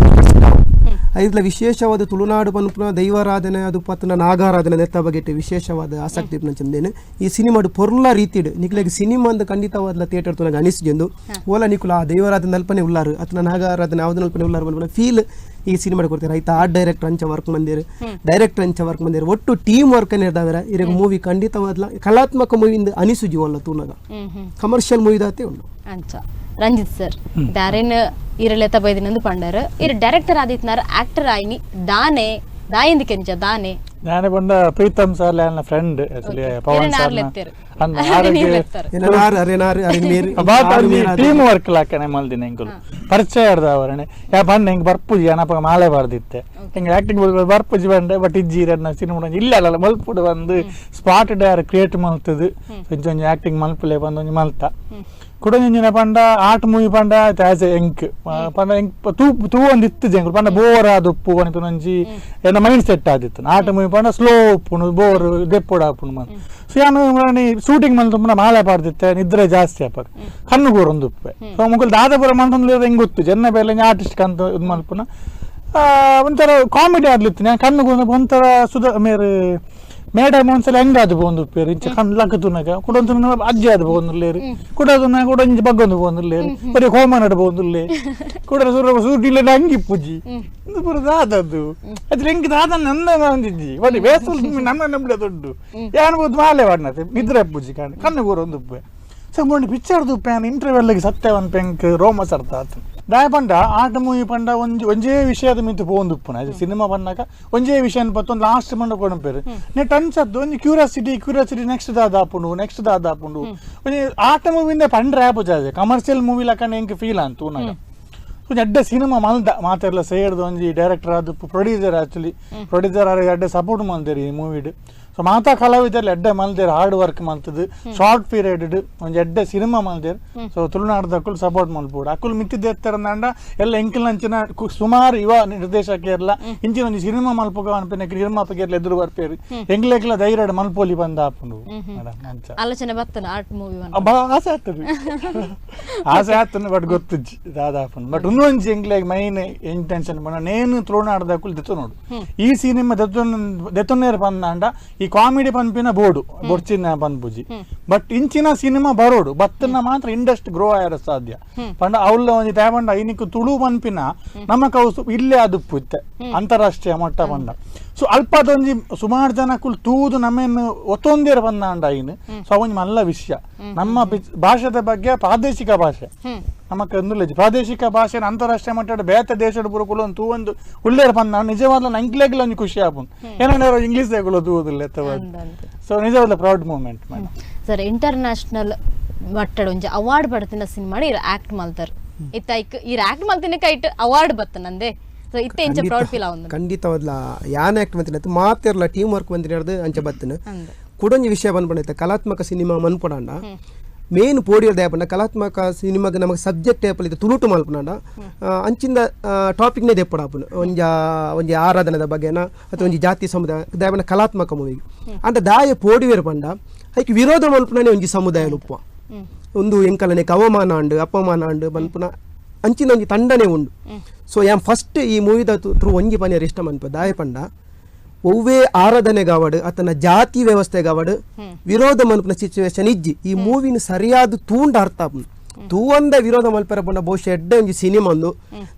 Speaker 9: ಐದ್ಲ ವಿಶೇಷವಾದ ತುಳುನಾಡು ಪನ್ಪುನ ದೈವಾರಾಧನೆ ಅದು ಪತ್ತನ ನಾಗಾರಾಧನೆ ನೆತ್ತ ಬಗ್ಗೆ ವಿಶೇಷವಾದ ಆಸಕ್ತಿ ಚಂದೇನು ಈ ಸಿನಿಮಾಡು ಪೊರ್ಲ ರೀತಿಡ್ ನಿಕ್ಲೆಗ್ ಸಿನಿಮಾ ಅಂದ ಖಂಡಿತವಾದ ಥಿಯೇಟರ್ ತುನಗ ಅನಿಸಿಜೆಂದು ಓಲ ನಿಕುಲ ಆ ದೈವಾರಾಧನೆ ಅಲ್ಪನೆ ಉಲ್ಲಾರು ಅತನ ನಾಗಾರಾಧನೆ ಯಾವ್ದು ಅಲ್ಪನೆ ಉಲ್ಲಾರು ಪನ್ಪುನ ಫೀಲ್ ಈ ಸಿನಿಮಾ ಕೊಡ್ತಾರೆ. ಆಯ್ತಾ ಆರ್ಟ್ ಡೈರೆಕ್ಟರ್ ಅಂಚ ವರ್ಕ್ ಮಂದಿರು ಡೈರೆಕ್ಟರ್ ಅಂಚ ವರ್ಕ್ ಮಂದಿರು ಒಟ್ಟು ಟೀಮ್ ವರ್ಕ್ ಏನಿರ್ದಾವೆ ಇರಗ ಮೂವಿ ಖಂಡಿತವಾದ್ಲ ಕಲಾತ್ಮಕ ಮೂವಿ ಅನಿಸುಜಿ ಒಲ್ಲ ತೂನಗ ಕಮರ್ಷಿಯಲ್ ಮೂವಿ ದಾತೆ ಉಂಡು.
Speaker 1: ಅಂಚ ರಂಜಿತ್ ಸರ್ ದಾರೇನ್ ಇರಲೆತ ಬೈದಿನಂದು ಪಂಡರ್ ಇರ್ ಡೈರೆಕ್ಟರ್ ಆದಿತ್ನಾರ್ ಆಕ್ಟರ್ ಆಯ್ನಿ ದಾನೆ ದಾಯಿಂದ ಕೆಂಚ ದಾನೆ
Speaker 4: ನಾನೇ ಬಂದ ಪ್ರೀತಮ್ ಸರ್ ನನ್ನ friend actually Pavan sir team work ಲಾಕನೆ ಮಲ್ದಿನ ಎಂಕುಲು ಪರಿಚಯ ಆಡ್ದವರಣೆ ಯಾ ಬಂದ ಹಿಂಗೆ ಬರ್ಪುಜಿ ಅನಪ ಮಾಲೆ ಬಾರ್ದಿತ್ತೆ ಹಿಂಗೆ ಆಕ್ಟಿಂಗ್ ಬರ್ಪುಜಿ ಬಂಡೆ ಬಟ್ ಇಜ್ಜಿ ರನ್ನ ಸಿನಿಮಾ ಇಲ್ಲ ಅಲ್ಲ ಮಲ್ಪುಡು ಬಂದು ಸ್ಪಾಟ್ ಡಾರ್ ಕ್ರಿಯೇಟ್ ಮಲ್ತದು ಒಂಜಿ ಆಕ್ಟಿಂಗ್ ಮಲ್ಪುಲೆ ಬಂದು ಒಂಜಿ ಮಲ್ತ ಕುಡಂಜಿನ ಪಂಡ ಆರ್ಟ್ ಮೂವಿ ಪಂಡ ಆಸ್ ಎ ಎಂಕ್ ಪಂಡ ಎಂಕ್ ತೂ ತೂ ಒಂದು ಇತ್ತು ಜಂಗುಲು ಪಂಡ ಬೋರ್ ಆದುಪ್ಪು ಅನಿಪುನಂಜಿ ಎನ್ನ ಮೈಂಡ್ ಸೆಟ್ ಆದಿತ್ತು ಆರ್ಟ್ ಮೂವಿ ಪಂಡ ಸ್ಲೋ ಉಪ್ಪುನು ಬೋರ್ ದೆಪ್ಪುಡು ಆಪುನು ಮನ್. ಸೊ ಯಾನು ಶೂಟಿಂಗ್ ಮಲ್ತು ಮಾಲೆ ಪಾಡ್ದಿತ್ತೆ ನಿದ್ರೆ ಜಾಸ್ತಿ ಅಪ್ಪ ಕಣ್ಣು ಗೋರೊಂದು ಉಪ್ಪೆ. ಸೊ ಮುಗುಲ್ ದಾದಾಪುರ ಮಂತಂದ್ರೆ ಹೆಂಗೆ ಗೊತ್ತು ಜನ ಬೇಲೆ ಆರ್ಟಿಸ್ಟ್ ಕಂತ ಇದು ಮಲ್ಪುನ ಒಂಥರ ಕಾಮಿಡಿ ಆಡ್ಲಿತ್ತು ನಾನು ಕಣ್ಣು ಒಂಥರ ಸುಧಾ ಮೇರೆ ಮೇಡಮ್ ಒಂದ್ಸಲ ಹೆಂಗಾದು ಪೋಂದು ಉಪ್ಪೇರು ಇಂಚ ಕಣ್ಣು ಲಕ್ಕುನಾಗ ಕುಡೊಂದು ಅಜ್ಜಿ ಆದ್ ಪೋಂದುಲ್ಲೇರು ಕುಡೋದನ್ನ ಕೂಡ ಇಂಚ ಬಗ್ಗೊಂದು ಪೋಂದುಲ್ಲೇರು ಬರೀ ಹೋಮ ನಡು ಪೋಂದುಲ್ಲೆ ಕೂಡ ಸುರ ಸೂಟಿಲ್ಲ ಅಂಗಿ ಪೂಜಿ ಇದು ಪೂರ ದಾದದ್ದು ಅದ್ರ ಹೆಂಗೆ ದಾದ ನಂದ ಒಂದಿಜ್ಜಿ ಬಟ್ ಬೇಸಲ್ ನಮ್ಮ ನಂಬಿಡ ದೊಡ್ಡ ಯಾನ್ಬೋದು ಮಾಲೆ ವಾಡ್ನತೆ ನಿದ್ರೆ ಪೂಜಿ ಕಣ್ಣು ಕಣ್ಣು ಕೂರ ಒಂದು ಉಪ್ಪೆ. ಸೊ ಮೊನ್ನೆ ಪಿಕ್ಚರ್ದು ಪ್ಯಾನ್ ಇಂಟರ್ವೆಲ್ಗೆ ಸತ್ಯವನ್ ಪೆಂಕ್ ರೋಮ ಸರ್ತ ಆತು ದಾಯ ಪಂಡ ಆಟ ಮೂವಿ ಪಂಡ ಒಂಜಿ ಒಂಜೇ ವಿಷಯದ ಮಿಂತು ಪೋಂದು ಉಪ್ಪುನ ಸಿನಿಮಾ ಬಂದಾಗ ಒಂಜೇ ವಿಷಯ ಪತ್ತೊಂದು ಲಾಸ್ಟ್ ಮಂಡ ಕೊಡಂಪೇರು ನೆಟ್ ಅನ್ಸದ್ದು ಒಂಜಿ curiosity curiosity next ದಾದಾಪುಂಡು next ದಾದಾಪುಂಡು ಒಂಜಿ ಆಟ ಮೂವಿಂದ ಪಂಡ್ರೆ ಆಪು ಜಾಜೆ ಕಮರ್ಷಿಯಲ್ ಮೂವಿ ಲಕ್ಕಂಡ ಎಂಕ್ ಫೀಲ್ ಅಂತು ನಾಗ ಒಂಜಿ ಅಡ್ಡ ಸಿನಿಮಾ ಮಲ್ದ ಮಾತೆಲ್ಲ ಸೇರ್ದು ಒಂಜಿ ಡೈರೆಕ್ಟರ್ ಆದ producer actually producer ಆರ್ ಅಡ್ಡೆ ಸಪೋರ್ಟ್ ಮಲ್ದೇರಿ ಈ ಮೂವಿಡ್. ಸೊ ಮಾತಾ ಕಲಾವಿದರಲ್ಲಿ ಎಡ್ಡೆ ಮಲ್ದೇರು ಹಾರ್ಡ್ ವರ್ಕ್ ಮಲ್ತದು ಶಾರ್ಟ್ ಪೀರಿಯಡ್ ಒಂಜಿ ಎಡ್ಡೆ ಸಿನಿಮಾ ಮಲ್ದೇರು. ಸೊ ತುಳುನಾಡದಕ್ಕುಲು ಸಪೋರ್ಟ್ ಮಲ್ಪೋಡು ಅಕ್ಕುಲು ಮಿತ್ತಿದ್ದೆತ್ತರಂದಾಂಡ ಎಲ್ಲ ಎಂಕಲ್ನಂಚಿನ ಸುಮಾರು ಯುವ ನಿರ್ದೇಶಕಿಯರ್ಲ ಇಂಚಿನ ಒಂಜಿ ಸಿನಿಮಾ ಮಲ್ಪುಗ ಅನ್ಪಿನ ನಿರ್ಮಾಪಕಿಯರ್ಲ ಎದುರು ಬರ್ಪೇರು ಎಂಗ್ಲೇಕ್ಲ ಧೈರ್ಯ ಮಲ್ಪೋಲಿ ಬಂದ ಆಪುಂಡು ಮೇಡಮ್ ಅಂಚ
Speaker 1: ಆಲೋಚನೆ ಬತ್ತನ ಆರ್ಟ್ ಮೂವಿ
Speaker 4: ಆಸೆ ಆಗ್ತದೆ ಆಸೆ ಆಗ್ತದೆ ಬಟ್ ಗೊತ್ತುಜ್ಜಿ ದಾದಾಪುಂಡು ಬಟ್ ಇನ್ನೊಂಜಿ ಎಂಗ್ಲೇಗ್ ಮೈನ್ ಇಂಟೆನ್ಷನ್ ಬಂದ ನೇನು ತುಳುನಾಡದಕ್ಕುಲು ದೆತ್ತು ನೋಡು ಈ ಸಿನಿಮಾ ದೆತ್ತೊನ್ನೇರು ಬಂದಾಂಡ ಈ ಕಾಮಿಡಿ ಪನ್ಪಿನ ಬೋರ್ಡು ಬೊಡ್ಚಿನ ಪನ್ಪುಜಿ ಬಟ್ ಇಂಚಿನ ಸಿನಿಮಾ ಬರೋಡು ಬತ್ತನ ಮಾತ್ರ ಇಂಡಸ್ಟ್ರಿ ಗ್ರೋ ಆಯರ ಸಾಧ್ಯ ಪಂಡ ಅವಳ ಒಂಜಿ ತೇಪಂಡ ಇನಿಕ್ ತುಳು ಪನ್ಪಿನ ನಮ್ಮ ಕೌಸು ಇಲ್ಲೇ ಅದು ಇತ್ತೆ ಅಂತಾರಾಷ್ಟ್ರೀಯ ಮಟ್ಟ ಪಂಡ. ಸೊ ಅಲ್ಪದೊಂಜಿ ಸುಮಾರು ಜನಕ್ಕೂ ತೂದು ನಮ್ಮೇನು ಒತ್ತೊಂದೇರ ಬಂದಾಂಡ ಇನ್ನು ಸೊ ಅವೊಂಜಿ ಮಲ್ಲ ವಿಷಯ ನಮ್ಮ ಭಾಷೆದ ಬಗ್ಗೆ ಪ್ರಾದೇಶಿಕ ಭಾಷೆ ನಮಕ್ ಅಂದುಲೆಜಿ ಪ್ರಾದೇಶಿಕ ಭಾಷೆ ಅಂತಾರಾಷ್ಟ್ರೀಯ ಮಟ್ಟ ಬೇತ ದೇಶದ ಪುರಕುಲು ಒಂದು ತೂವೊಂದು ಉಳ್ಳೇರ ಬಂದ ನಿಜವಾದ ನಂಗ್ಲೇಗ್ಲ ಒಂಜಿ ಖುಷಿ ಆಪುಂಡು ಏನಂದ್ರೆ ಇಂಗ್ಲೀಷ್ ದೇಗುಲ ತೂವುದಿಲ್ಲ ಸೊ ನಿಜವಾದ proud moment madam.
Speaker 1: Sir international ಮಟ್ಟಡ್ ಒಂಜಿ ಅವಾರ್ಡ್ ಬಡ್ತಿನ ಸಿನಿಮಾ ಇರ್ ಆಕ್ಟ್ ಮಲ್ತರ್ ಇತ್ತ ಇರ್ ಆಕ್ಟ್ ಮಲ್ತಿನ ಕೈಟ್ ಅವಾರ್ಡ್ ಬತ್ತ ನಂದೆ ಸೊ ಇತ್ತೆ ಇಂಚ ಪ್ರೌಡ್ ಫೀಲ್ ಆവുಂದು
Speaker 9: ಖಂಡಿತವಾದ್ಲ ಯಾನ್ ಆಕ್ಟ್ ಮಂತಿನ ಮಾತಿರ್ಲ ಟೀಮ್ ವರ್ಕ್ ಮಂತಿನ ಅಂಚ ಬತ್ತನ ಕುಡೊಂಜಿ ವಿಷಯ ಬಂದ್ಪಂಡೈತೆ ಕಲಾತ್ಮಕ ಸಿನಿಮಾ ಮನ್ಪಡಾಂಡ Main ಪೋಡಿಯರ್ ದಯಪಂಡ ಕಲಾತ್ಮಕ ಸಿನಿಮಾಗ ನಮಗೆ ಸಬ್ಜೆಕ್ಟ್ ಏಪಲ್ ಇದು ತುಳುಟು ಮಲ್ಪನಾಂಡ ಅಂಚಿಂದ ಟಾಪಿಕ್ನೇ ದೆಪ್ಪಡಾಪುನು ಒಂಜ ಒಂಜಿ ಆರಾಧನೆದ ಬಗ್ಗೆನ ಅಥವಾ ಒಂಜಿ ಜಾತಿ ಸಮುದಾಯ ದಯಪಂಡ ಕಲಾತ್ಮಕ ಮೂವಿ ಅಂಡ ದಾಯ ಪೋಡಿಯರ್ ಪಂಡ ಐಕ್ ವಿರೋಧ ಮಲ್ಪುನನೇ ಒಂಜಿ ಸಮುದಾಯ ಉಪ್ಪ ಒಂದು ಎಂಕಲನೆ ಅವಮಾನ ಅಂಡು ಅಪಮಾನ ಅಂಡು ಮನ್ಪುನ ಅಂಚಿನ ಒಂಜಿ ತಂಡನೆ ಉಂಡು. So yam first ಈ ಮೂವಿದ ಥ್ರೂ ಒಂಜಿ ಪನಿಯರ್ ಇಷ್ಟ ಮನ್ಪ ದಾಯ ಪಂಡ ಒವ್ವೇ ಆರಾಧನೆಗಾವಡು ಆತನ ಜಾತಿ ವ್ಯವಸ್ಥೆಗಾವಡು ವಿರೋಧ ಮನ್ಪುನ ಸಿಚುವೇಶನ್ ಇಜ್ಜಿ. ಈ ಮೂವಿನ ಸರಿಯಾದ ತೂಂಡ ಅರ್ಥ ತೂವಂದ ವಿರೋಧ ಮಲ್ಪರ ಪಂಡ ಬಹುಶಃ ಎಡ್ಡೆ ಒಂಜಿ ಸಿನಿಮಾ ಒಂದು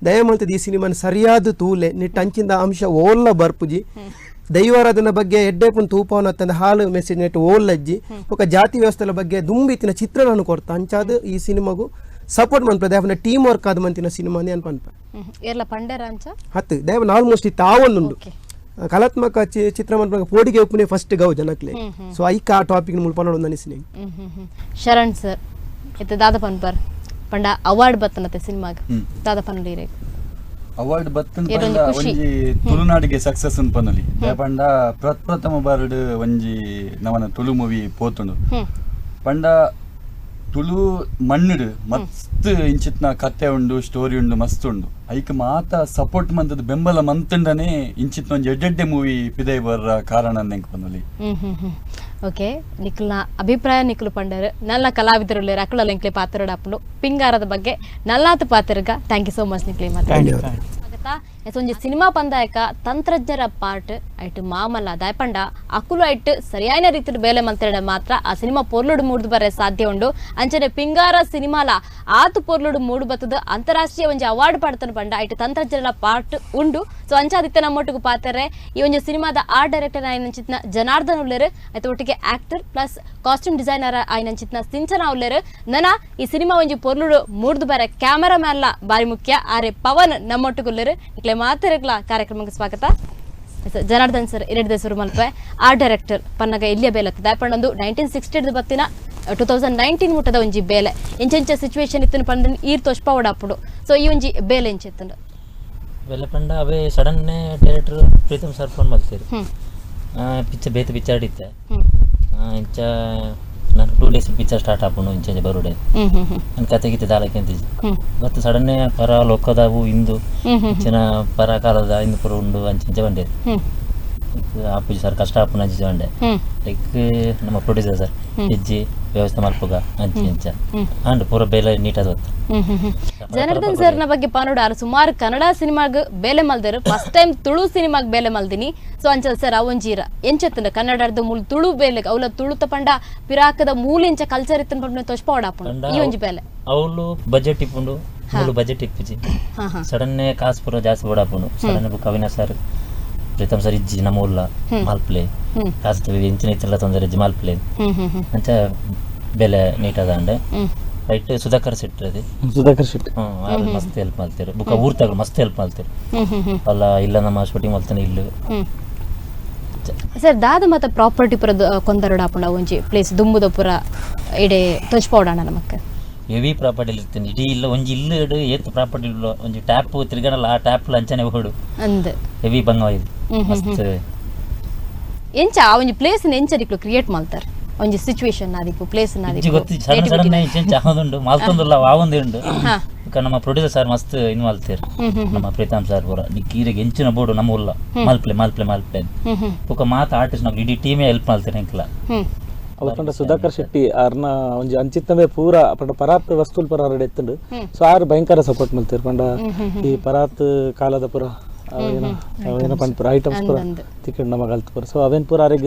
Speaker 9: ದಯಮಲ್ತದ ಈ ಸಿನಿಮಾನ ಸರಿಯಾದ ತೂಲೆ ನಿಟ್ಟ ಅಂಚಿಂದ ಅಂಶ ಓಲ್ಲ ಬರ್ಪುಜಿ. ದೈವಾರಾಧನ ಬಗ್ಗೆ ಎಡ್ಡೆ ಪುನ್ ತೂಪವನ ತಂದ ಹಾಲು ಮೆಸೇಜ್ ನೆಟ್ಟು ಓಲ್ಲಜ್ಜಿ ఒక ಜಾತಿ ವ್ಯವಸ್ಥೆల ಬಗ್ಗೆ ದುಂಬಿತಿನ ಚಿತ್ರಣವನ್ನು ಕೊಡ್ತಾ ಅಂಚಾದ ಈ ಸಿನಿಮಾಗೂ ಸಪೋರ್ಟ್ ಮನ್ಪ ದೇವನ ಟೀಮ್ ವರ್ಕ್ ಆದ ಮಂತಿನ ಸಿನಿಮಾ ಅನ್ಪನ್ಪ
Speaker 1: ಏರ್ಲ ಪಂಡೇರ ಅಂಚ
Speaker 9: ಹತ್ತು ದೇವನ ಆಲ್ಮೋಸ್ಟ್ ತಾವೊಂದುಂಡು ಕಲಾತ್ಮಕ ಚಿತ್ರ ಮನ್ಪನ ಪೋಡಿಗೆ ಒಪ್ಪುನೆ ಫಸ್ಟ್ ಗೌ ಜನಕ್ಲೆ. ಸೊ ಐಕ ಆ ಟಾಪಿಕ್ ಮುಲ್ಪ ನೋಡೋದು ಅನಿಸಿನಿ.
Speaker 1: ಶರಣ್ ಸರ್ ಇತ್ತ ದಾದ ಪನ್ಪರ್ ಪಂಡ ಅವಾರ್ಡ್ ಬತ್ತನತೆ ಸಿನಿಮಾಗ ದಾದ ಪನ್ಲೀರೆ
Speaker 8: ಅವಾರ್ಡ್ ಬತ್ತನ ಪಂಡ ಒಂಜಿ ತುಳುನಾಡಿಗೆ ಸಕ್ಸಸ್ ಅನ್ ಪನ್ನಲಿ ಪಂಡ ಪ್ರಥಮ ಬಾರ್ಡ್ ಒಂಜಿ ನವನ ತುಳು ಮೂವಿ ಪೋತುಂಡು ಪಂಡ ತುಳು ಮಣ್ಣುಡು ಮಸ್ತ್ ಇಂಚಿತ್ನ ಕತೆ ಉಂಡು ಸ್ಟೋರಿ ಉಂಡು ಮಸ್ತ್ ಉಂಡು ಐಕ್ ಮಾತ ಸಪೋರ್ಟ್ ಮಂತದ ಬೆಂಬಲ ಮಂತಂಡನೆ ಇಂಚಿತ್ನ ಒಂಜಿ ಎಡ್ಡೆಡ್ಡೆ ಮೂವಿ ಪಿದೈ ಬರ್ರ ಕಾರಣ ನೆಂಕ್ ಪನ್ನಲಿ.
Speaker 1: ಓಕೆ ನಿಕ್ಲ ಅಭಿಪ್ರಾಯ ನಿಕ್ಲು ಪಂಡರು ನಲ್ಲ ಕಲಾವಿದರು ಅಕ್ಕಳ ಎಂಕ್ಲೆ ಪಾತ್ರಡಾಪುಂಡು ಪಿಂಗಾರದ ಬಗ್ಗೆ ನಲ್ಲಾತ ಪಾತ್ರಗ thank you so much ನಿಕ್ಲೆ ಮಾತಾಡ ಸ್ವಾಗತ. ಒಂಜಿ ಸಿನಿಮಾ ಪಂದಾಯಕ ತಂತ್ರಜ್ಞರ ಪಾರ್ಟ್ ಐಟ್ ಮಾಮಲ್ಲ ದಾಯಪಂಡ ಅಕುಲು ಐಟ್ ಸರಿಯಾದ ರೀತಿಯ ಬೇಲೆ ಮಂತ್ರಿಡ ಮಾತ್ರ ಆ ಸಿನಿಮಾ ಪೊರ್ಲುಡು ಮೂಡ್ದು ಬರ ಸಾಧ್ಯ ಉಂಡು. ಅಂಚನೆ ಪಿಂಗಾರ ಸಿನಿಮಾಲ ಆತು ಪೊರ್ಲುಡು ಮೂಡು ಬತ್ತದ ಅಂತಾರಾಷ್ಟ್ರೀಯ ಒಂಜಿ ಅವಾರ್ಡ್ ಪಡ್ತನ ಪಂಡ ಐಟ್ ತಂತ್ರಜ್ಞರ ಪಾರ್ಟ್ ಉಂಡು. ಸೊ ಅಂಚಾದಿತ್ತ ನಮ್ಮೊಟ್ಟಿಗೆ ಪಾತ್ರೆ ಈ ಒಂಜಿ ಸಿನಿಮಾದ ಆರ್ಟ್ ಡೈರೆಕ್ಟರ್ ಆಯ್ನಂಚಿತ್ನ ಜನಾರ್ದನ್ ಉಲ್ಲೇರು ಐತ ಒಟ್ಟಿಗೆ actor plus costume designer ಆಯ್ನಂಚಿತ್ನ ಸಿಂಚನ ಉಲ್ಲೇರು. ನನ ಈ ಸಿನಿಮಾ ಒಂಜಿ ಪೊರ್ಲುಡು ಮೂಡ್ದು ಬರ ಕ್ಯಾಮರಾ ಮ್ಯಾನ್ಲ ಬಾರಿ ಮುಖ್ಯ ಆರೆ ಪವನ್ ನಮ್ಮೊಟ್ಟಿಗೆ ಉಲ್ಲೇರು. ಇಕ್ಲೆ ಮಾತಿರಗ್ಲ ಕಾರ್ಯಕ್ರಮಕ್ಕೆ ಸ್ವಾಗತ. ಜನಾರ್ದನ್ ಸರ್ ಎರಡು ದೇಸರು ಮಲ್ಪೆ ಆರ್ಟ್ ಡೈರೆಕ್ಟರ್ ಪನ್ನಗ ಎಲ್ಲಿಯ ಬೇಲತ್ತದ ಪಂಡೊಂದು 1960 ಬತ್ತಿನ 2019 ಮುಟ್ಟದ ಒಂಜಿ ಬೇಲೆ ಎಂಚೆಂಚ ಸಿಚುವೇಶನ್ ಇತ್ತು ಪಂಡ ಈರ್ ತೋಷ್ಪ ಓಡಾಪುಡು. ಸೊ ಈ ಒಂಜಿ ಬೇಲೆ ಎಂಚೆತ್ತುಂಡು
Speaker 10: ಬೇಲೆ ಪಂಡ ಅವೇ sudden director Preetham sir phone ಮಲ್ತೀರಿ picture ಬೇತ ಪಿಕ್ಚರ್ ಇತ್ತೆ ಇಂಚ ನಾನು 2 days picture start ಆಪುಂಡು ಇಂಚ ಬರುಡೆ ನನ್ನ ಕತೆ ಗೀತೆ ದಾಲಕ್ಕೆ ಅಂತಿಜಿ ಮತ್ತು ಸಡನ್ ಪರ ಲೋಕದವು ಇಂದು ಇಂಚಿನ ಪರ ಕಾಲದ ಇಂದು ಪುರ ಉಂಡು ಅಂಚಿಂಚ ಬಂಡೆ ಆಪುಜಿ ಸರ್ ಕಷ್ಟ ಆಪುನ ಅಂಚ ಬಂಡೆ ಲೈಕ್ ನಮ್ಮ ಪ್ರೊಡ್ಯೂಸರ್ ಸರ್ ಹೆಜ್ಜಿ ವ್ಯವಸ್ಥೆ ಮಲ್ಪುಗ ಅಂಚ ಇಂಚ ಅಂಡ್ ಪೂರ ಬೇಲೆ ನೀಟಾದ ಗೊತ್ತು.
Speaker 1: ಜನಾರ್ದನ್ ಸರ್ನ ಬಗ್ಗೆ ಪಾನೋಡು ಸುಮಾರು ಕನ್ನಡ ಸಿನಿಮಾಗ್ ಬೇಲೆ ಮಲ್ದರು ಫಸ್ಟ್ ಟೈಮ್ ತುಳು ಸಿನಿಮಾಗ್ ಬೇಲೆ ಮಲ್ದಿನಿ. ಸೊ ಅಂಚಲ್ ಸರ್ ಅವೊಂಜೀರ ಎಂಚೆತ್ತಂಡ ಕನ್ನಡದ ಮೂಲ ತುಳು ಬೇಲೆ ಅವಲ ತುಳುತ ಪಂಡ ಪಿರಾಕದ ಮೂಲ ಎಂಚ ಕಲ್ಚರ್ ಇತ್ತನ ಪಂಡ ತೋಷ್ಪ ಓಡಾಪುಂಡು ಈ ಒಂಜಿ ಬೇಲೆ
Speaker 10: ಅವಳು ಬಜೆಟ್ ಇಪ್ಪುಂಡು ಮೂಲ ಬಜೆಟ್ ಇಪ್ಪುಜಿ ಸಡನ್ ಕಾಸು ಪೂರ ಜಾಸ್ತಿ ಓಡಾಪುಂಡು sudden book Avinash sir Preetham sir ಇಜ್ಜಿ ನಮ್ಮ ಉಲ್ಲ ಮಾಲ್ಪ್ಲೆ ಕಾಸು ಎಂಚಿನ ಇತ್ತಲ್ಲ ತೊಂದರೆ ಇಜ್ಜಿ ಮಾಲ್ಪ್ಲೆ ಅಂಚ ಬೆಲೆ ನೀಟಾದ ಅಂಡೆ ರೈಟ್ ಸುಧಾಕರ್ ಶೆಟ್ಟಿ ಅದು
Speaker 3: ಸುಧಾಕರ್ ಶೆಟ್ಟಿ
Speaker 10: ಮಸ್ತ್ ಹೆಲ್ಪ್ ಮಾಡ್ತಾರೆ ಬುಕ್ಕ ಊರ್ ತಗಲು ಮಸ್ತ್ ಹೆಲ್ಪ್ ಮಾಡ್ತಾರೆ ಅಲ್ಲ ಇಲ್ಲ ನಮ್ಮ ಶೂಟಿಂಗ್ ಮಾಡ್ತಾನೆ ಇಲ್ಲ
Speaker 1: ಸರ್ ದಾದ ಮತ್ತೆ ಪ್ರಾಪರ್ಟಿ ಪುರ ಕೊಂದರಡಾಪುಂಡ ಒಂಜಿ ಪ್ಲೇಸ್ ದುಂಬುದ ಪುರ ಇಡೆ ತೋಚ್ಪೋಡೋಣ ನಮಕ್
Speaker 10: ಹೆವಿ ಪ್ರಾಪರ್ಟಿ ಇರ್ತೀನಿ ಇಡೀ ಇಲ್ಲ ಒಂಜಿ ಇಲ್ಲ ಇಡು ಏತ್ ಪ್ರಾಪರ್ಟಿ ಇಲ್ಲ ಒಂಜಿ ಟ್ಯಾಪ್ ತಿರ್ಗಣಲ್ಲ ಆ ಟ್ಯಾಪ್ ಅಂಚನೆ ಹೋಡು
Speaker 1: ಅಂದ್
Speaker 10: ಹೆವಿ ಬಂಗ ಇದು ಮಸ್ತ್
Speaker 1: ಎಂಚ ಆ ಒಂಜಿ ಪ್ಲೇಸ್ ಎಂಚ ದಿಕ್ಲು ಕ್ರಿಯೇಟ್ ಮಾಡ್ತಾರೆ ಒಂಜಿ ಸಿಚುವೇಶನ್ ಆದಿಪ್ಪು ಪ್ಲೇಸ್
Speaker 10: ಆದಿಪ್ಪು ಗೊತ್ತಿ ಸಡನ್ ಸಡನ್ ಎಂಚ ಆವೊಂದುಂಡು ಮಾಲ್ತೊಂದುಲ್ಲ ಆವೊಂದು ಉಂಡು ನಮ್ಮ ಪ್ರೊಡ್ಯೂಸರ್ ಸರ್ ಮಸ್ತ್ ಇನ್ ಮಾಡ್ತಾರೆ ನಮ್ಮ ಪ್ರೀತಮ್ ಸರ್ ಪೂರ ನಿಕ್ಕೀರಿಗೆ ಎಂಚಿನ ಬೋರ್ಡು ನಮ್ಮ ಉಲ್ಲ ಮಾಲ್ಪ್ಲೆ ಮಾಲ್ಪ್ಲೆ ಮಾಲ್ಪ್ಲೆ ಬೊಕ ಮಾತ ಆರ್ಟಿಸ್ಟ್ ನಮ್ಗೆ ಇಡೀ ಟೀಮೇ ಹೆಲ್ಪ್ ಮಾಡ್ತಾರೆ ಎಂಕ್ಲ
Speaker 11: ಅವು ಸುಧಾಕರ್ ಶೆಟ್ಟಿ ಆರ್ನ ಒಂಜಿ ಅಂಚಿತ್ತಮೇ ಪೂರ ಪಂಡ ಪರಾತ್ ವಸ್ತುಲ್ ಪರ ಆರಡೆ ಎತ್ತುಂಡು. ಸೊ ಆರ್ ಭಯಂಕರ ಸಪೋರ್ಟ್ ಮಲ್ತೇರ್ ಪಂಡ ಈ ಪರಾತ್ ಕಾಲದ ಪೂರ ಏನೋ ಪಂಡ ಪೂರ ಐಟಮ್ಸ್ ಪೂರ ತಿಕ್ಕಂಡು ನಮಗ ಅಲ್ತ್ ಪೂರ. ಸೊ ಅವೇನ್ ಪೂರ ಆರೆಗ್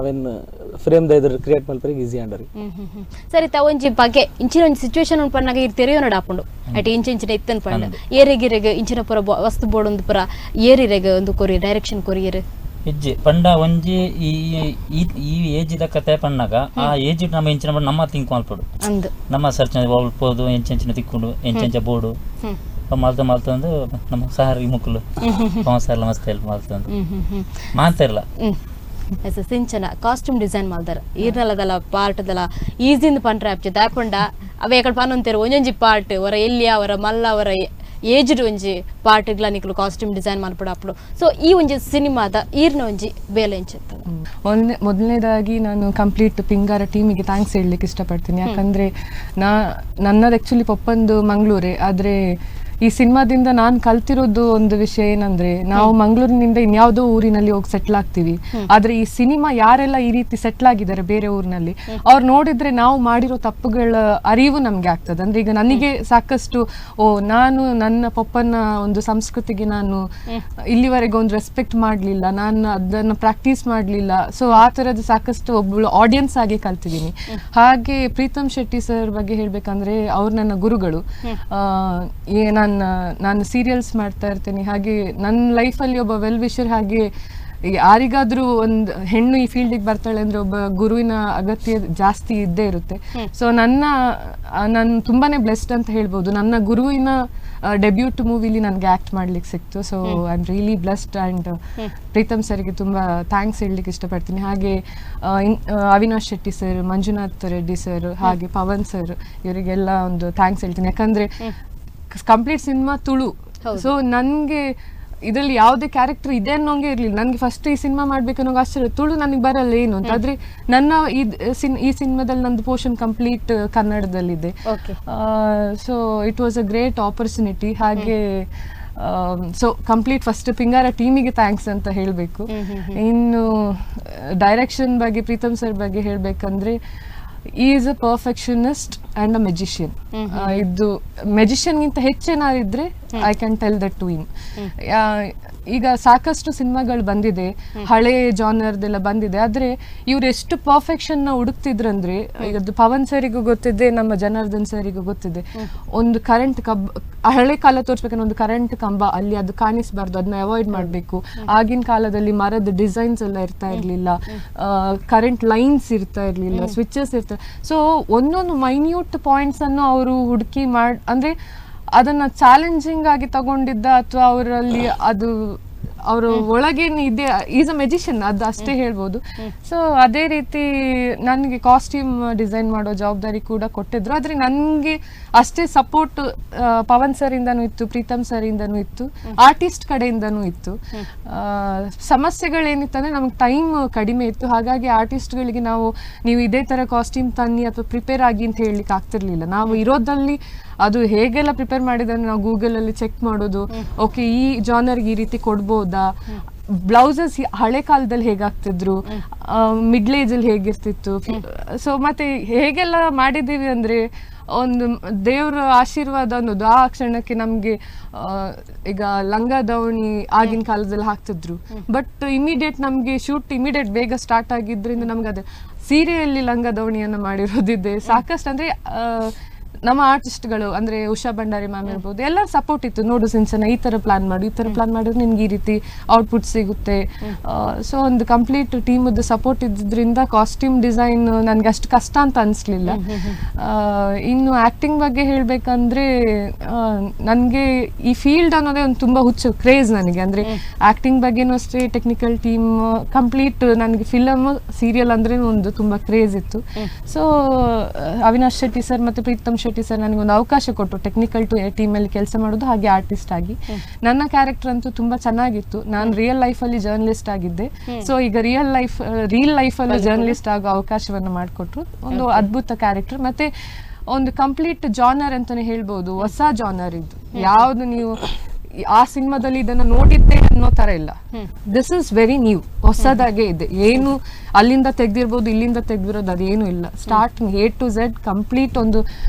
Speaker 11: ಅವೇನ್ ಫ್ರೇಮ್ the ಇದ್ರ ಕ್ರಿಯೇಟ್ ಮಲ್ಪರಿಗೆ ಈಸಿ ಅಂಡರಿ.
Speaker 1: ಸರಿ ತ ಒಂಜಿ ಬಗ್ಗೆ ಇಂಚಿನ ಒಂಜಿ ಸಿಚುವೇಶನ್ ಉಂಡು ಪನ್ನಾಗ ಇರ್ ತೆರೆಯೋನಡ ಆಪುಂಡು ಅಟ್ ಇಂಚ ಇಂಚಿನ ಇತ್ತನ್ ಪಂಡ ಏರಿಗಿರೆಗ್ ಇಂಚಿನ ಪೂರ ವಸ್ತು ಬೋರ್ಡ್ ಒಂದು ಪೂರ ಏರಿರೆಗ್ ಒಂದು ಕೊರಿ ಡೈರೆಕ್ಷನ್ ಕೊರಿಯರ್
Speaker 10: ಇಜ್ಜಿ ಪಂಡ ಒಂಜಿ ಈ ಈ ಏಜ್ ದ ಕತೆ ಪಣ್ಣಾಗ ಆ ಏಜ್ ನಮ್ಮ ಇಂಚಿನ ನಮ್ಮ ತಿಂಕ್ ಮಲ್ಪಡು ನಮ್ಮ ಸರ್ಚ್ ಒಲ್ಪೋದು ಎಂಚೆಂಚಿನ ತಿಕ್ಕೊಂಡು ಎಂಚೆಂಚ ಬೋರ್ಡು ಮಲ್ತ ಮಲ್ತಂದು ನಮ್ಮ ಸಾರ್ ಈ ಮುಕ್ಕಲು ಪವನ್ ಸಾರ್ ಮಸ್ತ್ ಹೆಲ್ಪ್ ಮಲ್ತಂದು ಮಾತಾರಲ್ಲ.
Speaker 1: ಸಿಂಚನ ಕಾಸ್ಟ್ಯೂಮ್ ಡಿಸೈನ್ ಮಲ್ದಾರ ಈರ್ನಲದಲ್ಲ ಪಾರ್ಟ್ದಲ್ಲ ಈಸಿಂದ ಪಂಡ್ರೆ ಆಪ್ಚೆ ದಾಪಂಡ ಅವೆ ಎಕಡೆ ಪನ್ನೊಂತೇರು ಒಂಜೊಂಜಿ ಪಾರ್ಟ್ ಅವರ ಎಲ್ಲಿಯ ಅವರ ಮಲ್ಲ ಅವರ Aged ಒಂಜಿ ಪಾರ್ಟ್ಗ್ಲ ನಿಕುಲು ಕಾಸ್ಟ್ಯೂಮ್ ಡಿಸೈನ್ ಮಲ್ಪಡಾಪುಡು. ಸೊ ಈ ಒಂಜಿ ಸಿನಿಮಾದ ಈರ್ನ ಒಂಜಿ ಬೇಲೆ ಎಂಚಿತ್ತು?
Speaker 12: ಮೊದಲನೇದಾಗಿ ನಾನು ಕಂಪ್ಲೀಟ್ ಪಿಂಗಾರ ಟೀಮಿಗೆ thanks ಹೇಳಲಿಕ್ಕೆ ಇಷ್ಟಪಡ್ತೀನಿ. ಯಾಕಂದರೆ ನನ್ನದು ಆ್ಯಕ್ಚುಲಿ ಪೊಪ್ಪಂದು ಮಂಗಳೂರೇ, ಆದರೆ ಈ ಸಿನಿಮಾದಿಂದ ನಾನು ಕಲ್ತಿರೋದು ಒಂದು ವಿಷಯ ಏನಂದ್ರೆ, ನಾವು ಮಂಗಳೂರಿನಿಂದ ಇನ್ಯಾವುದೋ ಊರಿನಲ್ಲಿ ಹೋಗಿ ಸೆಟ್ಲ್ ಆಗ್ತೀವಿ, ಆದ್ರೆ ಈ ಸಿನಿಮಾ ಯಾರೆಲ್ಲ ಈ ರೀತಿ ಸೆಟ್ಲ್ ಆಗಿದ್ದಾರೆ ಬೇರೆ ಊರಿನಲ್ಲಿ ಅವ್ರು ನೋಡಿದ್ರೆ ನಾವು ಮಾಡಿರೋ ತಪ್ಪುಗಳ ಅರಿವು ನಮ್ಗೆ ಆಗ್ತದೆ. ಅಂದ್ರೆ ಈಗ ನನಗೆ ಸಾಕಷ್ಟು ನಾನು ನನ್ನ ಪಪ್ಪನ ಒಂದು ಸಂಸ್ಕೃತಿಗೆ ನಾನು ಇಲ್ಲಿವರೆಗೆ ಒಂದು ರೆಸ್ಪೆಕ್ಟ್ ಮಾಡಲಿಲ್ಲ, ನಾನು ಅದನ್ನು ಪ್ರಾಕ್ಟೀಸ್ ಮಾಡಲಿಲ್ಲ. ಸೊ ಆ ಥರದ್ದು ಸಾಕಷ್ಟು ಒಬ್ಬಳು ಆಡಿಯನ್ಸ್ ಆಗಿ ಕಲ್ತಿದ್ದೀನಿ. ಹಾಗೆ ಪ್ರೀತಮ್ ಶೆಟ್ಟಿ ಸರ್ ಬಗ್ಗೆ ಹೇಳ್ಬೇಕಂದ್ರೆ ಅವ್ರು ನನ್ನ ಗುರುಗಳು. ನಾನು ಸೀರಿಯಲ್ಸ್ ಮಾಡ್ತಾ ಇರ್ತೇನೆ, ಹಾಗೆ ನನ್ನ ಲೈಫಲ್ಲಿ ಒಬ್ಬ ವೆಲ್ ವಿಷರ್, ಹಾಗೆ ಯಾರಿಗಾದ್ರೂ ಒಂದು ಹೆಣ್ಣು ಈ ಫೀಲ್ಡಿಗೆ ಬರ್ತಾಳೆ ಅಂದ್ರೆ ಒಬ್ಬ ಗುರುವಿನ ಅಗತ್ಯ ಜಾಸ್ತಿ ಇದ್ದೇ ಇರುತ್ತೆ. ಸೊ ನಾನು ತುಂಬಾನೇ ಬ್ಲೆಸ್ಡ್ ಅಂತ ಹೇಳ್ಬೋದು. ನನ್ನ ಗುರುವಿನ ಡೆಬ್ಯೂಟ್ ಮೂವಿಲಿ ನನಗೆ ಆ್ಯಕ್ಟ್ ಮಾಡ್ಲಿಕ್ಕೆ ಸಿಕ್ತು. So I am really blessed and Preetham ಸರ್ಗೆ ತುಂಬ thanks ಹೇಳಲಿಕ್ಕೆ ಇಷ್ಟಪಡ್ತೀನಿ. ಹಾಗೆ ಅವಿನಾಶ್ ಶೆಟ್ಟಿ ಸರ್, ಮಂಜುನಾಥ್ ರೆಡ್ಡಿ ಸರ್, ಹಾಗೆ ಪವನ್ ಸರ್, ಇವರಿಗೆಲ್ಲ ಒಂದು thanks ಹೇಳ್ತೀನಿ. ಯಾಕಂದ್ರೆ complete cinema Tulu, so ನನಗೆ ಇದರಲ್ಲಿ ಯಾವುದೇ ಕ್ಯಾರೆಕ್ಟರ್ ಇದೆ ಅನ್ನೋಂಗೆ ಇರಲಿಲ್ಲ. ನನಗೆ ಫಸ್ಟ್ ಈ ಸಿನಿಮಾ ಮಾಡ್ಬೇಕನ್ನೋ ಆಶ್ಚರ್ಯ, ತುಳು ನನಗೆ ಬರಲ್ಲ ಏನು ಅಂತ. ಆದರೆ ನನ್ನ ಈ ಸಿನಿಮಾದಲ್ಲಿ ನಂದು ಪೋರ್ಷನ್ ಕಂಪ್ಲೀಟ್ ಕನ್ನಡದಲ್ಲಿದೆ. So it was a great opportunity. ಹಾಗೆ so complete first ಪಿಂಗಾರ ಟೀಮಿಗೆ thanks ಅಂತ ಹೇಳಬೇಕು. ಇನ್ನು ಡೈರೆಕ್ಷನ್ ಬಗ್ಗೆ, ಪ್ರೀತಮ್ ಸರ್ ಬಗ್ಗೆ ಹೇಳಬೇಕಂದ್ರೆ, is a perfectionist and a magician. ಇದು ಮೆಜಿಷಿಯನ್ಗಿಂತ ಹೆಚ್ಚೇನಾರಿದ್ರೆ I can tell that to him. ಈಗ ಸಾಕಷ್ಟು ಸಿನಿಮಾಗಳು ಬಂದಿದೆ, ಹಳೆ ಜಾನರ್ದೆಲ್ಲ ಬಂದಿದೆ, ಆದರೆ ಇವ್ರು ಎಷ್ಟು ಪರ್ಫೆಕ್ಷನ್ನ ಹುಡುಕ್ತಿದ್ರಂದ್ರೆ, ಈಗ ಅದು ಪವನ್ ಸರಿಗೂ ಗೊತ್ತಿದೆ, ನಮ್ಮ ಜನಾರ್ದನ್ ಸರಿಗೂ ಗೊತ್ತಿದೆ. ಒಂದು ಕರೆಂಟ್ ಹಳೆ ಕಾಲ ತೋರಿಸ್ಬೇಕಂದ್ರೆ ಒಂದು ಕರೆಂಟ್ ಕಂಬ ಅಲ್ಲಿ ಅದು ಕಾಣಿಸ್ಬಾರ್ದು, ಅದನ್ನ ಅವಾಯ್ಡ್ ಮಾಡಬೇಕು. ಆಗಿನ ಕಾಲದಲ್ಲಿ ಮರದ ಡಿಸೈನ್ಸ್ ಎಲ್ಲ ಇರ್ತಾ ಇರಲಿಲ್ಲ, ಕರೆಂಟ್ ಲೈನ್ಸ್ ಇರ್ತಾ ಇರಲಿಲ್ಲ, ಸ್ವಿಚಸ್ ಇರ್ತಾ. ಸೊ ಒಂದೊಂದು ಮೈನ್ಯೂಟ್ ಪಾಯಿಂಟ್ಸ್ ಅನ್ನು ಅವರು ಹುಡುಕಿ ಅಂದರೆ ಅದನ್ನು ಚಾಲೆಂಜಿಂಗ್ ಆಗಿ ತಗೊಂಡಿದ್ದ, ಅಥವಾ ಅವರಲ್ಲಿ ಅದು ಅವರ ಒಳಗೇನು ಇದೆ, is a magician, ಅದು ಅಷ್ಟೇ ಹೇಳ್ಬೋದು. ಸೊ ಅದೇ ರೀತಿ ನನಗೆ ಕಾಸ್ಟ್ಯೂಮ್ ಡಿಸೈನ್ ಮಾಡೋ ಜವಾಬ್ದಾರಿ ಕೂಡ ಕೊಟ್ಟಿದ್ರು. ಆದರೆ ನನಗೆ ಅಷ್ಟೇ ಸಪೋರ್ಟ್ ಪವನ್ ಸರಿಂದನೂ ಇತ್ತು, ಪ್ರೀತಮ್ ಸರಿಂದನೂ ಇತ್ತು, ಆರ್ಟಿಸ್ಟ್ ಕಡೆಯಿಂದನೂ ಇತ್ತು. ಸಮಸ್ಯೆಗಳೇನಿತ್ತಂದರೆ ನಮಗೆ ಟೈಮ್ ಕಡಿಮೆ ಇತ್ತು, ಹಾಗಾಗಿ ಆರ್ಟಿಸ್ಟ್ಗಳಿಗೆ ನಾವು ನೀವು ಇದೇ ಥರ ಕಾಸ್ಟ್ಯೂಮ್ ತನ್ನಿ ಅಥವಾ ಪ್ರಿಪೇರ್ ಆಗಿ ಅಂತ ಹೇಳಲಿಕ್ಕೆ ಆಗ್ತಿರ್ಲಿಲ್ಲ. ನಾವು ಇರೋದಲ್ಲಿ ಅದು ಹೇಗೆಲ್ಲ ಪ್ರಿಪೇರ್ ಮಾಡಿದ್ರೆ ನಾವು ಗೂಗಲಲ್ಲಿ ಚೆಕ್ ಮಾಡೋದು, ಓಕೆ ಈ ಜಾನರ್ಗೆ ಈ ರೀತಿ ಕೊಡ್ಬೋದಾ, ಬ್ಲೌಸಸ್ ಹಳೆ ಕಾಲದಲ್ಲಿ ಹೇಗಾಗ್ತಿದ್ರು, ಮಿಡ್ಲ್ ಏಜಲ್ಲಿ ಹೇಗಿರ್ತಿತ್ತು. ಸೊ ಮತ್ತೆ ಹೇಗೆಲ್ಲ ಮಾಡಿದ್ದೀವಿ ಅಂದರೆ ಒಂದು ದೇವರ ಆಶೀರ್ವಾದ ಅನ್ನೋದು ಆ ಕ್ಷಣಕ್ಕೆ ನಮಗೆ. ಈಗ ಲಂಗ ದಾವಣಿ ಆಗಿನ ಕಾಲದಲ್ಲಿ ಹಾಕ್ತಿದ್ರು, ಬಟ್ ಇಮಿಡಿಯೇಟ್ ನಮಗೆ ಶೂಟ್ ಇಮಿಡಿಯೇಟ್ ಬೇಗ ಸ್ಟಾರ್ಟ್ ಆಗಿದ್ರಿಂದ ನಮ್ಗೆ ಅದೇ ಸೀರೆಯಲ್ಲಿ ಲಂಗ ದಾವಣಿಯನ್ನು ಮಾಡಿರೋದಿದೆ ಸಾಕಷ್ಟು. ಅಂದರೆ ನಮ್ಮ ಆರ್ಟಿಸ್ಟ್ಗಳು ಅಂದರೆ ಉಷಾ ಭಂಡಾರಿ ಮ್ಯಾಮ್ ಇರ್ಬೋದು, ಎಲ್ಲರ ಸಪೋರ್ಟ್ ಇತ್ತು. ನೋಡು ಸಿಂಚನ, ಈ ಥರ ಪ್ಲಾನ್ ಮಾಡು, ಈ ಥರ ಪ್ಲಾನ್ ಮಾಡಿದ್ರೆ ನಿನ್ಗೆ ಈ ರೀತಿ ಔಟ್ಪುಟ್ ಸಿಗುತ್ತೆ. ಸೊ ಒಂದು ಕಂಪ್ಲೀಟ್ ಟೀಮದ್ದು ಸಪೋರ್ಟ್ ಇದ್ದಿದ್ದರಿಂದ ಕಾಸ್ಟ್ಯೂಮ್ ಡಿಸೈನ್ ನನಗೆ ಅಷ್ಟು ಕಷ್ಟ ಅಂತ ಅನಿಸ್ಲಿಲ್ಲ. ಇನ್ನು ಆ್ಯಕ್ಟಿಂಗ್ ಬಗ್ಗೆ ಹೇಳಬೇಕಂದ್ರೆ ನನಗೆ ಈ ಫೀಲ್ಡ್ ಅನ್ನೋದೇ ಒಂದು ತುಂಬ ಹುಚ್ಚು ಕ್ರೇಜ್ ನನಗೆ. ಅಂದರೆ ಆ್ಯಕ್ಟಿಂಗ್ ಬಗ್ಗೆನೂ ಅಷ್ಟೇ, technical team complete ನನಗೆ ಫಿಲಮ್ ಸೀರಿಯಲ್ ಅಂದ್ರೆ ಒಂದು ತುಂಬ ಕ್ರೇಜ್ ಇತ್ತು. ಸೊ ಅವಿನಾಶ್ ಶೆಟ್ಟಿ ಸರ್ ಮತ್ತು ಪ್ರೀತಮ್ ಶೆಟ್ಟಿ ಸರ್ ನನಗೊಂದು ಅವಕಾಶ ಕೊಟ್ಟು ಟೆಕ್ನಿಕಲ್ ಟೀಮಲ್ಲಿ ಕೆಲಸ ಮಾಡೋದು, ಹಾಗೆ ಆರ್ಟಿಸ್ಟ್ ಆಗಿ. ನನ್ನ ಕ್ಯಾರೆಕ್ಟರ್ ಅಂತೂ ತುಂಬ ಚೆನ್ನಾಗಿತ್ತು. ನಾನು ರಿಯಲ್ ಲೈಫಲ್ಲಿ ಜರ್ನಲಿಸ್ಟ್ ಆಗಿದ್ದೆ. ಸೊ ಈಗ ರಿಯಲ್ ಲೈಫಲ್ಲಿ ಜರ್ನಲಿಸ್ಟ್ ಆಗೋ ಅವಕಾಶವನ್ನು ಮಾಡಿಕೊಟ್ರು. ಒಂದು ಅದ್ಭುತ ಕ್ಯಾರೆಕ್ಟರ್ ಮತ್ತೆ ಒಂದು ಕಂಪ್ಲೀಟ್ ಜಾನರ್ ಅಂತಾನೆ ಹೇಳ್ಬೋದು. ಹೊಸ ಜಾನರ್ ಇದು, ಯಾವುದು ನೀವು ಆ ಸಿನಿಮಾದಲ್ಲಿ ಇದನ್ನ ನೋಡಿದ್ದೆ ಅನ್ನೋ ತರ ಇಲ್ಲ. This is very new, ಹೊಸದಾಗೆ ಇದೆ. ಏನು ಅಲ್ಲಿಂದ ತೆಗ್ದಿರ್ಬೋದು ಇಲ್ಲಿಂದ ತೆಗ್ದಿರೋದು ಅದೇನು ಇಲ್ಲ. Starting A to Z complete ಒಂದು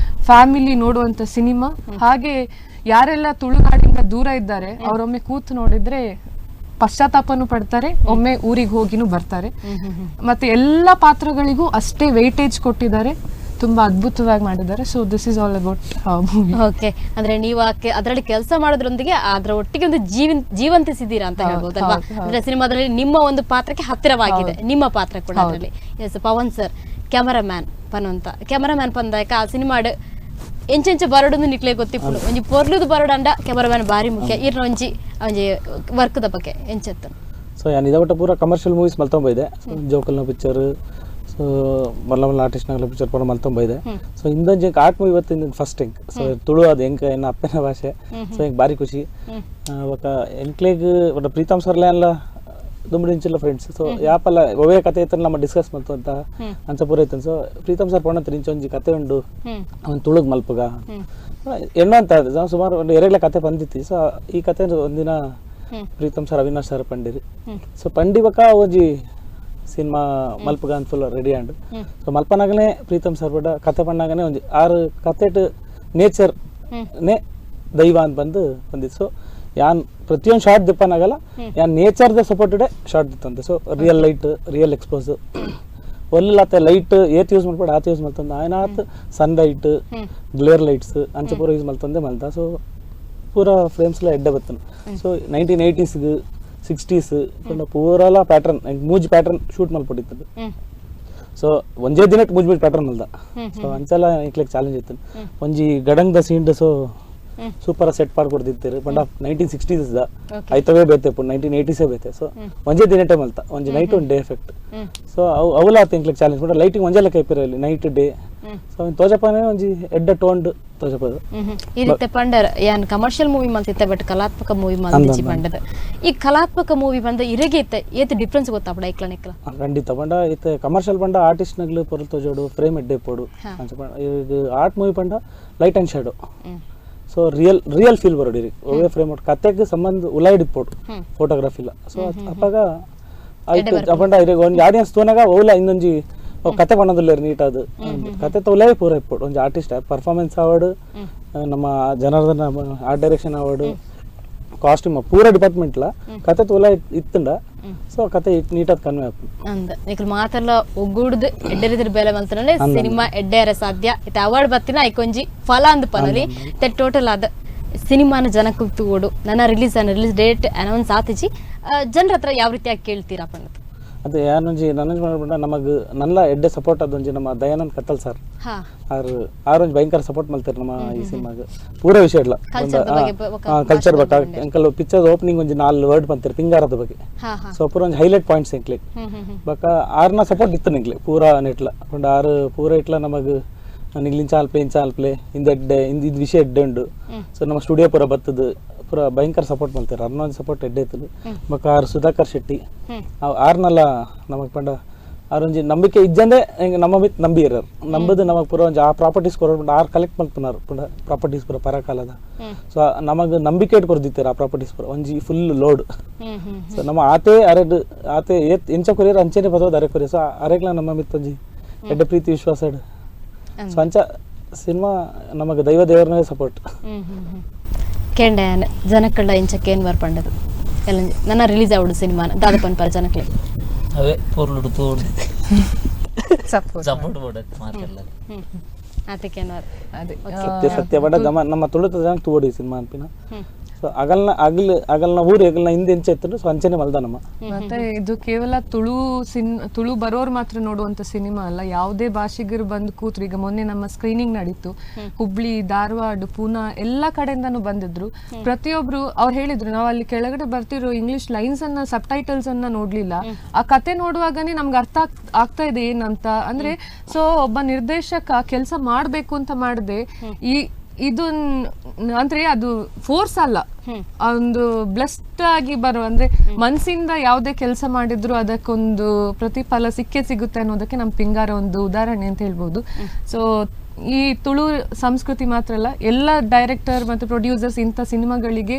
Speaker 12: ಫ್ಯಾಮಿಲಿ ನೋಡುವಂತ ಸಿನಿಮಾ. ಹಾಗೆ ಯಾರೆಲ್ಲ ತುಳುನಾಡಿಂದ ದೂರ ಇದ್ದಾರೆ ಅವರೊಮ್ಮೆ ಕೂತು ನೋಡಿದ್ರೆ ಪಶ್ಚಾತ್ತಾಪನೂ ಪಡ್ತಾರೆ, ಒಮ್ಮೆ ಊರಿಗೆ ಹೋಗಿನೂ ಬರ್ತಾರೆ. ಮತ್ತೆ ಎಲ್ಲ ಪಾತ್ರಗಳಿಗೂ ಅಷ್ಟೇ ವೆಯ್ಟೇಜ್ ಕೊಟ್ಟಿದ್ದಾರೆ, ತುಂಬಾ ಅದ್ಭುತವಾಗಿ ಮಾಡಿದ್ದಾರೆ. So this is all about movie. Okay,
Speaker 1: ಅಂದ್ರೆ ನೀವು ಅದರಲ್ಲಿ ಕೆಲಸ ಮಾಡೋದ್ರೊಂದಿಗೆ ಅದರ ಒಟ್ಟಿಗೆ ಒಂದು ಜೀವಂತಿಸಿದ್ದೀರಾ ಅಂತ ಹೇಳ್ಬೋದಲ್ವಾ? ಅಂದ್ರೆ ಸಿನಿಮಾದಲ್ಲಿ ನಿಮ್ಮ ಒಂದು ಪಾತ್ರಕ್ಕೆ ಹತ್ತಿರವಾಗಿದೆ ನಿಮ್ಮ ಪಾತ್ರ ಕೂಡ ಅದರಲ್ಲಿ. S Pavan sir, cameraman ಪನ್ವಂತ, cameraman ಪಂದಾಯಕ ಆ ಸಿನಿಮಾಡ್ ಎಂಚೆಂಚ ಬರಡೊಂದು ನಿಕ್ಲೆ ಗೊತ್ತಿಪ್ಪುಂಡು. ಒಂಜಿ ಪೊರ್ಲುದು ಬರಡಂಡ ಕ್ಯಾಮರಾಮ್ಯಾನ್ ಬಾರಿ ಮುಖ್ಯ. ಇರ್ನ ಒಂಜಿ ಒಂಜಿ ವರ್ಕ್ದ ಬಗ್ಗೆ ಎಂಚೆತ್ತ?
Speaker 11: ಸೊ ಯಾನ್ ಇದ ಒಟ್ಟ ಪೂರ ಕಮರ್ಷಿಯಲ್ ಮೂವೀಸ್ ಮಲ್ತೊಂಬ ಇದೆ, ಜೋಕಲ್ನ ಪಿಕ್ಚರ್. So ಮಲ್ಲ ಮಲ್ಲ ಆರ್ಟಿಸ್ಟ್ ನಾಗಲ ಪಿಕ್ಚರ್ ಪೂರ ಮಲ್ತೊಂಬೈದೆ. ಸೊ ಇಂದೊಂಜಿ ಎಂಕ್ ಆರ್ಟ್ ಮೂವಿ ಇವತ್ತು ಫಸ್ಟ್ ಎಂಕ್. ಸೊ ತುಳು ಅದು ಎಂಕ್ ಎನ್ನ ಅಪ್ಪನ ಭಾಷೆ. ಸೊ ಎಂಕ್ ಭಾರಿ ಖುಷಿ. ಬೊಕ ಎಂಕ್ಲೆಗ್ ಬಟ್ ಪ್ರೀತಮ್ ಸರ್ಲೆ ಅಲ್ಲ ದುಂಬುಡಿಂಚಿಲ್ಲ ಫ್ರೆಂಡ್ಸ್. ಸೊ ಯಾಪಲ್ಲ ಒವೇ ಕತೆ ಇತ್ತಲ್ಲ ನಮ್ಮ ಡಿಸ್ಕಸ್ ಮಲ್ತು ಅಂತ ಅಂಚ ಪೂರ ಇತ್ತು. ಸೊ ಪ್ರೀತಮ್ ಸರ್ ಪೋಣ ಇಂಚ ಒಂಜಿ ಕತೆ ಉಂಡು ಅವ್ನು ತುಳುಗ್ ಮಲ್ಪುಗ ಎಣ್ಣು ಅಂತ ಸುಮಾರು ಒಂದು ಎರಡ್ಲ ಕತೆ ಬಂದಿತ್ತು. ಸೊ ಈ ಕತೆ ಒಂದಿನ ಪ್ರೀತಮ್ ಸರ್ ಅವಿನಾಶ್ ಸರ್ ಪಂಡಿರಿ. ಸೊ ಪಂಡಿ ಬಕ ಒಂಜಿ ಸಿನಿಮಾ ಮಲ್ಪುಗ ಅಂತ full ready and. So ಮಲ್ಪನಾಗನೇ Preetham sir ಬಡ ಕತೆ ಪಣ್ಣಾಗನೇ ಒಂಜಿ ಆರು ಕತೆಟ್ ನೇಚರ್ ನೇ ದೈವ ಅಂತ ಬಂದು ಬಂದಿತ್ತು. ಸೊ ಯಾನ್ ಪ್ರತಿಯೊಂದು ಶಾರ್ಟ್ ದಿಪ್ಪನಾಗಲ್ಲ ಯಾನ್ ನೇಚರ್ದ ಸಪೋರ್ಟೆಡ್ ಶಾರ್ಟ್ ದಿತ್ತಂತೆ. So real light real expose ಒಲ್ಲಾತ light ಏತ್ ಯೂಸ್ ಮಾಡ್ಬೇಡ ಆತ ಯೂಸ್ ಮಾಡ್ತಂದ ಆಯ್ನ ಆತ ಸನ್ light glare lights ಅಂಚ ಪೂರ ಯೂಸ್ ಮಾಡ್ತಂದೆ ಮಲ್ತ. ಸೊ ಪೂರ ಫ್ರೇಮ್ಸ್ ಎಲ್ಲ ಎಡ್ಡೆ ಬತ್ತನ. ಸೊ 1980s 60s ಪೂರಲ pattern ಮೂಜಿ ಪ್ಯಾಟರ್ನ್ ಶೂಟ್ ಮಲ್ಪಟ್ಟಿತ್ತು. ಸೊ ಒಂಜೇ ದಿನ ಮೂಜಿ ಮೂಜಿ ಪ್ಯಾಟರ್ನ್ ಮಲ್ದ. ಸೊ ಅಂಚೆಲ್ಲ ಎಂಕ್ಲೆಗ್ ಚಾಲೆಂಜ್ ಇತ್ತು. ಒಂಜಿ ಗಡಂಗ್ದ scene so super set ಪಾಡ್ ಕೊಡ್ತಿರ್ತಾರೆ. ಬಟ್ 1960s ಐತವೇ ಬೇತೆ 1980s ಬೇತೆ. ಸೊ ಒಂಜೇ ದಿನ ಟೈಮ್ ಅಲ್ತ ಒಂಜಿ ನೈಟ್ ಒಂದು day effect. So ಅವು ಅವಲ ಎಂಕ್ಲೆಗ್ ಚಾಲೆಂಜ್ ಬಟ್ ಲೈಟಿಂಗ್ ಒಂಜೇ ಲೆಕ್ಕ ಇಪ್ಪಿರಲ್ಲಿ night day. So ತೋಜಪ್ಪನೇ ಒಂಜಿ ಎಡ್ಡ ಟೋಂಡ್ ತೋಜಪ್ಪದು.
Speaker 1: ಈ ರೀತಿ ಪಂಡರ್ ಯಾನ್ ಕಮರ್ಷಿಯಲ್ ಮೂವಿ ಮಲ್ತಿತ್ತೆ ಬಟ್ ಕಲಾತ್ಮಕ ಮೂವಿ ಮಲ್ತಿಚ್ಚಿ ಪಂಡದ. ಈ ಕಲಾತ್ಮಕ ಮೂವಿ ಬಂದ ಇರಗೆ ಇತ್ತೆ ಏತ್ ಡಿಫರೆನ್ಸ್ ಗೊತ್ತಾಪಡ ಐಕ್ಲ ನಿಕ್ಲ?
Speaker 11: ಖಂಡಿತ ಪಂಡ ಇತ್ತೆ ಕಮರ್ಷಿಯಲ್ ಪಂಡ ಆರ್ಟಿಸ್ಟ್ ನಗ್ಲು ಪೊರಲ್ ತೋಜೋಡು ಫ್ರೇಮ್ ಎಡ್ಡೆ ಪೋಡು ಅಂಚ ಪಂಡ. ಇದು ಆರ್ಟ್ ಮೂವಿ ಪಂಡ light and shadow. So real real feel ಬರೋಡಿ ಒವೇ frame out ಕತೆಗೆ ಸಂಬಂಧ ಉಲಾಯ್ಡ್ ಇಪ್ಪೋಡು ಫೋಟೋಗ್ರಫಿ ಇಲ್ಲ. ಸೊ ಅಪ್ಪಾಗ ಆಯ್ತು ಅಪ್ಪಂಡ ಇರಗ ಒಂಜಿ ಆಡಿಯನ್ಸ್ ತೋನಾಗ ಓಲ ಇನ್ನೊಂಜಿ ಕತೆ ಪಣ್ಣದಿಲ್ಲ ನೀಟ್ ಅದು ಕತೆ ತೋಲೇ ಪೂರ ಇಪ್ಪೋಡು. ಒಂಜಿ artist performance award ನಮ್ಮ Janardhana art direction award costume ಪೂರ ಡಿಪಾರ್ಟ್ಮೆಂಟ್ಲ ಕತೆ ತೋಲ ಇತ್ತಂಡ. ಸೊ ಕತೆ ನೀಟಾದ ಕನ್ವೆ ಆಪುಂಡು.
Speaker 1: ಅಂದ್ ನಿಕಲ್ ಮಾತೆಲ್ಲ ಒಗ್ಗೂಡ್ದು ಎಡ್ಡೆರಿದ್ರ ಬೇಲೆ ಮಲ್ತನನೆ ಸಿನಿಮಾ ಎಡ್ಡೆರ ಸಾಧ್ಯ. ಇತ್ತೆ ಅವಾರ್ಡ್ ಬತ್ತಿನ ಐಕೊಂಜಿ ಫಲ ಅಂದ್ ಪನಲಿ. ಇತ್ತೆ ಟೋಟಲ್ ಆದ ಸಿನಿಮಾನ ಜನಕ್ಕೆ ತೂಡು ನನ್ನ release release date announce ಆತಿಜಿ ಜನರ ಹತ್ರ ಯಾವ ರೀತಿಯಾಗಿ ಕೇಳ್ತೀರಾ ಪಣ್ಣದು?
Speaker 11: ಅದೇ ಯಾನೊಂಜಿ ನನ್ನ ಮಾಡ್ಬಿಟ್ಟ ನಮಗೆ ನನ್ನ ಎಡ್ಡೆ ಸಪೋರ್ಟ್ ಅದೊಂಜಿ ನಮ್ಮ ದಯಾನಂದ್ ಕತ್ತಲ್ ಸರ್ ಆರು ಆರೊಂಜಿ ಭಯಂಕರ ಸಪೋರ್ಟ್ ಮಾಡ್ತಾರೆ ನಮ್ಮ ಈ ಸಿನಿಮಾಗ ಪೂರ ವಿಷಯ ಇಲ್ಲ ಕಲ್ಚರ್ ಬಗ್ಗೆ. ಅಂಕಲ್ ಪಿಕ್ಚರ್ ಓಪನಿಂಗ್ ಒಂಜಿ 4 ವರ್ಡ್ ಬಂತಾರೆ ಪಿಂಗಾರದ ಬಗ್ಗೆ. ಸೊ ಪೂರ ಒಂಜಿ ಹೈಲೈಟ್ ಪಾಯಿಂಟ್ಸ್ ಎಂಕ್ಲೆ ಬಕ ಆರ್ನ ಸಪೋರ್ಟ್ ಇತ್ತು ನಿಂಕ್ಲೆ ಪೂರ ನೆಟ್ಲ ಒಂದು ಆರು ಪೂರ ಇಟ್ಲ ನಮಗೆ ನಿಗ್ಲಿಂಚ ಆಲ್ಪ್ಲೆ ಇಂಚ ಆಲ್ಪ್ಲೆ ಇಂದ ಎಡ್ಡೆ ಇಂದ ಇದು ವಿಷಯ ಎಡ್ಡೆ ಉಂಡು. ಸೊ ನಮ್ಮ ಸ್ಟುಡಿಯೋ ಪೂರ ಬತ್ತದು ಪೂರ ಭಯಂಕರ ಸಪೋರ್ಟ್ ಮಾಡ್ತಾರೆ. ಅರ್ನೊಂದು ಸಪೋರ್ಟ್ ಎಡ್ಡೆ ಇತ್ತು. ಬೊಕ್ಕ ಆರ್ ಸುಧಾಕರ್ ಶೆಟ್ಟಿ ಆರ್ನಲ್ಲ ನಮಗೆ ಪಂಡ ಆರೊಂಜಿ ನಂಬಿಕೆ ಇಜ್ಜಂದೆ ನಮ್ಮ ಮಿತ್ ನಂಬಿ ಇರೋರು ನಂಬುದು ನಮಗೆ ಪೂರ ಒಂಜಿ ಆ ಪ್ರಾಪರ್ಟೀಸ್ ಕೊರೋದು ಆರ್ ಕಲೆಕ್ಟ್ ಮಲ್ಪುನಾರು ಪಂಡ ಪ್ರಾಪರ್ಟೀಸ್ ಪೂರ ಪರಕಾಲದ. ಸೊ ನಮಗೆ ನಂಬಿಕೆ ಇಟ್ಟು ಕೊರ್ದಿತ್ತಾರೆ ಆ ಪ್ರಾಪರ್ಟೀಸ್ ಪೂರ ಒಂಜಿ full load. So ನಮ್ಮ ಆತೆ ಅರೆ ಆತೆ ಏತ್ ಎಂಚ ಕೊರಿಯರ್ ಅಂಚೆನೆ ಬದೋದು ಅರೆ ಕೊರಿಯರ್. ಸೊ ಅರೆಗ್ಲ ನಮ್ಮ ಮಿತ್ ಒಂಜಿ ಎಡ್ಡೆ ಪ್ರೀತಿ ವಿಶ್ವಾಸ. ಸೊ ಅಂಚ ಸಿನಿಮಾ ನಮಗೆ ದೈವ ದೇವರನೇ ಸಪೋರ್ಟ್.
Speaker 1: ಕೇಂಡ ಜನಕ್ಕಳ್ಳ ಇಂಚಕ್ಕೆ ಏನು ಬರ್ಪಂಡದು ಎಲ್ಲ ನನ್ನ ರಿಲೀಸ್ ಆವಡು ಸಿನಿಮಾನ ದಾದ ಪನ್ಪರ ಜನಕ್ಲೆ
Speaker 10: ಅವೇ ಪೊರ್ಲುಡು ತೋಡು ಸಪೋರ್ಟ್ ಸಪೋರ್ಟ್ ಬೋಡತ್ ಮಾತೆಲ್ಲ
Speaker 1: ಆತಕೇನವರ್
Speaker 12: ಅದೇ
Speaker 11: ಸತ್ಯ ಸತ್ಯ ಬಡ ನಮ್ಮ ತುಳುತ ಜನ ತೋಡಿ ಸಿನಿಮಾ ಅನ್ಪಿನ. ಸೊ ಅಗಲ್ನ ಅಗಲ್ ಅಗಲ್ನ ಊರು ಅಗಲ್ನ ಹಿಂದೆ ಎಂಚ ಇತ್ತು ಸೊ ಅಂಚೆನೆ ಮಲ್ದ ನಮ್ಮ.
Speaker 12: ಮತ್ತೆ ಇದು ಕೇವಲ ತುಳು ತುಳು ಬರೋರು ಮಾತ್ರ ನೋಡುವಂತ ಸಿನಿಮಾ ಅಲ್ಲ, ಯಾವುದೇ ಭಾಷಿಗರು ಬಂದು ಕೂತ್ರು. ಈಗ ಮೊನ್ನೆ ನಮ್ಮ ಸ್ಕ್ರೀನಿಂಗ್ ನಡೀತು, ಹುಬ್ಳಿ ಧಾರವಾಡ ಪೂನಾ ಎಲ್ಲ ಕಡೆಯಿಂದನೂ ಬಂದಿದ್ರು. ಪ್ರತಿಯೊಬ್ರು ಅವ್ರು ಹೇಳಿದ್ರು ನಾವು ಅಲ್ಲಿ ಕೆಳಗಡೆ ಬರ್ತಿರೋ ಇಂಗ್ಲಿಷ್ ಲೈನ್ಸ್ ಅನ್ನ ಸಬ್ ಟೈಟಲ್ಸ್ ಅನ್ನ ನೋಡ್ಲಿಲ್ಲ, ಆ ಕತೆ ನೋಡುವಾಗನೇ ನಮ್ಗೆ ಅರ್ಥ ಆಗ್ತಾ ಇದೆ ಏನಂತ ಅಂದ್ರೆ. ಸೊ ಒಬ್ಬ ನಿರ್ದೇಶಕ ಕೆಲಸ ಮಾಡ್ಬೇಕು ಅಂತ ಮಾಡದೆ ಈ ಇದು ಅಂದ್ರೆ ಅದು ಫೋರ್ಸ್ ಅಲ್ಲ, ಒಂದು ಬ್ಲೆಸ್ಡ್ ಆಗಿ ಬರುವ ಅಂದ್ರೆ ಮನಸ್ಸಿಂದ ಯಾವುದೇ ಕೆಲಸ ಮಾಡಿದ್ರು ಅದಕ್ಕೊಂದು ಪ್ರತಿಫಲ ಸಿಕ್ಕೇ ಸಿಗುತ್ತೆ ಅನ್ನೋದಕ್ಕೆ ನಮ್ಮ ಪಿಂಗಾರ ಒಂದು ಉದಾಹರಣೆ ಅಂತ ಹೇಳ್ಬೋದು. ಸೊ ಈ ತುಳು ಸಂಸ್ಕೃತಿ ಮಾತ್ರ ಅಲ್ಲ, ಎಲ್ಲ ಡೈರೆಕ್ಟರ್ ಮತ್ತು ಪ್ರೊಡ್ಯೂಸರ್ಸ್ ಇಂಥ ಸಿನಿಮಾಗಳಿಗೆ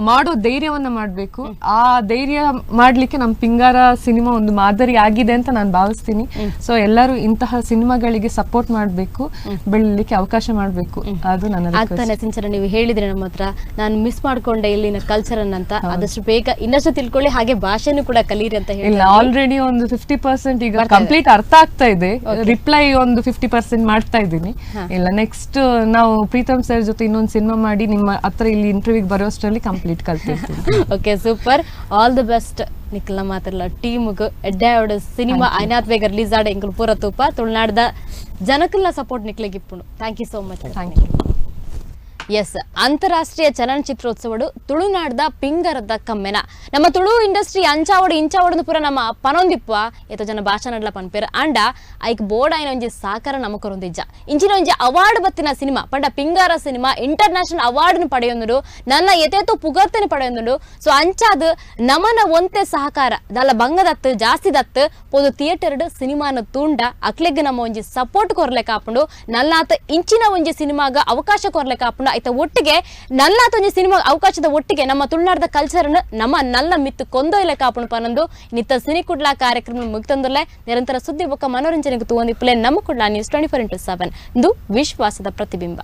Speaker 12: ಮಾಡೋ ಧೈರ್ಯವನ್ನ ಮಾಡಬೇಕು. ಆ ಧೈರ್ಯ ಮಾಡಲಿಕ್ಕೆ ನಮ್ಮ ಪಿಂಗಾರ ಸಿನಿಮಾ ಒಂದು ಮಾದರಿ ಆಗಿದೆ ಅಂತ ನಾನು ಭಾವಿಸ್ತೀನಿ. ಸೊ ಎಲ್ಲರೂ ಇಂತಹ ಸಿನಿಮಾಗಳಿಗೆ ಸಪೋರ್ಟ್ ಮಾಡಬೇಕು, ಬೆಳೀಲಿಕ್ಕೆ ಅವಕಾಶ ಮಾಡಬೇಕು. ಅದು ನನ್ನ
Speaker 1: ಆಗ್ತಾನೆ. ಸಿಂಚನ, ನೀವು ಹೇಳಿದ್ರೆ ನಮ್ಮ ಹತ್ರ ನಾನು ಮಿಸ್ ಮಾಡ್ಕೊಂಡೆ ಇಲ್ಲಿನ ಕಲ್ಚರ್ ಅಂತ, ಆದಷ್ಟು ಬೇಗ ಇನ್ನಷ್ಟು ತಿಳ್ಕೊಳ್ಳಿ, ಹಾಗೆ ಭಾಷೆನೂ ಕೂಡ ಕಲೀರಿ ಅಂತ ಹೇಳಿ.
Speaker 12: ಇಲ್ಲ, ಆಲ್ರೆಡಿ ಒಂದು 50% ಈಗ ಕಂಪ್ಲೀಟ್ ಅರ್ಥ ಆಗ್ತಾ ಇದೆ, ರಿಪ್ಲೈ ಒಂದು 50% ಮಾಡ್ತಾ ಇದ್ದೀನಿ. ಇಲ್ಲ, ನೆಕ್ಸ್ಟ್ ನಾವು ಪ್ರೀತಮ್ ಸರ್ ಜೊತೆ ಇನ್ನೊಂದು ಸಿನಿಮಾ ಮಾಡಿ ನಿಮ್ಮ ಹತ್ರ ಇಲ್ಲಿ ಇಂಟರ್ವ್ಯೂಗೆ ಬರೋಷ್ಟರಲ್ಲಿ ಕಂಪ್ಲೀಟ್ ಕಲ್ತಿರ್ತೀನಿ.
Speaker 1: Okay, super, all the best ನಿಖಲ ಮಾತ್ರಲ್ಲ ಟೀಮ್ಗೆ. ಎಡ್ಡೆ ಸಿನಿಮಾ ಐನಾಥ್ ಬೇಗ ರಿಲೀಸ್ ಆಡ ಎಂಕುಲು ಪೂರ ತೂಪ ತುಳುನಾಡ್ದ ಜನಕ್ಕೆಲ್ಲ ಸಪೋರ್ಟ್ ನಿಕ್ಲೆಗೆ ಇಪ್ಪುಂಡು. Thank you so much.
Speaker 12: Thank you.
Speaker 1: Yes ಅಂತಾರಾಷ್ಟ್ರೀಯ ಚಲನಚಿತ್ರೋತ್ಸವಡು ತುಳುನಾಡ್ದ ಪಿಂಗರದ ಕಮ್ಮೆನ ನಮ್ಮ ತುಳು ಇಂಡಸ್ಟ್ರಿ ಅಂಚಾವಡು ಇಂಚಾವಡು ಪೂರ ನಮ್ಮ ಪನೊಂದಿಪ್ಪ ಏತೋ ಜನ ಭಾಷಣಡ್ಲ ಪನ್ಪೇರು ಅಂಡ ಐಕ್ ಬೋರ್ಡ್ ಆಯ್ನ ಒಂಜಿ ಸಾಕಾರ ನಮಕೊರೊಂದಿಜ್ಜ ಇಂಚಿನ ಒಂಜಿ ಅವಾರ್ಡ್ ಬತ್ತಿನ ಸಿನಿಮಾ ಪಂಡ ಪಿಂಗಾರ ಸಿನಿಮಾ ಇಂಟರ್ನ್ಯಾಷನಲ್ ಅವಾರ್ಡ್ನು ಪಡೆಯೊಂದುಂಡು ನನ್ನ ಎತೇತೋ ಪುಗರ್ತನೆ ಪಡೆಯೊಂದುಂಡು. ಸೊ ಅಂಚಾದ ನಮನ ಒಂತೆ ಸಹಕಾರ ದಲ್ಲ ಬಂಗದತ್ತು ಜಾಸ್ತಿ ದತ್ತು ಪೋದು ಥಿಯೇಟರ್ ಸಿನಿಮಾನ ತೂಂಡ ಅಕ್ಲೆಗ್ ನಮ್ಮ ಒಂಜಿ ಸಪೋರ್ಟ್ ಕೊರ್ಲೆ ಕಾಪುಂಡು ನಲ್ಲಾತ ಇಂಚಿನ ಒಂಜಿ ಸಿನಿಮಾಗ ಅವಕಾಶ ಕೊರ್ಲೆ ಕಾಪುಂಡು ಐತ ಒಟ್ಟಿಗೆ ನಲ್ಲಾತ ಒಂಜಿ ಸಿನಿಮಾ ಅವಕಾಶದ ಒಟ್ಟಿಗೆ ನಮ್ಮ ತುಳುನಾಡದ ಕಲ್ಚರ್ ನಮ್ಮ ನಲ್ಲ ಮಿತ್ತು ಕೊಂದೊಯ್ಲೆ ಕಾಪುಂಡು ಪನೊಂದು ನಿತ್ತ ಸಿನಿ ಕುಡ್ಲಾ ಕಾರ್ಯಕ್ರಮ ಮುಗ್ತಂದುಲ್ಲೆ ನಿರಂತರ ಸುದ್ದಿ ಬೊಕ್ಕ ಮನೋರಂಜನೆಗೆ ತೂವೊಂದಿಪ್ಪುಲೆ ನಮ್ಮ ಕುಡ್ಲಾ ನ್ಯೂಸ್ 24x7 ಇದು ವಿಶ್ವಾಸದ ಪ್ರತಿಬಿಂಬ.